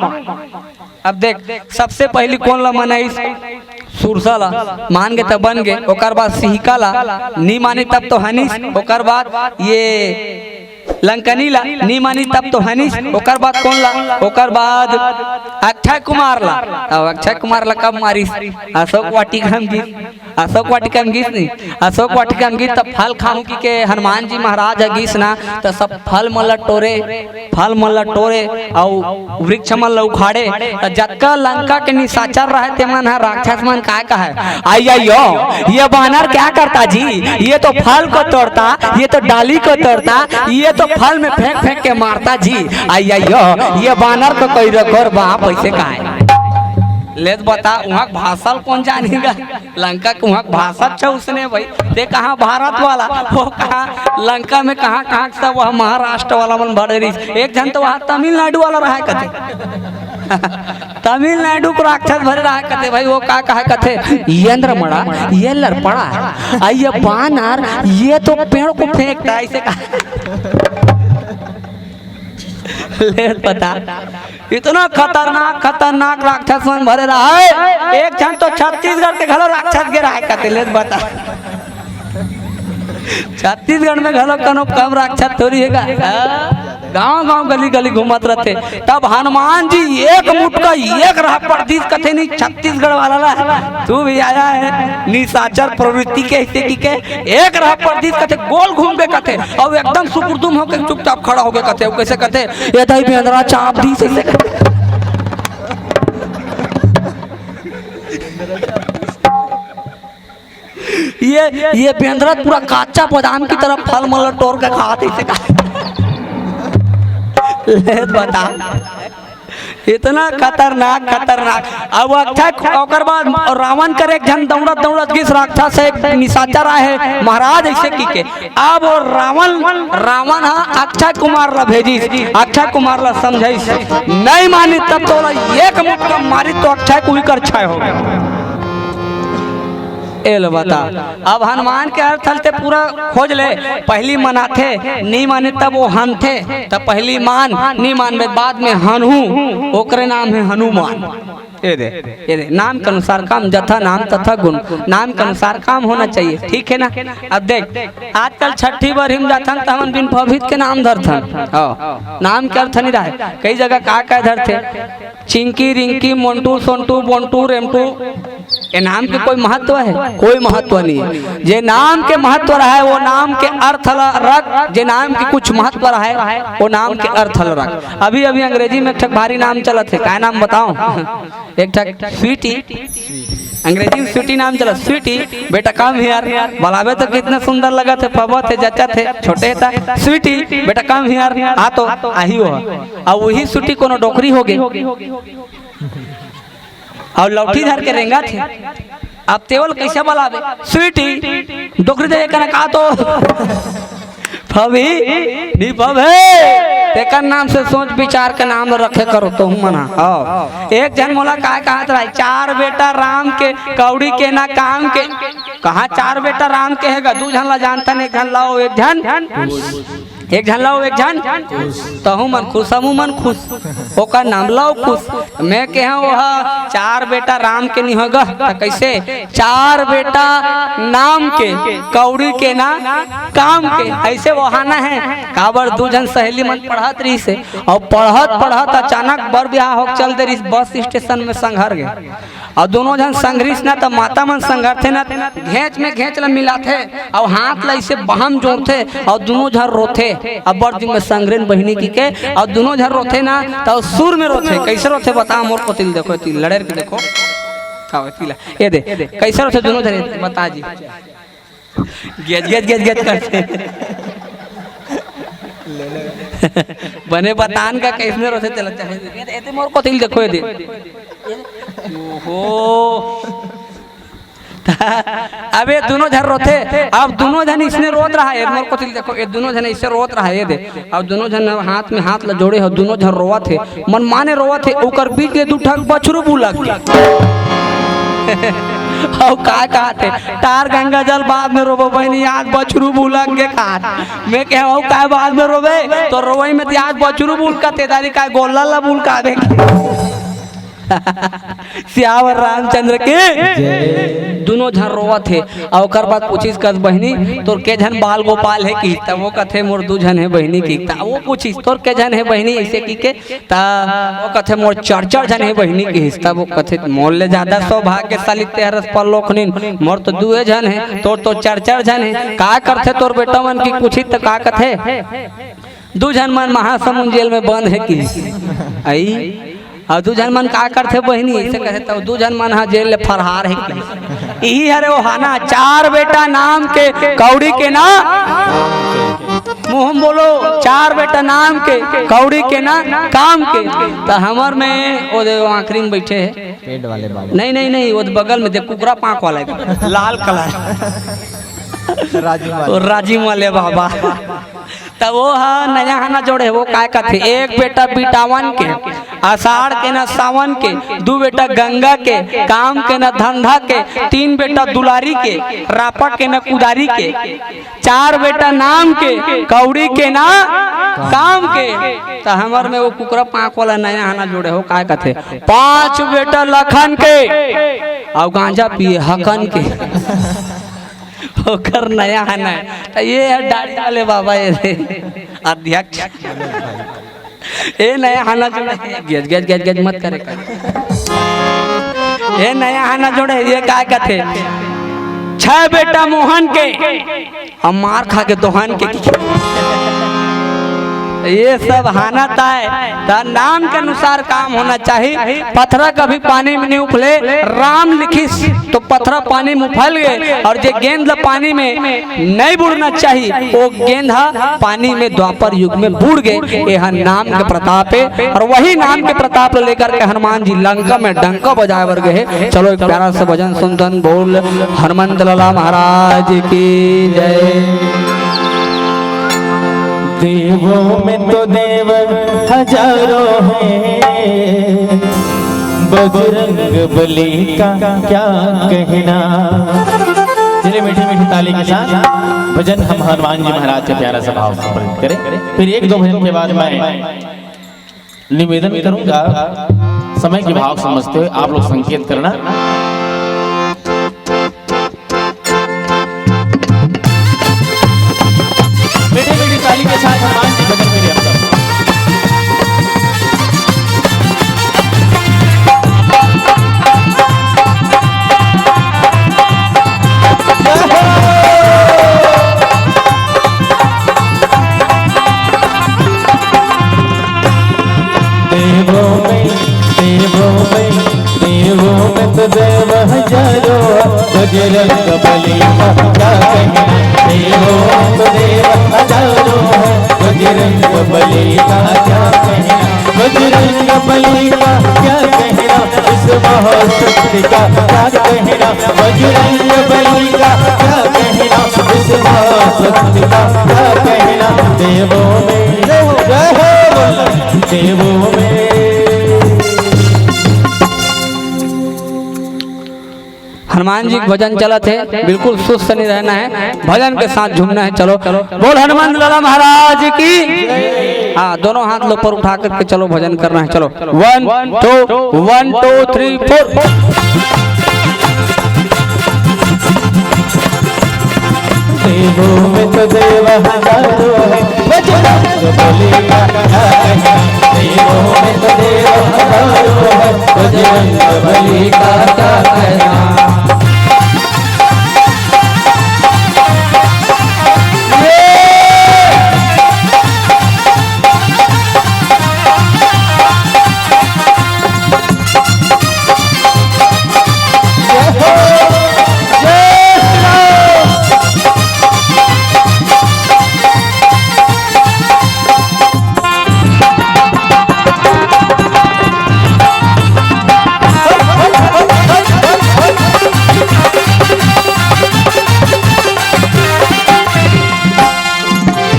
अब देख, सबसे पहली कोन ला मनाइस? सुरसा ला। मान गे त बन गे। ओकर बाद सिहिका ला, नी मानी तब तो हनिस। ओकर बाद ये लंकनी ला, नी मानी तब तो हनिस। ओकर बाद कोन ला? ओकर बाद अक्षय कुमार ला। अब अक्षय कुमार ला कब मारिस? अशोक वाटिका में गिस। अशोक वाटिका में गिस नहीं, अशोक वाटिका में गिस त फल खाहूं कहिके हनुमान जी महाराज ह गिस ना, त सब फल मन ला टोरे, फल मन ला टोरे अउ वृक्ष मन ला उखाड़े। त जतका लंका के निशाचर रहे ते मन ह, राक्षस मन काय कहे, "अय्यो, ये बानर क्या करता जी? ये तो फल को तोड़ता, ये तो डाली को तोड़ता, ये तो फल में फेंक फेंक के मारता जी। अय्यो, ये बानर को कोई रखोर बाप ऐसे कहे।" ले त बता, उहाँ के भाषा ल कोन जानेगा? लंका के उहाँ के भाषा अच्छा उसने भाई। ते कहाँ भारत वाला, वो कहाँ लंका में, कहाँ, कहाँ के सब वह महाराष्ट्र वाला मन भरे रहिस। एक झन तो वहाँ तमिलनाडु वाला रहा कथे। तमिलनाडु के राक्षस भरे रहा कथे भाई, वो का कहा कथे, "ये अंदर मड़ा, ये लड़पड़ा, आ ये बानर, ये तो पेड़ को फेंकता है," ऐसे कहा। ले बता, इतना खतरनाक, खतरनाक राक्षस मन भरे रहा है। एक झन तो छत्तीसगढ़ के घलो राक्षस गे रहा है, कते ले बता। छत्तीसगढ़ में घलो कनो कम राक्षस थोड़ी हे गा। हाँ? गांव गांव गली गली घूमत रहते। तब हनुमान जी एक मुटका एक राह पर दिस कथे नहीं छत्तीसगढ़ वाला ला। तू भी आया है निशाचर प्रवृत्ति के स्थिति के। एक राह पर दिस कथे, गोल घूम के कथे, अउ एकदम सुकुरदुम होके चुपचाप खड़ा होके कथे, अउ कैसे कथे, "ये दाई बेंदरा चाप दिस," ऐसे कथे। ये, ये बेंदरा पूरा कच्चा बादाम की तरह फल मन ला टोर के खात हे, ऐसे कथे। ले बता। इतना खतरनाक, खतरनाक। अब अक्षय, ओकर बाद रावण कर एक झन दौड़त दौड़त गिस राक्षस, एक निशाचर आहे महाराज, ऐसे कहिके। अब वो रावण, रावण हा अक्षय कुमार ला भेजिस, अक्षय कुमार ला समझाइस, नहीं मानी तब तो ओला एक मुक्का मारी तो अक्षय को ही कर छाय हो गया। ए लो बता, अब हनुमान के अर्थ हलते पूरा खोज ले। पहली मनाथे, नी माने तब वो हनथे, तब पहली मान, नी मानबे बाद में हनहू, ओकरे नाम है हनुमान। ये दे, ये दे, नाम के अनुसार काम, जथा नाम तथा गुण, नाम के अनुसार काम होना चाहिए, ठीक है ना? अब देख, आजकल छठी बर हिम जाथन त हमन बिन पवित्र के नाम धरथन। हाँ, नाम के अर्थ नहीं रहे, कई जगह का का धरथे, चिंकी, रिंकी, मोंटू, सोंटू, बोंटू, रेमटू, ये नाम के कोई महत्व है? कोई महत्व नहीं है। जे नाम के महत्व रहा है, वो नाम के अर्थ ला रख, जे नाम के कुछ महत्व रहा है, वो नाम के अर्थ ला रख। अभी, अभी अंग्रेजी में एक ठक भारी नाम चलत है, काय नाम बताओ? एक ठक स्वीटी, अंग्रेजी में स्वीटी नाम चलत, स्वीटी, बेटा कम हियर, बलाबे तो कितना सुंदर लगत है, पबत है, जचत है, छोटे था, स्वीटी, बेटा कम हियर, आ तो, आही वो। अब वही स्वीटी कोनो डोकरी हो गई। अउ लौठी धर के रेंगत हे। अब तेवल कैसे बलाबे? स्वीटी, डोकरी दे कना का तो। फबही, नहीं फबे। तेकर नाम से सोच विचार के नाम रखे करो तो हूँ मना। हाँ। एक झन मोला काय कहत रहा, चार बेटा राम के, कौड़ी के ना काम के। कहाँ चार बेटा राम के हे गा? दू झन ला जानथन, एक झन लाओ, एक झन, एक झन लाओ, एक झन। तहू मन खुश, हमू मन खुश। ओकर नाम लाओ खुश। मैं कहे, ओहा चार बेटा राम के नहीं होगा, त कैसे? चार बेटा नाम के, कौड़ी के ना काम के। ऐसे वो हाना है। काबर दू झन सहेली मन पढ़त रहिस हे, अउ पढ़त पढ़त अचानक बर बिहाव होके चल दे रहिस, बस स्टेशन में संघर गे। अउ दोनों झन संघरिस ना, त माता मन संघरथे ना, घेंच में घेंच ल मिलाथे, अउ हाथ ल अइसे बहम जोड़थे, अउ दोनों झन रोथे। अब्बड़ दिन में संघरिन बहिनी कहिके, अउ दोनों झन रोथे ना, त सुर में रोथे। कैसे रोथे बता, मोर कोति ल देखो, एती लड़ेर के देखो। का होय, पीला। ये दे, कैसे रोथे दोनों झन, बता जी। गेज, गेज, गेज, गेज करथे। बने बतान का कैसने रोथे तेला चाहे। एते मोर कोति ल देखो, ये दे। ओहो। अब ये दोनों झन रोथे, अब दोनों झन इसने रोत रहा है, मोर कोति ल देखो, ये दोनों झन इसने रोत रहा है, ये दे। अब दोनों झन हाथ में हाथ ला जोड़े हो, दोनों झन रोवत हे, मन माने रोवत हे, ओकर बीच ले दू ठक बछरू बुलक गे। अउ का कहत हे, "तार गंगा जल बाद में रोबो बहिनी, आज बछरू बुलक गे," कहत। मैं कहे, "अउ काय बाद में रोबे? तो रोवई में ते आज बछरू बुलका, ते दारी काय गोल्ला ला बुलका दे।" सियावर रामचंद्र के। जय। दोनों झन रोवत हे, अउ ओकर बाद पूछिस कस, "बहिनी, तोर के झन बाल गोपाल हे?" कि तब वो कथे, "मोर दू झन हे बहिनी," कि तब वो पूछिस, "तोर के झन हे बहिनी?" ऐसे कहिके, त वो कथे, "मोर चार चार झन हे बहिनी," किहिस। तब वो कथे, "मोर ले ज्यादा सौभाग्यशाली तेहरस परलोकनिन, मोर तो दुए झन हे, तोर तो चार चार झन हे। का करथे तोर बेटा मन?" कि पूछिस त का कथे, "दू झन मन महासमुंद जेल में बंद हे," किहिस। आई, अउ दू झन मन का करथे बहिनी? ऐसे कथे, त दू झन मन ह जेल ले फरहार हे कि। इही हरे वो हाना, चार बेटा नाम के, कौड़ी के ना। मुंह में बोलो, चार बेटा नाम के, कौड़ी के ना काम के। त हमर में वो दे आखिरी में बैठे हे। पेट वाले बाबा। नहीं, नहीं, नहीं, वो बगल में देख, कुकरा पांख वाला हे। लाल कलर। राजीव वाले। वो राजीव वाले बाबा। त वो ह नया हाना जोड़े, वो काय कथे, एक बेटा बिटावन के, आषाढ़ के ना सावन के, दू बेटा गंगा के, काम के ना धंधा के, तीन बेटा दुलारी के, रापा के ना कुदारी के, चार बेटा नाम के, कौड़ी के ना काम के। त हमर में वो कुकरा पांख वाला नया हाना जोड़े हो, काय कथे, पांच बेटा लखन के, अउ गांजा पिए हकन के। ओकर नया हाना हे। त ये हे डाढ़ी वाले बाबा, ये दे। अध्यक्ष। ये नया हाना जोड़े, गेज, गेज, गेज, गेज मत करे कर। ये नया हाना जोड़े, ये काय कथे? छह बेटा मोहन के, हम मार खा के दोहन के। ये सब हाना ताय, त नाम के अनुसार काम होना चाहिए। पथरा कभी पानी में नहीं उफले, राम लिखिस तो पथरा पानी में उफल गे, अउ जे गेंद ला पानी में नहीं बुड़ना चाहिए, वो गेंद हा पानी में द्वापर युग में बुड़ गे। ये हा नाम के प्रताप हे, अउ वही नाम के प्रताप ला लेकर के हनुमान जी लंका में डंका बजाए बर गे हे। चलो एक प्यारा सा भजन सुनथन, बोल हनुमंत लाला महाराज की जय। देवों में तो देव हजारों हैं, बजरंग बली का क्या कहना। चलिए मीठी मीठी ताली के साथ भजन हम हनुमान जी महाराज का प्यारा सा भाव समर्पित करें। फिर एक दो भजन के बाद मैं निवेदन करूंगा, समय के भाव समझते हुए आप लोग संकेत करना। मीठी मीठी ताली के साथ हनुमान जी भजन करिए हम सब। देवों में, देवों में, देवों में तो देव हजारों, बजरंग बली का क्या कहना। देवों में तो देव हजारों है, बजरंग बली का क्या कहना। बजरंग बली का क्या कहना, इस महाशक्ति का क्या कहना। बजरंग बली का क्या कहना, इस महाशक्ति का क्या कहना। देवों में, जय हो, जय हो, देवों में। हनुमान जी के भजन चलत हे, बिल्कुल सुस्त नहीं रहना है, भजन के साथ झूमना है। चलो, बोल हनुमान लाला महाराज की। हाँ, दोनों हाथ ऊपर उठा करके चलो, भजन करना है। चलो, वन, टू, वन, टू, थ्री, फोर। देवों में तो देव हजारों है, बजरंग बली का क्या कहना। देवों में तो देव हजारों है, बजरंग बली का क्या कहना।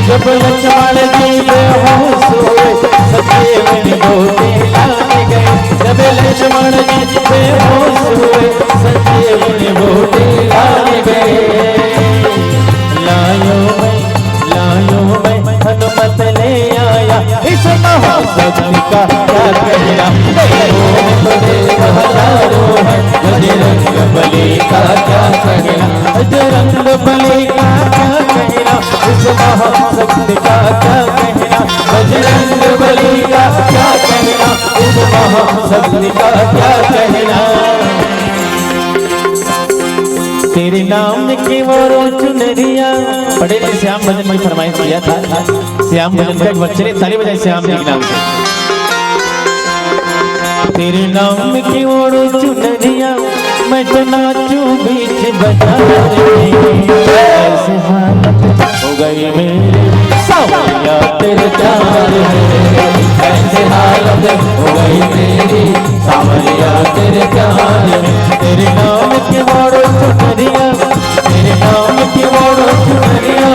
जब लक्ष्मण जी बेहोश हुए, संजीवनी बूटी लाने गए। जब लक्ष्मण जी बेहोश हुए, संजीवनी बूटी लाने गए। लायो मैं, लायो मैं, हनुमत ले आया, इस महाशक्ति का क्या कहना। देवों में तो देव हजारों है, बजरंग बली का क्या कहना। बजरंग बली का क्या कहना, इस महाशक्ति का क्या कहना। बजरंग बली का क्या कहना, इस महाशक्ति का क्या कहना। तेरे नाम की वो चुनरिया, पटेल जी श्याम भजन की फरमाइश किया था। श्याम भजन का एक बच्चे ने ताली बजाई श्याम जी के नाम से। तेरे नाम की ओढ़ चुनरिया, मैं तो नाचूं बीच बाजार में। ऐसी हालत हो गई मेरी, सावरिया तेरे प्यार में। ऐसी हालत हो गई मेरी, सावरिया तेरे प्यार में। तेरे नाम की ओढ़ चुनरिया, तेरे नाम की ओढ़ चुनरिया,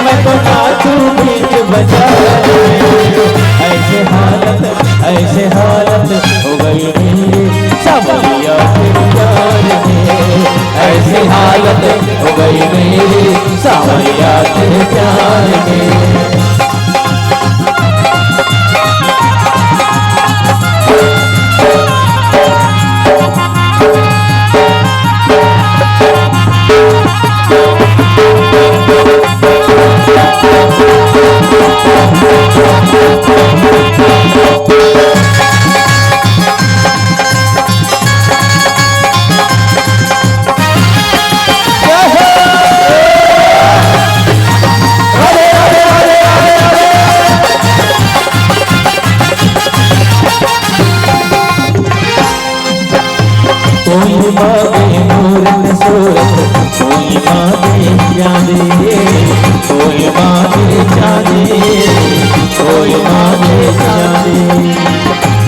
मैं तो नाचूं बीच बाजार में। ऐसी हालत, ऐसी हालत हो गई मेरी, सावरिया तेरे प्यार में। ऐसी हालत हो गई मेरी, सावरिया तेरे प्यार में। कोई मांगे मूरत सूरत, कोई मांगे चांदी, कोई मांगे चांदी, कोई मांगे चांदी।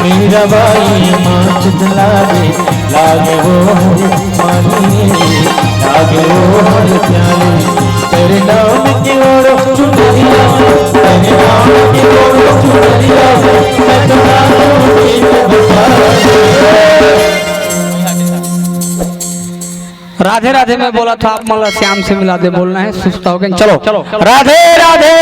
मेरा भाई मांग लागे, लागे वो हर मानी, लागे वो हर प्याली। तेरे नाम की ओढ़ चुनरिया, तेरे नाम की ओढ़ चुनरिया, मैं तो नाचूं बीच बाजार में। राधे राधे मैं बोला था, आप मन ला श्याम से मिला दे, बोलना है, सुस्ता हो गए। चलो, राधे राधे।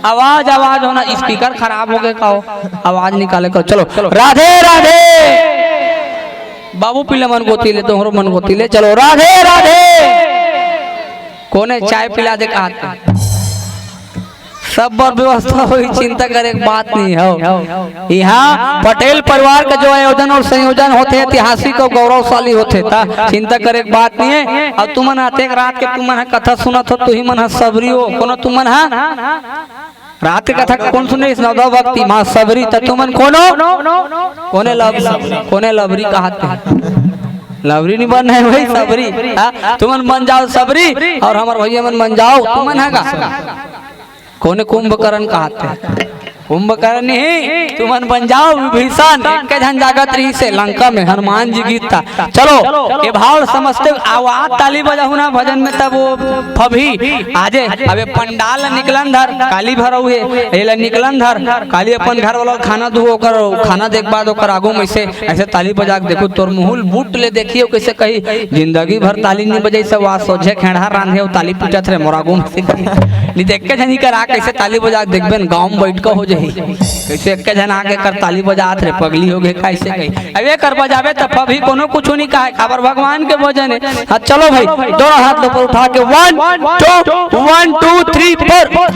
आवाज, आवाज होना, स्पीकर खराब हो गए का हो, आवाज निकाले का। चलो, राधे राधे। बाबू पीला मन गोती ले, तोहरो मन गोती ले। चलो, राधे राधे। कोने चाय पिला दे कहा था? सब बर व्यवस्था होही, चिंता करे के बात नहीं हो। यहाँ पटेल परिवार का जो आयोजन और संयोजन होथे, ऐतिहासिक और गौरवशाली होथे, ता चिंता करे के बात नहीं है। और तुमन आते एक रात के तुमन ह कथा सुनत हो, तुही मन ह सबरी हो, कोनो तुमन ह रात के कथा कौन सुने? इस नवदा भक्ति माँ सबरी, त तुमन कोनो, कोने लब-, कोने लबरी कहाते हैं? लबरी नहीं बनना है भाई, सबरी। हाँ? तुमन बन जाओ सबरी और हमारे भैया मन बन जाओ, तुमन है का? कोने कुंभकर्ण कहाते हैं? कुंभकर्ण ही तुमन बन जाओ विभीषण। एक झन जागत रहिसे लंका में, हनुमान जी गीत था। चलो, ये भाव समझते हो, आओ, आ ताली बजाहू ना भजन में, तब वो फबही आजे। अबे पंडाल निकलन धर, काली भरऊ हे, एला निकलन धर, काली अपन घर वाला खाना दू, ओकर खाना देख बाद ओकर आगू में से ऐसे ताली बजा के देखू, तोर मुहुल बूट ले देखियो कैसे कही, जिंदगी भर ताली नहीं बजाई, सब आज सोझे खेड़हा रांधे, वो ताली पूछत रहे मोर आगू में से। नहीं देख के झनी कर आ कैसे ताली बजा के देखबे न, गाँव में बैठ के हो जाही। कैसे एक झन आके कर ताली बजात रे, पगली हो गए, कैसे कही? अब ये कर बजावे त फबही कोनो कुछ नहीं कहे, काबर भगवान के भजन है। हाँ, चलो भाई, दोनों हाथ ऊपर उठा के, one, two, one, two, three, four।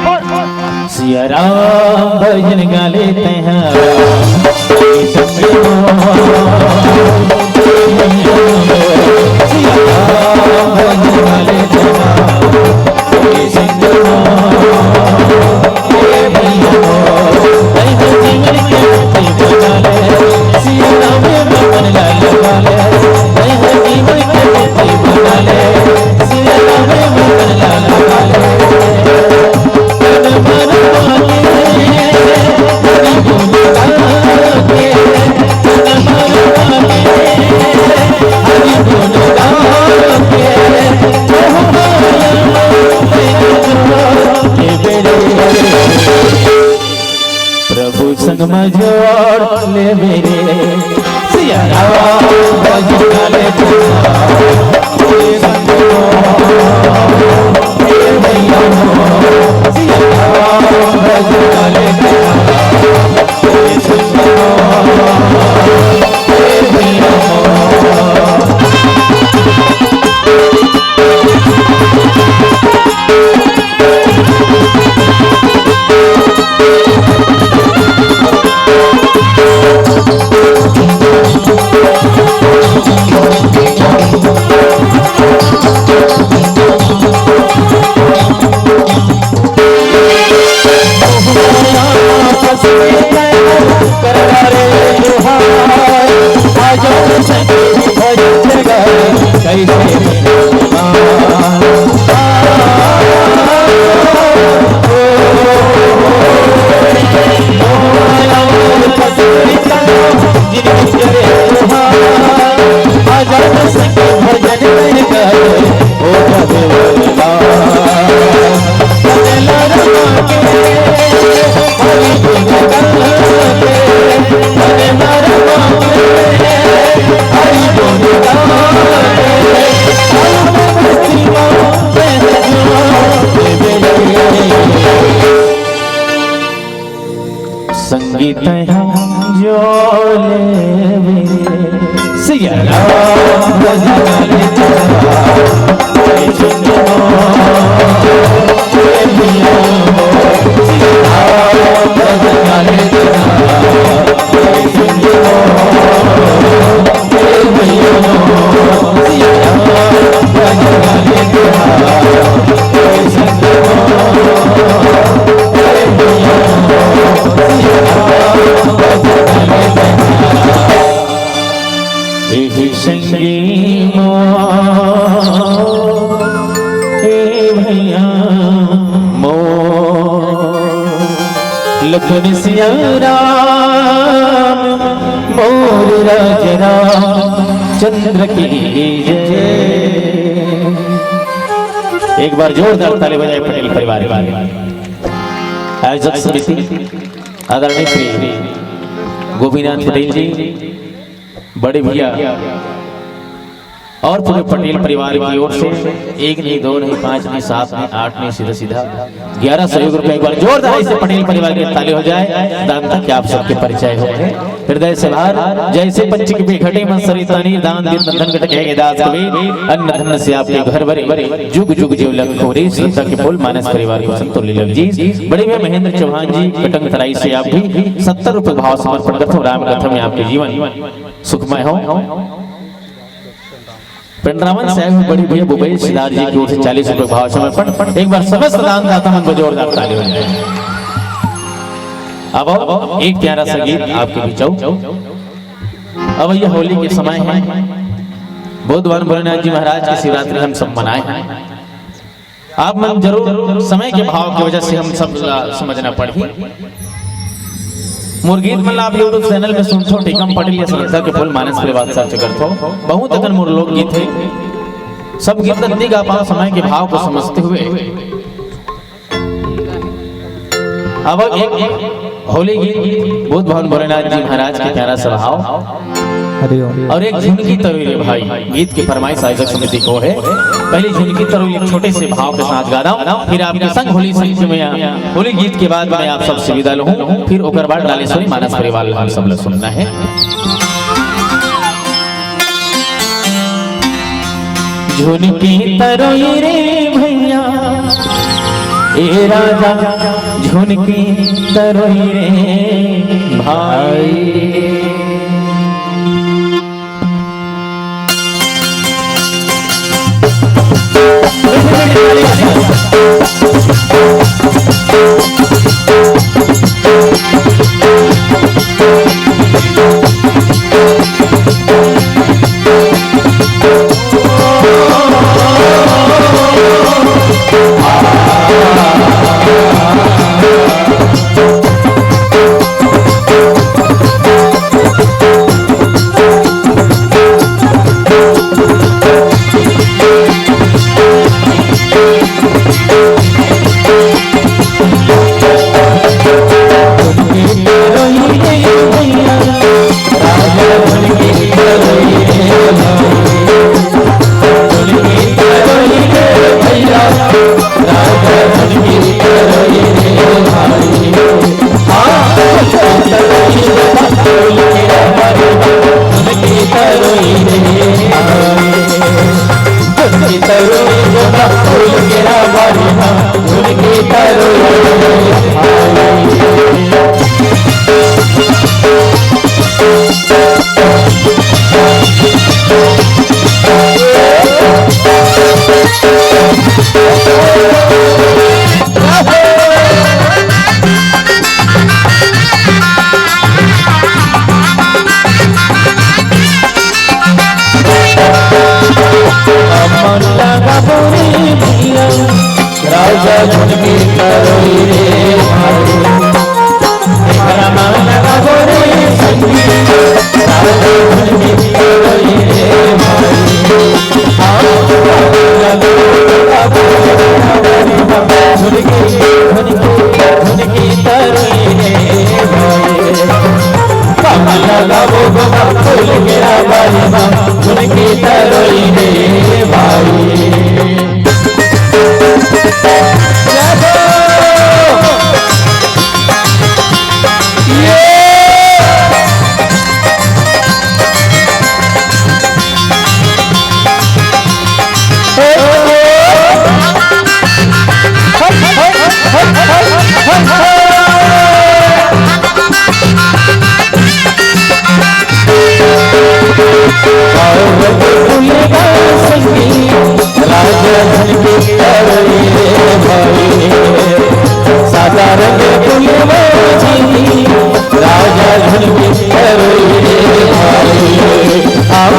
Siya Ram भजन गा लेते हैं। सिया राम भजन गा लेते हैं। प्रभु संग म जोड़ ले मेरे सिया राम भजन ले। संगीत हम जोड़ लेवे, सिया राम भजन गावे। ए संगी मोर, ए भैया मोर, लखन सिया राम मोर राज रामचंद्र की जय। एक बार जोरदार ताली बजाए पटेल परिवार के आयोजक समिति आदरणीय श्री गोपीनाथ पटेल जी, बड़े भैया और पूरे पटेल परिवार की ओर से एक नहीं, दो नहीं, पांच नहीं, सात नहीं, आठ नहीं, सीधा सीधा ग्यारह सौ एक रुपए। एक बार जोरदार इसे पटेल परिवार की ताली हो जाए। दान तक आप सबके परिचय हो गए। हृदय से बाहर जैसे पंचक पे घटे मन सरिता नीर, दान दीन धन घट कहे दास कबीर। अन्न धन से आपके घर भरे, जुग जुग जीव लखो रे। श्रद्धा के फूल मानस परिवार को संतोष लीलक जी। बड़े भैया महेंद्र चौहान जी कटंग तराई से आप भी सत्तर रुपए भाव समर्पण करते हो। राम कथा में आपके जीवन सुखमय हो। पेंड्रावन साहब बड़ी भैया भूपेश सिद्धार्थ जी की ओर से चालीस रुपए भाव समर्पण। एक बार समस्त दानदाता मन को जोरदार ताली हो जाए। अब एक प्यारा सा गीत आपके बीच आओ। अब ये होली के समय है, बुद्ध भगवान भोलेनाथ जी महाराज की शिवरात्रि हम सब मनाए हैं। आप मन जरूर समय के भाव की वजह से हम सब ला समझना पड़ही। मोर गीत मन ला आप YouTube चैनल में सुनथो, टेकम पटेल या श्रद्धा के फूल मानस परिवार search करथो। बहुत अकन मोर लोकगीत हे, सब गीत ला नइ गा पाओं समय के भाव को समझते हुए। अब एक होली गीत, बुद्ध भवन भोलेनाथ जी महाराज के प्यारा सा भाव। हरिओम। और एक झुनकी तरोई रे भाई, गीत की फरमाइश आयोजक समिति को है। पहली झुनकी तरोई एक छोटे से भाव के साथ गाना, फिर आपके संग होली संग में होली गीत के बाद मैं आप सबसे विदा लूं, फिर ओकर बाद डालेश्वरी मानस परिवार ला हम सब ला सुनना है। झुनकी तरोई रे भैया, ए राजा, झुनकी तरोई रे भाई। राजा झुनकी तरोई रे भाई, एकरा मान लगाबो रे संगी, राजा झुनकी तरोई रे भाई। झुनकी, झुनकी, झुनकी तरोई रे भाई। कमला गाबो गोबा फूल के राबारी मा, झुनकी तरोई रे भाई। जय हो। ये। राजा झुनकी तरोई रे भाई, सादा रंग फुलवा जी, राजा झुनकी तरोई रे भाई। हम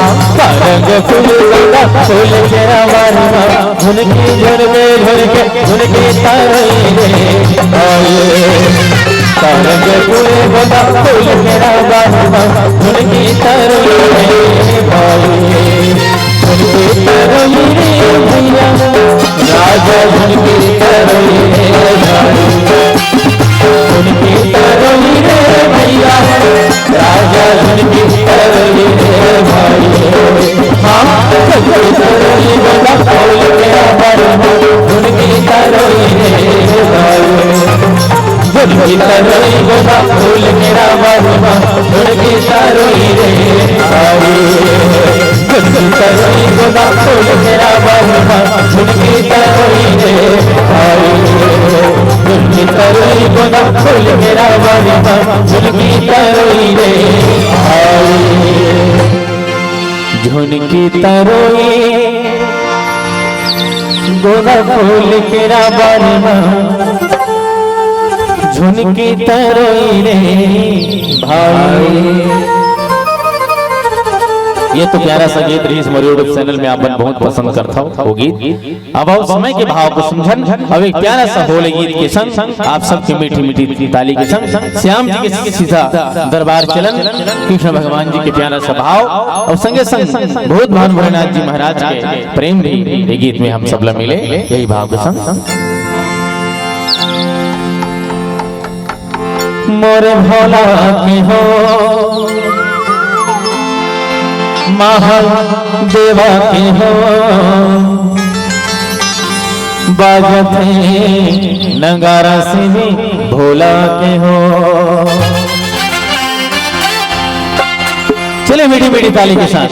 रंग फुलवा फूल के राबारी मा, झुनकी झुनके झुनके झुनकी तरोई रे भाई। तरंग फूल गोबा फूल के राबारी मा, झुनकी तरोई रे भाई। झुनकी तरोई रे भैया, राजा झुनकी तरोई रे भाई। झुनकी तरोई रे भैया, राजा झुनकी तरोई रे भाई। हाँ, झुनकी तरोई गोबा फूल के राबारी मा, झुनकी तरोई रे भाई। झुनकी तरोई गोबा फूल के राबारी मा, झुनकी तरोई रे भाई। झुनकी तरोई गोबा फूल के राबारी मा, झुनकी तरोई रे भाई। झुनकी तरोई गोबा फूल के राबारी मा, झुनकी तरोई रे भाई। झुनकी तरोई गोबा फूल के राबारी मा, झुनकी तरोई रे भाई। ये तो प्यारा सा गीत रहिस, मोर YouTube चैनल में आप मन बहुत पसंद करथव वो गीत। अब अउ समय के भाव को समझन, अब एक प्यारा सा होले गीत के संग आप सबके मीठी मीठी ताली के संग श्याम जी के सीधा दरबार चलन, कृष्ण भगवान जी के प्यारा सा भाव अउ संगे संग भूत भान भोलेनाथ जी महाराज के प्रेम भी ये गीत में हम सबला मिले, यही भाव के संग। मोरे भोला के हो, महादेवा के हो, बाजथे नगारा से भी भोला के हो। चलिए मीठी मीठी ताली के साथ।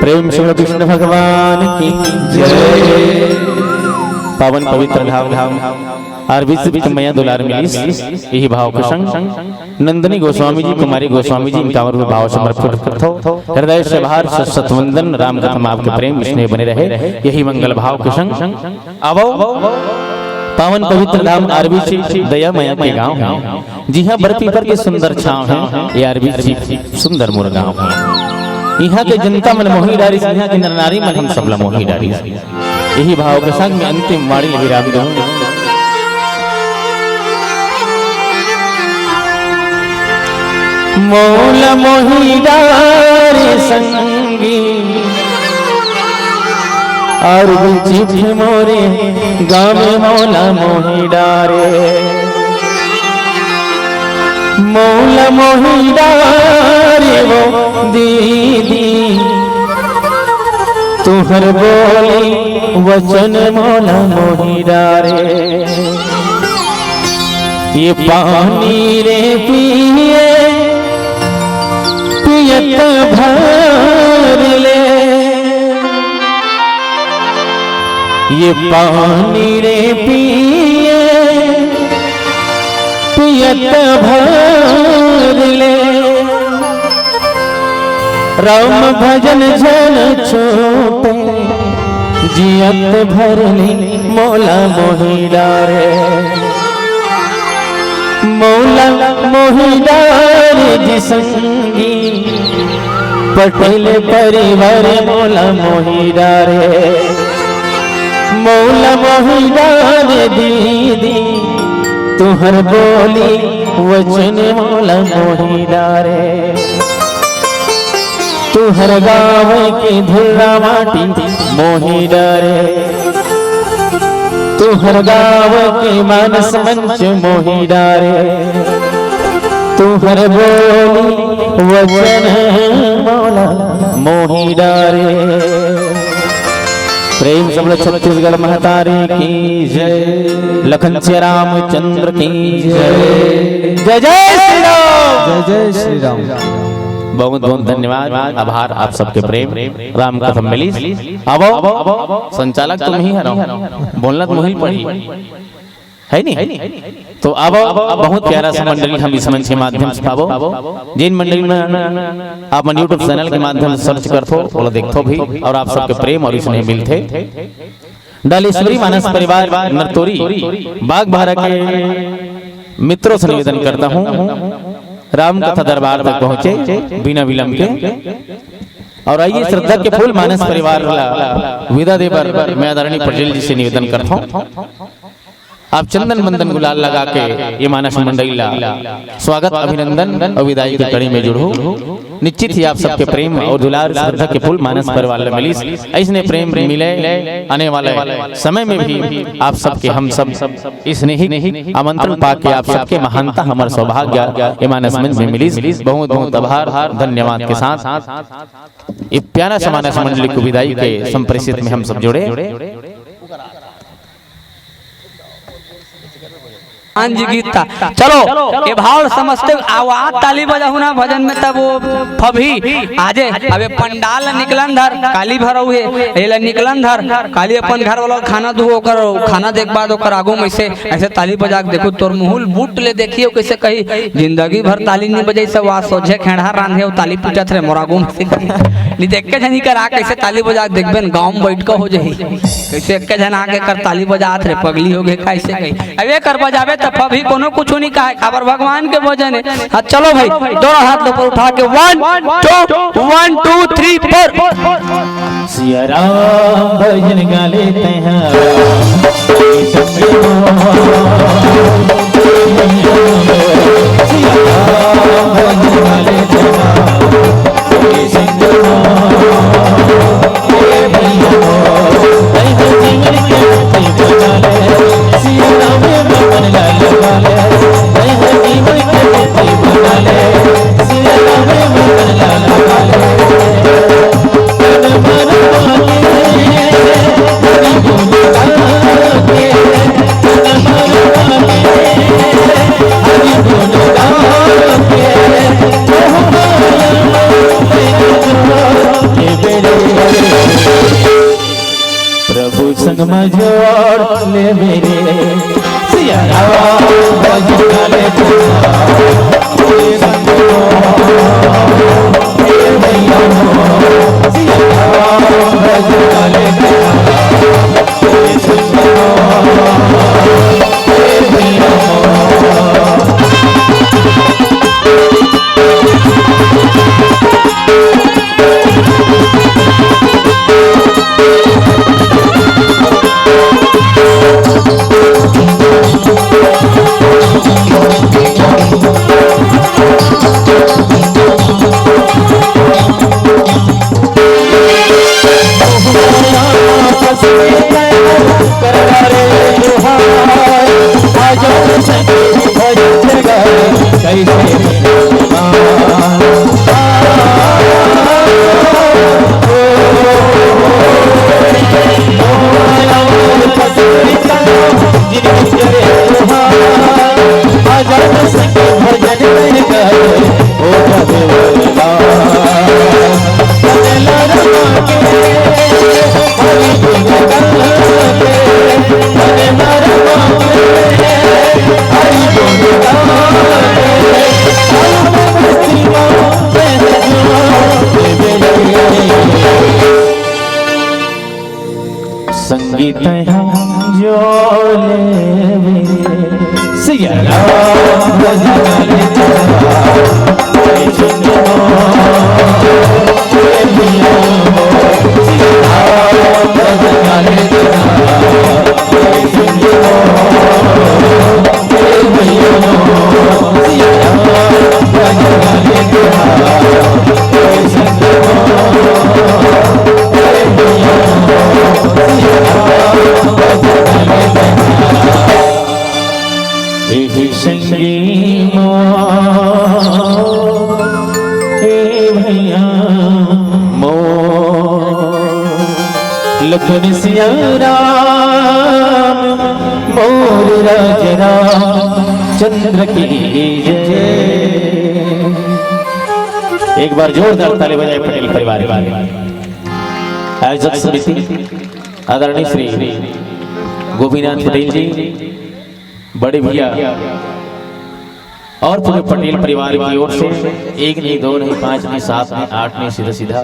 प्रेम से बोलो कृष्ण भगवान की जय। पावन पवित्र धाम धाम आरबीसी के मया दुलार मिलिस, यही भाव के संग नंदिनी गोस्वामी जी, कुमारी गोस्वामी जी, इनका भाव समर्पित करथो। हृदय से आभार, सत सत वंदन, राम कथा में आपके प्रेम स्नेह बने रहे, यही मंगल भाव के संग। आवो, पावन पवित्र धाम आरबीसी दया मया के गांव हे, जिहां बर पीपर के सुंदर छांव हे, ये आरबीसी सुंदर मोर गांव हे। इहां के जनता मन मोही डारिस, इहां के नर नारी मन हम सबला मोही डारिस। यही भाव के संग में अंतिम वाणी ले विराम दूं। मोला मोही डारे संगी, अरबी चिट्ठी मोरे गाँव में मोला मोही डारे। मोला मोही डारे वो दीदी, तुहर बोली वचन मोला मोही डारे। ये पानी रे पिए, पियत भर ले। ये पानी रे पिए, पियत भर ले। राम भजन झन छूटे, जियत भर ले मोला मोही डारे। मोला मोही डारे जी संगी, पटेल परिवार मोला मोही डारे। मोला मोही डारे दीदी, तुहर बोली वचन मोला मोही डारे। तुहर गाँव के धुर्रा माटी मोही डारे, तुहर गाँव के मानस मंच मोही डारे, तुहर बोली वचन मोला मोही डारे। प्रेम से बोलो छत्तीसगढ़ महतारी की जय, लखन सिया रामचंद्र की जय, जय जय श्री राम। जय जय श्री राम। बहुत बहुत धन्यवाद, आभार आप सबके प्रेम। राम कथा मिलिस। आवो, संचालक तुम ही हरो, बोलना तुम ही पड़ी, है नी? तो आवो, बहुत प्यारा सा मंडली हम इस मंच के माध्यम से पाबो। जिन मंडली में आप मन YouTube चैनल के माध्यम से सर्च करथो, ओला देखथो भी, और आप सबके प्रेम और स्नेह मिलथे। डालेश्वरी मानस परिवार नरतोरी बागबाहरा के मित्रों से निवेदन करता हूँ, राम कथा दरबार तक पहुँचे बिना विलंब के। और आइए, श्रद्धा के फूल मानस परिवार ला विदा दे बर मैं आदरणीय पटेल जी से निवेदन करता हूँ, आप चंदन बंदन गुलाल लगा के ये मानस मंडली ला स्वागत, अभिनंदन और विदाई के कड़ी में जुड़ो। निश्चित ही आप सबके प्रेम और दुलार, श्रद्धा के फूल मानस परिवार ला मिलिस। ऐसने प्रेम मिले आने वाले समय में भी आप सबके हम सब स्नेही आमंत्रण पाके आप सबके महानता हमर सौभाग्य ये मानस मंच में मिलिस। बहुत बहुत आभार, धन्यवाद के साथ ये प्यारा सा मानस मंडली को विदाई के संप्रेषित में हम सब जुड़े। हाँ जी, गीत था। चलो, ये भाव समझते आवाज ताली बजाहू ना भजन में, तब वो फभी आजे। अबे पंडाल निकलन धर, काली भरऊ है, एला निकलन धर, काली अपन घर वाला खाना दू, ओकर खाना देख बाद ओकर आगू में ऐसे, ऐसे ताली बजा के देखू, तोर मुहुल बूट ले देखियो कैसे कही, जिंदगी भर ताली नहीं बजाई, सब आज सोझे खेड़हा रांधे, वो ताली पूछत रहे मोर आगू में से। नहीं देख के जनी कर आ कैसे ताली बजा के देखबे न, गाँव में बैठ के हो जाही। कैसे एक झन आके कर ताली बजात रे, पगली हो गए, कैसे गई? अब ये कर बजावे त फभी कोनो कुछ नहीं कहे, काबर भगवान के भजन है। हाँ, चलो भाई, दोनों हाथ ऊपर उठा के, one, two, one, two, three, four। Siya Ram भजन गा लेते हैं। सिया राम भजन गा लेते हैं। प्रभु संग म जोड़ ले मेरे सिया राम भजन ले। ए संगी मोर, ए भैया मोर, लखन सिया राम, मोर राज रामचंद्र की जय। एक बार जोरदार ताली बजाए पटेल परिवार के लिए। आयोजक समिति आदरणीय श्री गोपीनाथ पटेल जी, बड़े भैया और पूरे पटेल परिवार की ओर से एक नहीं, दो नहीं, पांच नहीं, सात नहीं, आठ नहीं, सीधा सीधा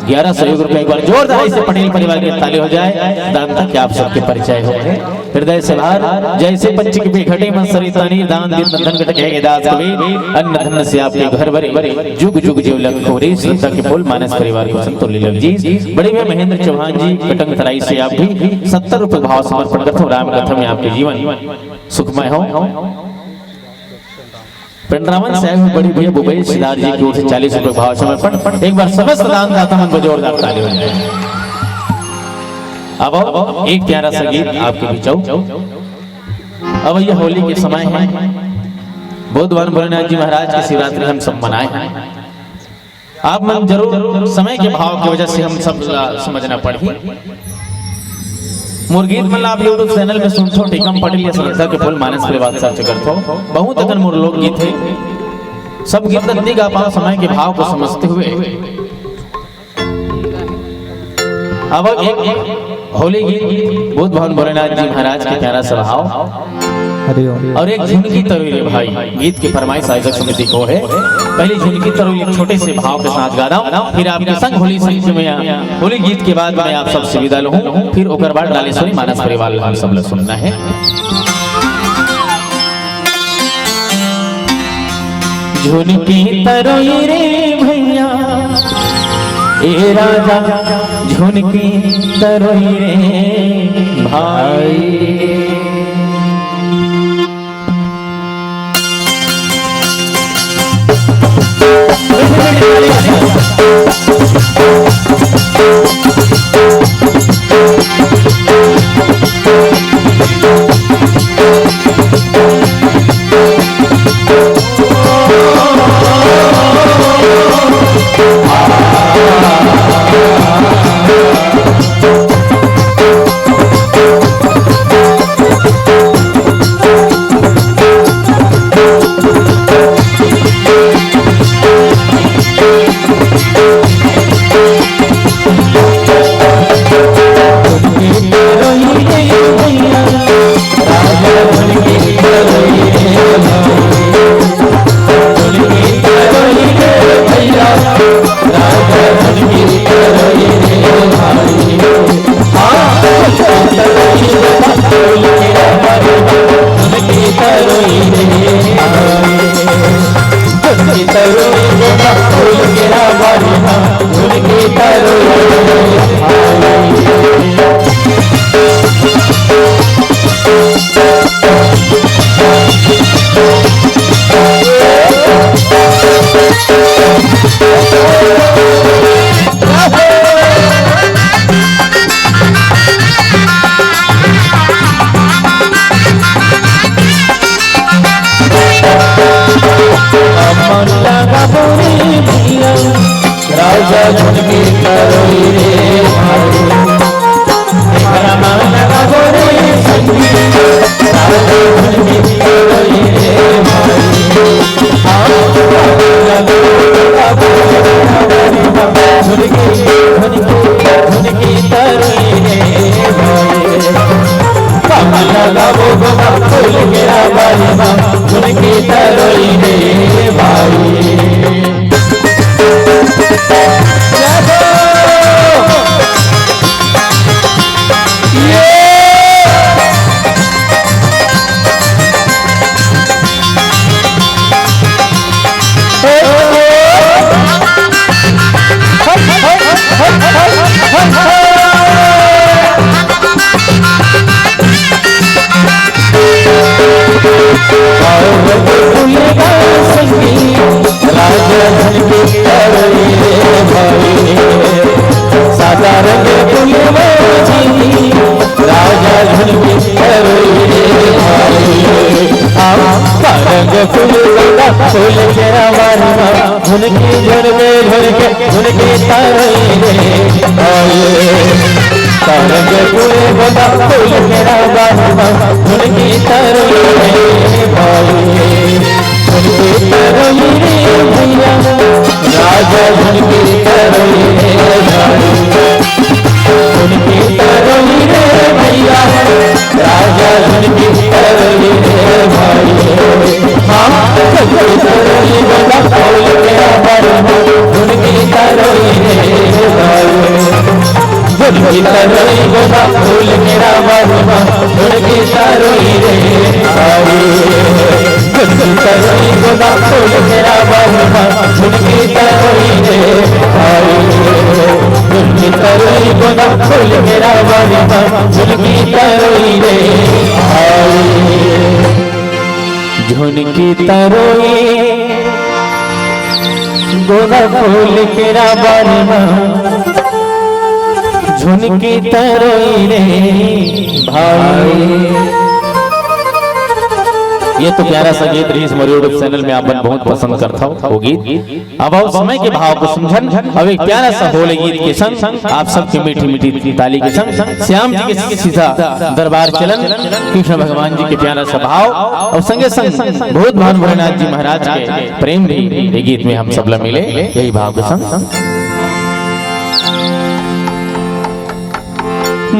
ग्यारह सौ एक रुपए। एक बार जोरदार से पटेल परिवार की ताली हो जाए। दान तक आप सबके परिचय हो गए। हृदय से भार जैसे पंचक पे घटे मन सरिता नीर, दान दीन धन घट कहे दास कबीर, अन्न धन से आपके घर भरे, जुग जुग जीव लखो रे। श्रद्धा के फूल मानस परिवार को संतोष लीलक जी। बड़े भैया महेंद्र चौहान जी कटंग तराई से आप भी सत्तर रुपए भाव समर्पण करते हो। राम कथा में आपके जीवन सुखमय हो। पेंड्रावन साहब बड़ी भैया भूपेश सिद्धार्थ जी की ओर से चालीस रुपए भाव समर्पण। एक बार समस्त दानदाता मन को जोरदार ताली हो जाए। अब एक प्यारा सा गीत आपके बीच आओ। अब ये होली के समय है, बुद्ध भगवान भोलेनाथ जी महाराज की शिवरात्रि हम सब मनाए हैं। आप मन जरूर समय के भाव की वजह से हम सब ला समझना पड़ही। मोर गीत मन ला आप YouTube चैनल में सुनथो, टीकम पटेल या श्रद्धा के फूल मानस परिवार सर्च करथो। बहुत अकन मोर लोकगीत है, सब गीत ला नइ गा पाओ समय के भाव को समझते हुए। अब एक होली गीत बुद्ध भगवान भोलेनाथ जी महाराज के प्यारा सा भाव। हरिओम। और एक झुनकी तरोई रे भाई गीत की फरमाइश आयोजक समिति को है। पहली झुनकी तरोई एक छोटे से भाव के साथ गादा हूँ, फिर आपके संग होली संग में होली गीत के बाद मैं आप सबसे विदा लूँ, फिर ओकर बाद डालेश्वरी मानस परिवार ला हम सब ला सुनना है। झुनकी तरोई रे भैया, ए राजा, झुनकी तरोई रे भाई। राजा झुनकी तरोई रे भाई, एकरा मान लगाबो रे संगी। राजा झुनकी तरोई रे भाई, हाँ, झुनकी, झुनकी, झुनकी तरोई रे भाई। कमला गाबो गोबा फूल के आबारी मा, झुनकी तरोई रे भाई। रंग फूल गोंदा फूल के रावण मा, झुनकी झुनके झुनके झुनके तरोई रे भाई। तरंग फूल गोंदा फूल के रावण मा, झुनकी तरोई रे भाई। झुनकी तरोई रे भैया, राजा झुनकी तरोई रे भाई। झुनकी तरोई रे भैया, राजा झुनकी तरोई रे भाई। हाँ, झुनकी तरोई बंदा फूल के रावण मा, झुनकी तरोई रे भाई। झुनकी तरोई बंदा फूल के रावण मा, झुनकी तरोई रे भाई। झुनकी तरोई बंदा फूल के रावण मा, झुनकी तरोई रे भाई। झुनकी तरोई गोंदा फूल के रावण मा, झुनकी तरोई रे भाई। झुनकी तरोई गोंदा फूल के रावण मा, झुनकी तरोई रे भाई। ये तो प्यारा सा गीत रहिस, मोर YouTube चैनल में आप मन बहुत पसंद करथव वो गीत। अब अउ समय के भाव को समझन, अब एक प्यारा सा होले गीत के संग, आप सबके मीठी मीठी ताली के संग, श्याम जी के सीधा दरबार चलन, कृष्ण भगवान जी के प्यारा सा भाव, अउ संगे संग भूत भान भोलेनाथ जी महाराज के प्रेम भी ये गीत में हम सबला मिले, यही भाव के संग।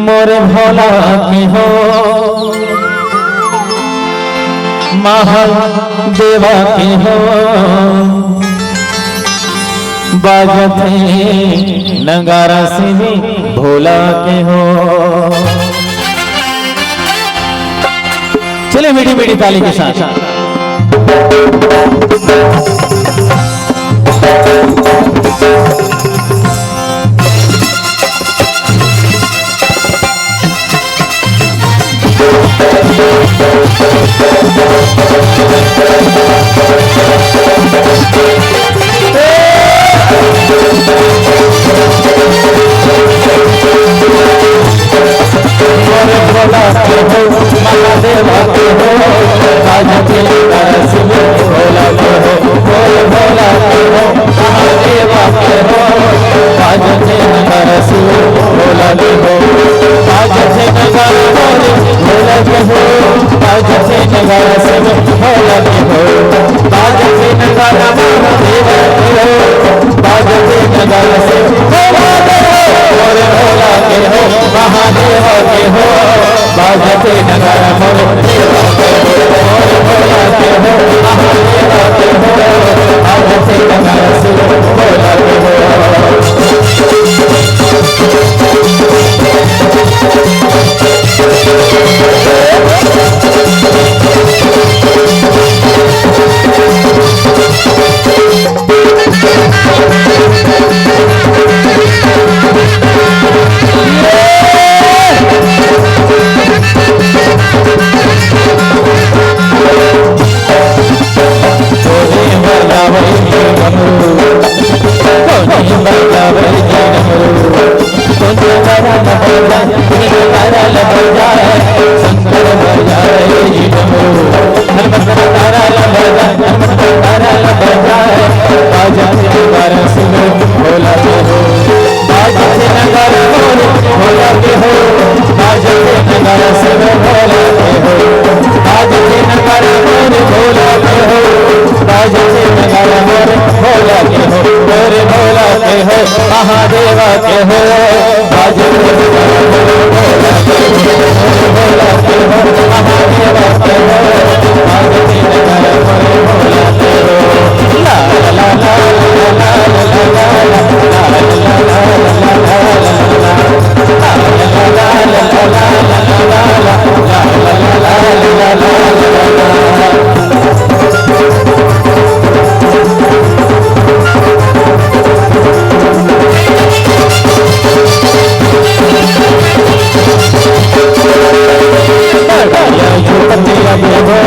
मोर भोला के हो, महादेवा के हो, बाजथे नगारा से भी भोला के हो। चलिए मीठी मीठी ताली के साथ। भोला के हो, महादेवा के हो, आज दिल का शिव भोला के हो, भोले भोला के हो, महादेवा के हो, बाजथे नगारा शिव भोला के हो, बाजथे नगारा भोले भोला के हो, बाजथे नगारा शिव भोला के हो, बाजथे नगारा महादेवा के हो, बाजथे नगारा शिव भोला के हो, भोले भोला के हो, महादेवा के हो, बाजथे नगारा मोर देवा के हो, मोर भोला के हो, महादेवा के हो, बाजथे नगारा शिव भोला के हो। भोला के हो, महादेवा के हो, बाजथे नगारा भोले भोला के हो, भोला के हो, महादेवा के हो, बाजथे नगारा भोले भोला के हो। ला ला ला ला ला ला ला ला ला ला ला ला ला।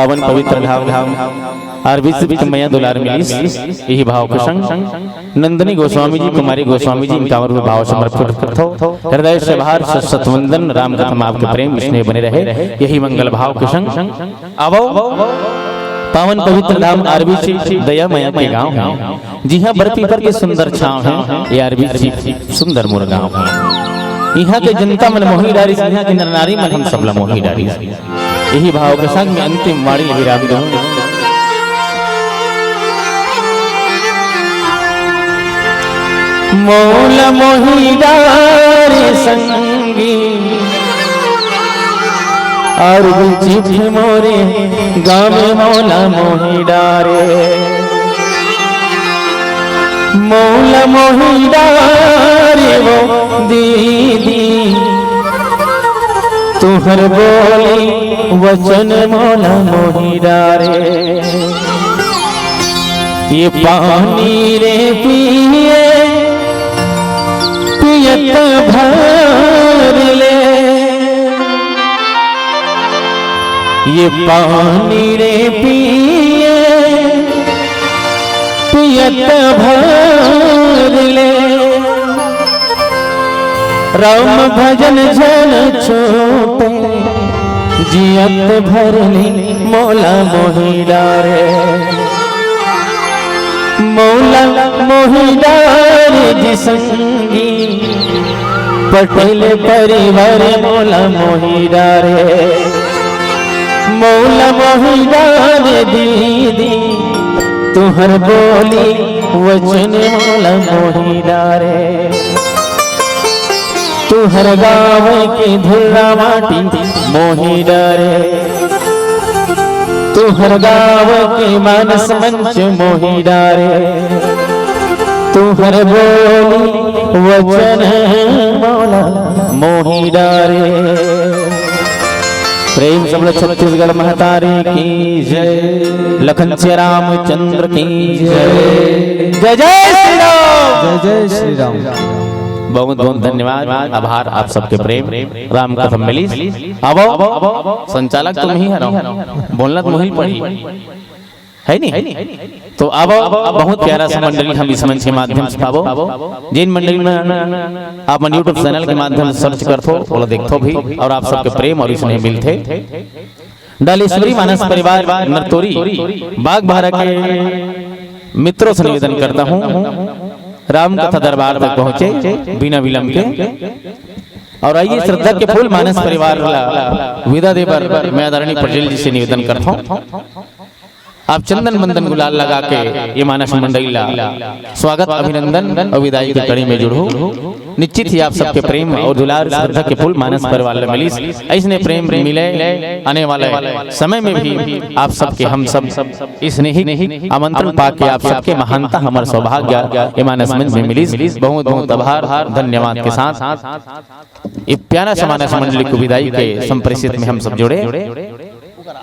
पावन पवित्र धाम धाम आरबीसी के मया दुलार मिलिस। यही भाव के संग नंदिनी गोस्वामी जी, कुमारी गोस्वामी जी, इनका भाव समर्पित करथो। हृदय से भार सत सत वंदन, राम कथा में आपके प्रेम स्नेह बने रहे। यही मंगल भाव के संग आवो पावन पवित्र धाम आरबीसी दया मया के गांव हे। जिहां बर पीपर के सुंदर छांव हे, ये आरबीसी सुंदर मोर गांव हे। इहां के जनता मन मोही डारिस, इहां के नर नारी मन हम सबला मोही डारिस। यही भाव के संग में अंतिम वाणी ले विराम दूं। मोला मोही डारे संगी, अउ चिट्ठी मोरे गाँव में मोला मोही डारे। मोला मोही डारे वो दीदी, तुहर बोली वचन मोला मोही डारे। ये पानी रे पिए, पियत भर ले। ये पानी रे पिए, पियत भर ले। राम भजन झन छूटे, जियत भर ले मोला मोही डारे। मोला मोही डारे जी संगी, पटेल परिवार मोला मोही डारे। मोला मोही डारे दीदी, तुहर बोली वचन मोला मोही डारे। तुहर गाँव के धुर्रा माटी मोही डारे, तुहर गाँव के मानस मंच मोही डारे, तुहर बोली वचन मोला मोही डारे। प्रेम से बोलो छत्तीसगढ़ महतारी की जय, लखन सिया रामचंद्र की जय, जय जय श्री राम। जय जय श्री राम। बहुत बहुत धन्यवाद, आभार आप सबके प्रेम। राम कथा मिलिस। आवो, संचालक तुम ही हरो, बोलना तो मुहिल पड़ी है नी। तो आवो, बहुत प्यारा सा मंडली हम इस मंच के माध्यम से पाबो। जिन मंडली में आप मन YouTube चैनल के माध्यम से सर्च करथो, ओला देखथो भी, और आप सबके प्रेम और स्नेह मिलथे। डालेश्वरी मानस परिवार नरतोरी बागबाहरा के मित्रों से निवेदन करता हूँ, राम कथा दरबार तक पहुँचे बिना विलंब के। और आइए, श्रद्धा के फूल मानस परिवार ला विदा दे बर मैं आदरणीय पटेल जी से निवेदन करता हूँ, आप चंदन बंदन गुलाल लगा के ये मानस मंडली ला स्वागत, अभिनंदन और विदाई के कड़ी में जुड़ो। निश्चित ही आप सबके प्रेम और दुलार, श्रद्धा के फूल मानस परिवार ला मिलिस। ऐसने प्रेम मिले आने वाले समय में भी आप सबके हम सब स्नेही आमंत्रण पाके आप सबके महानता हमर सौभाग्य ये मानस मंच में मिलिस। बहुत बहुत आभार, धन्यवाद के साथ ये प्यारा सा मानस मंडली को विदाई के संप्रेषित में हम सब जुड़े।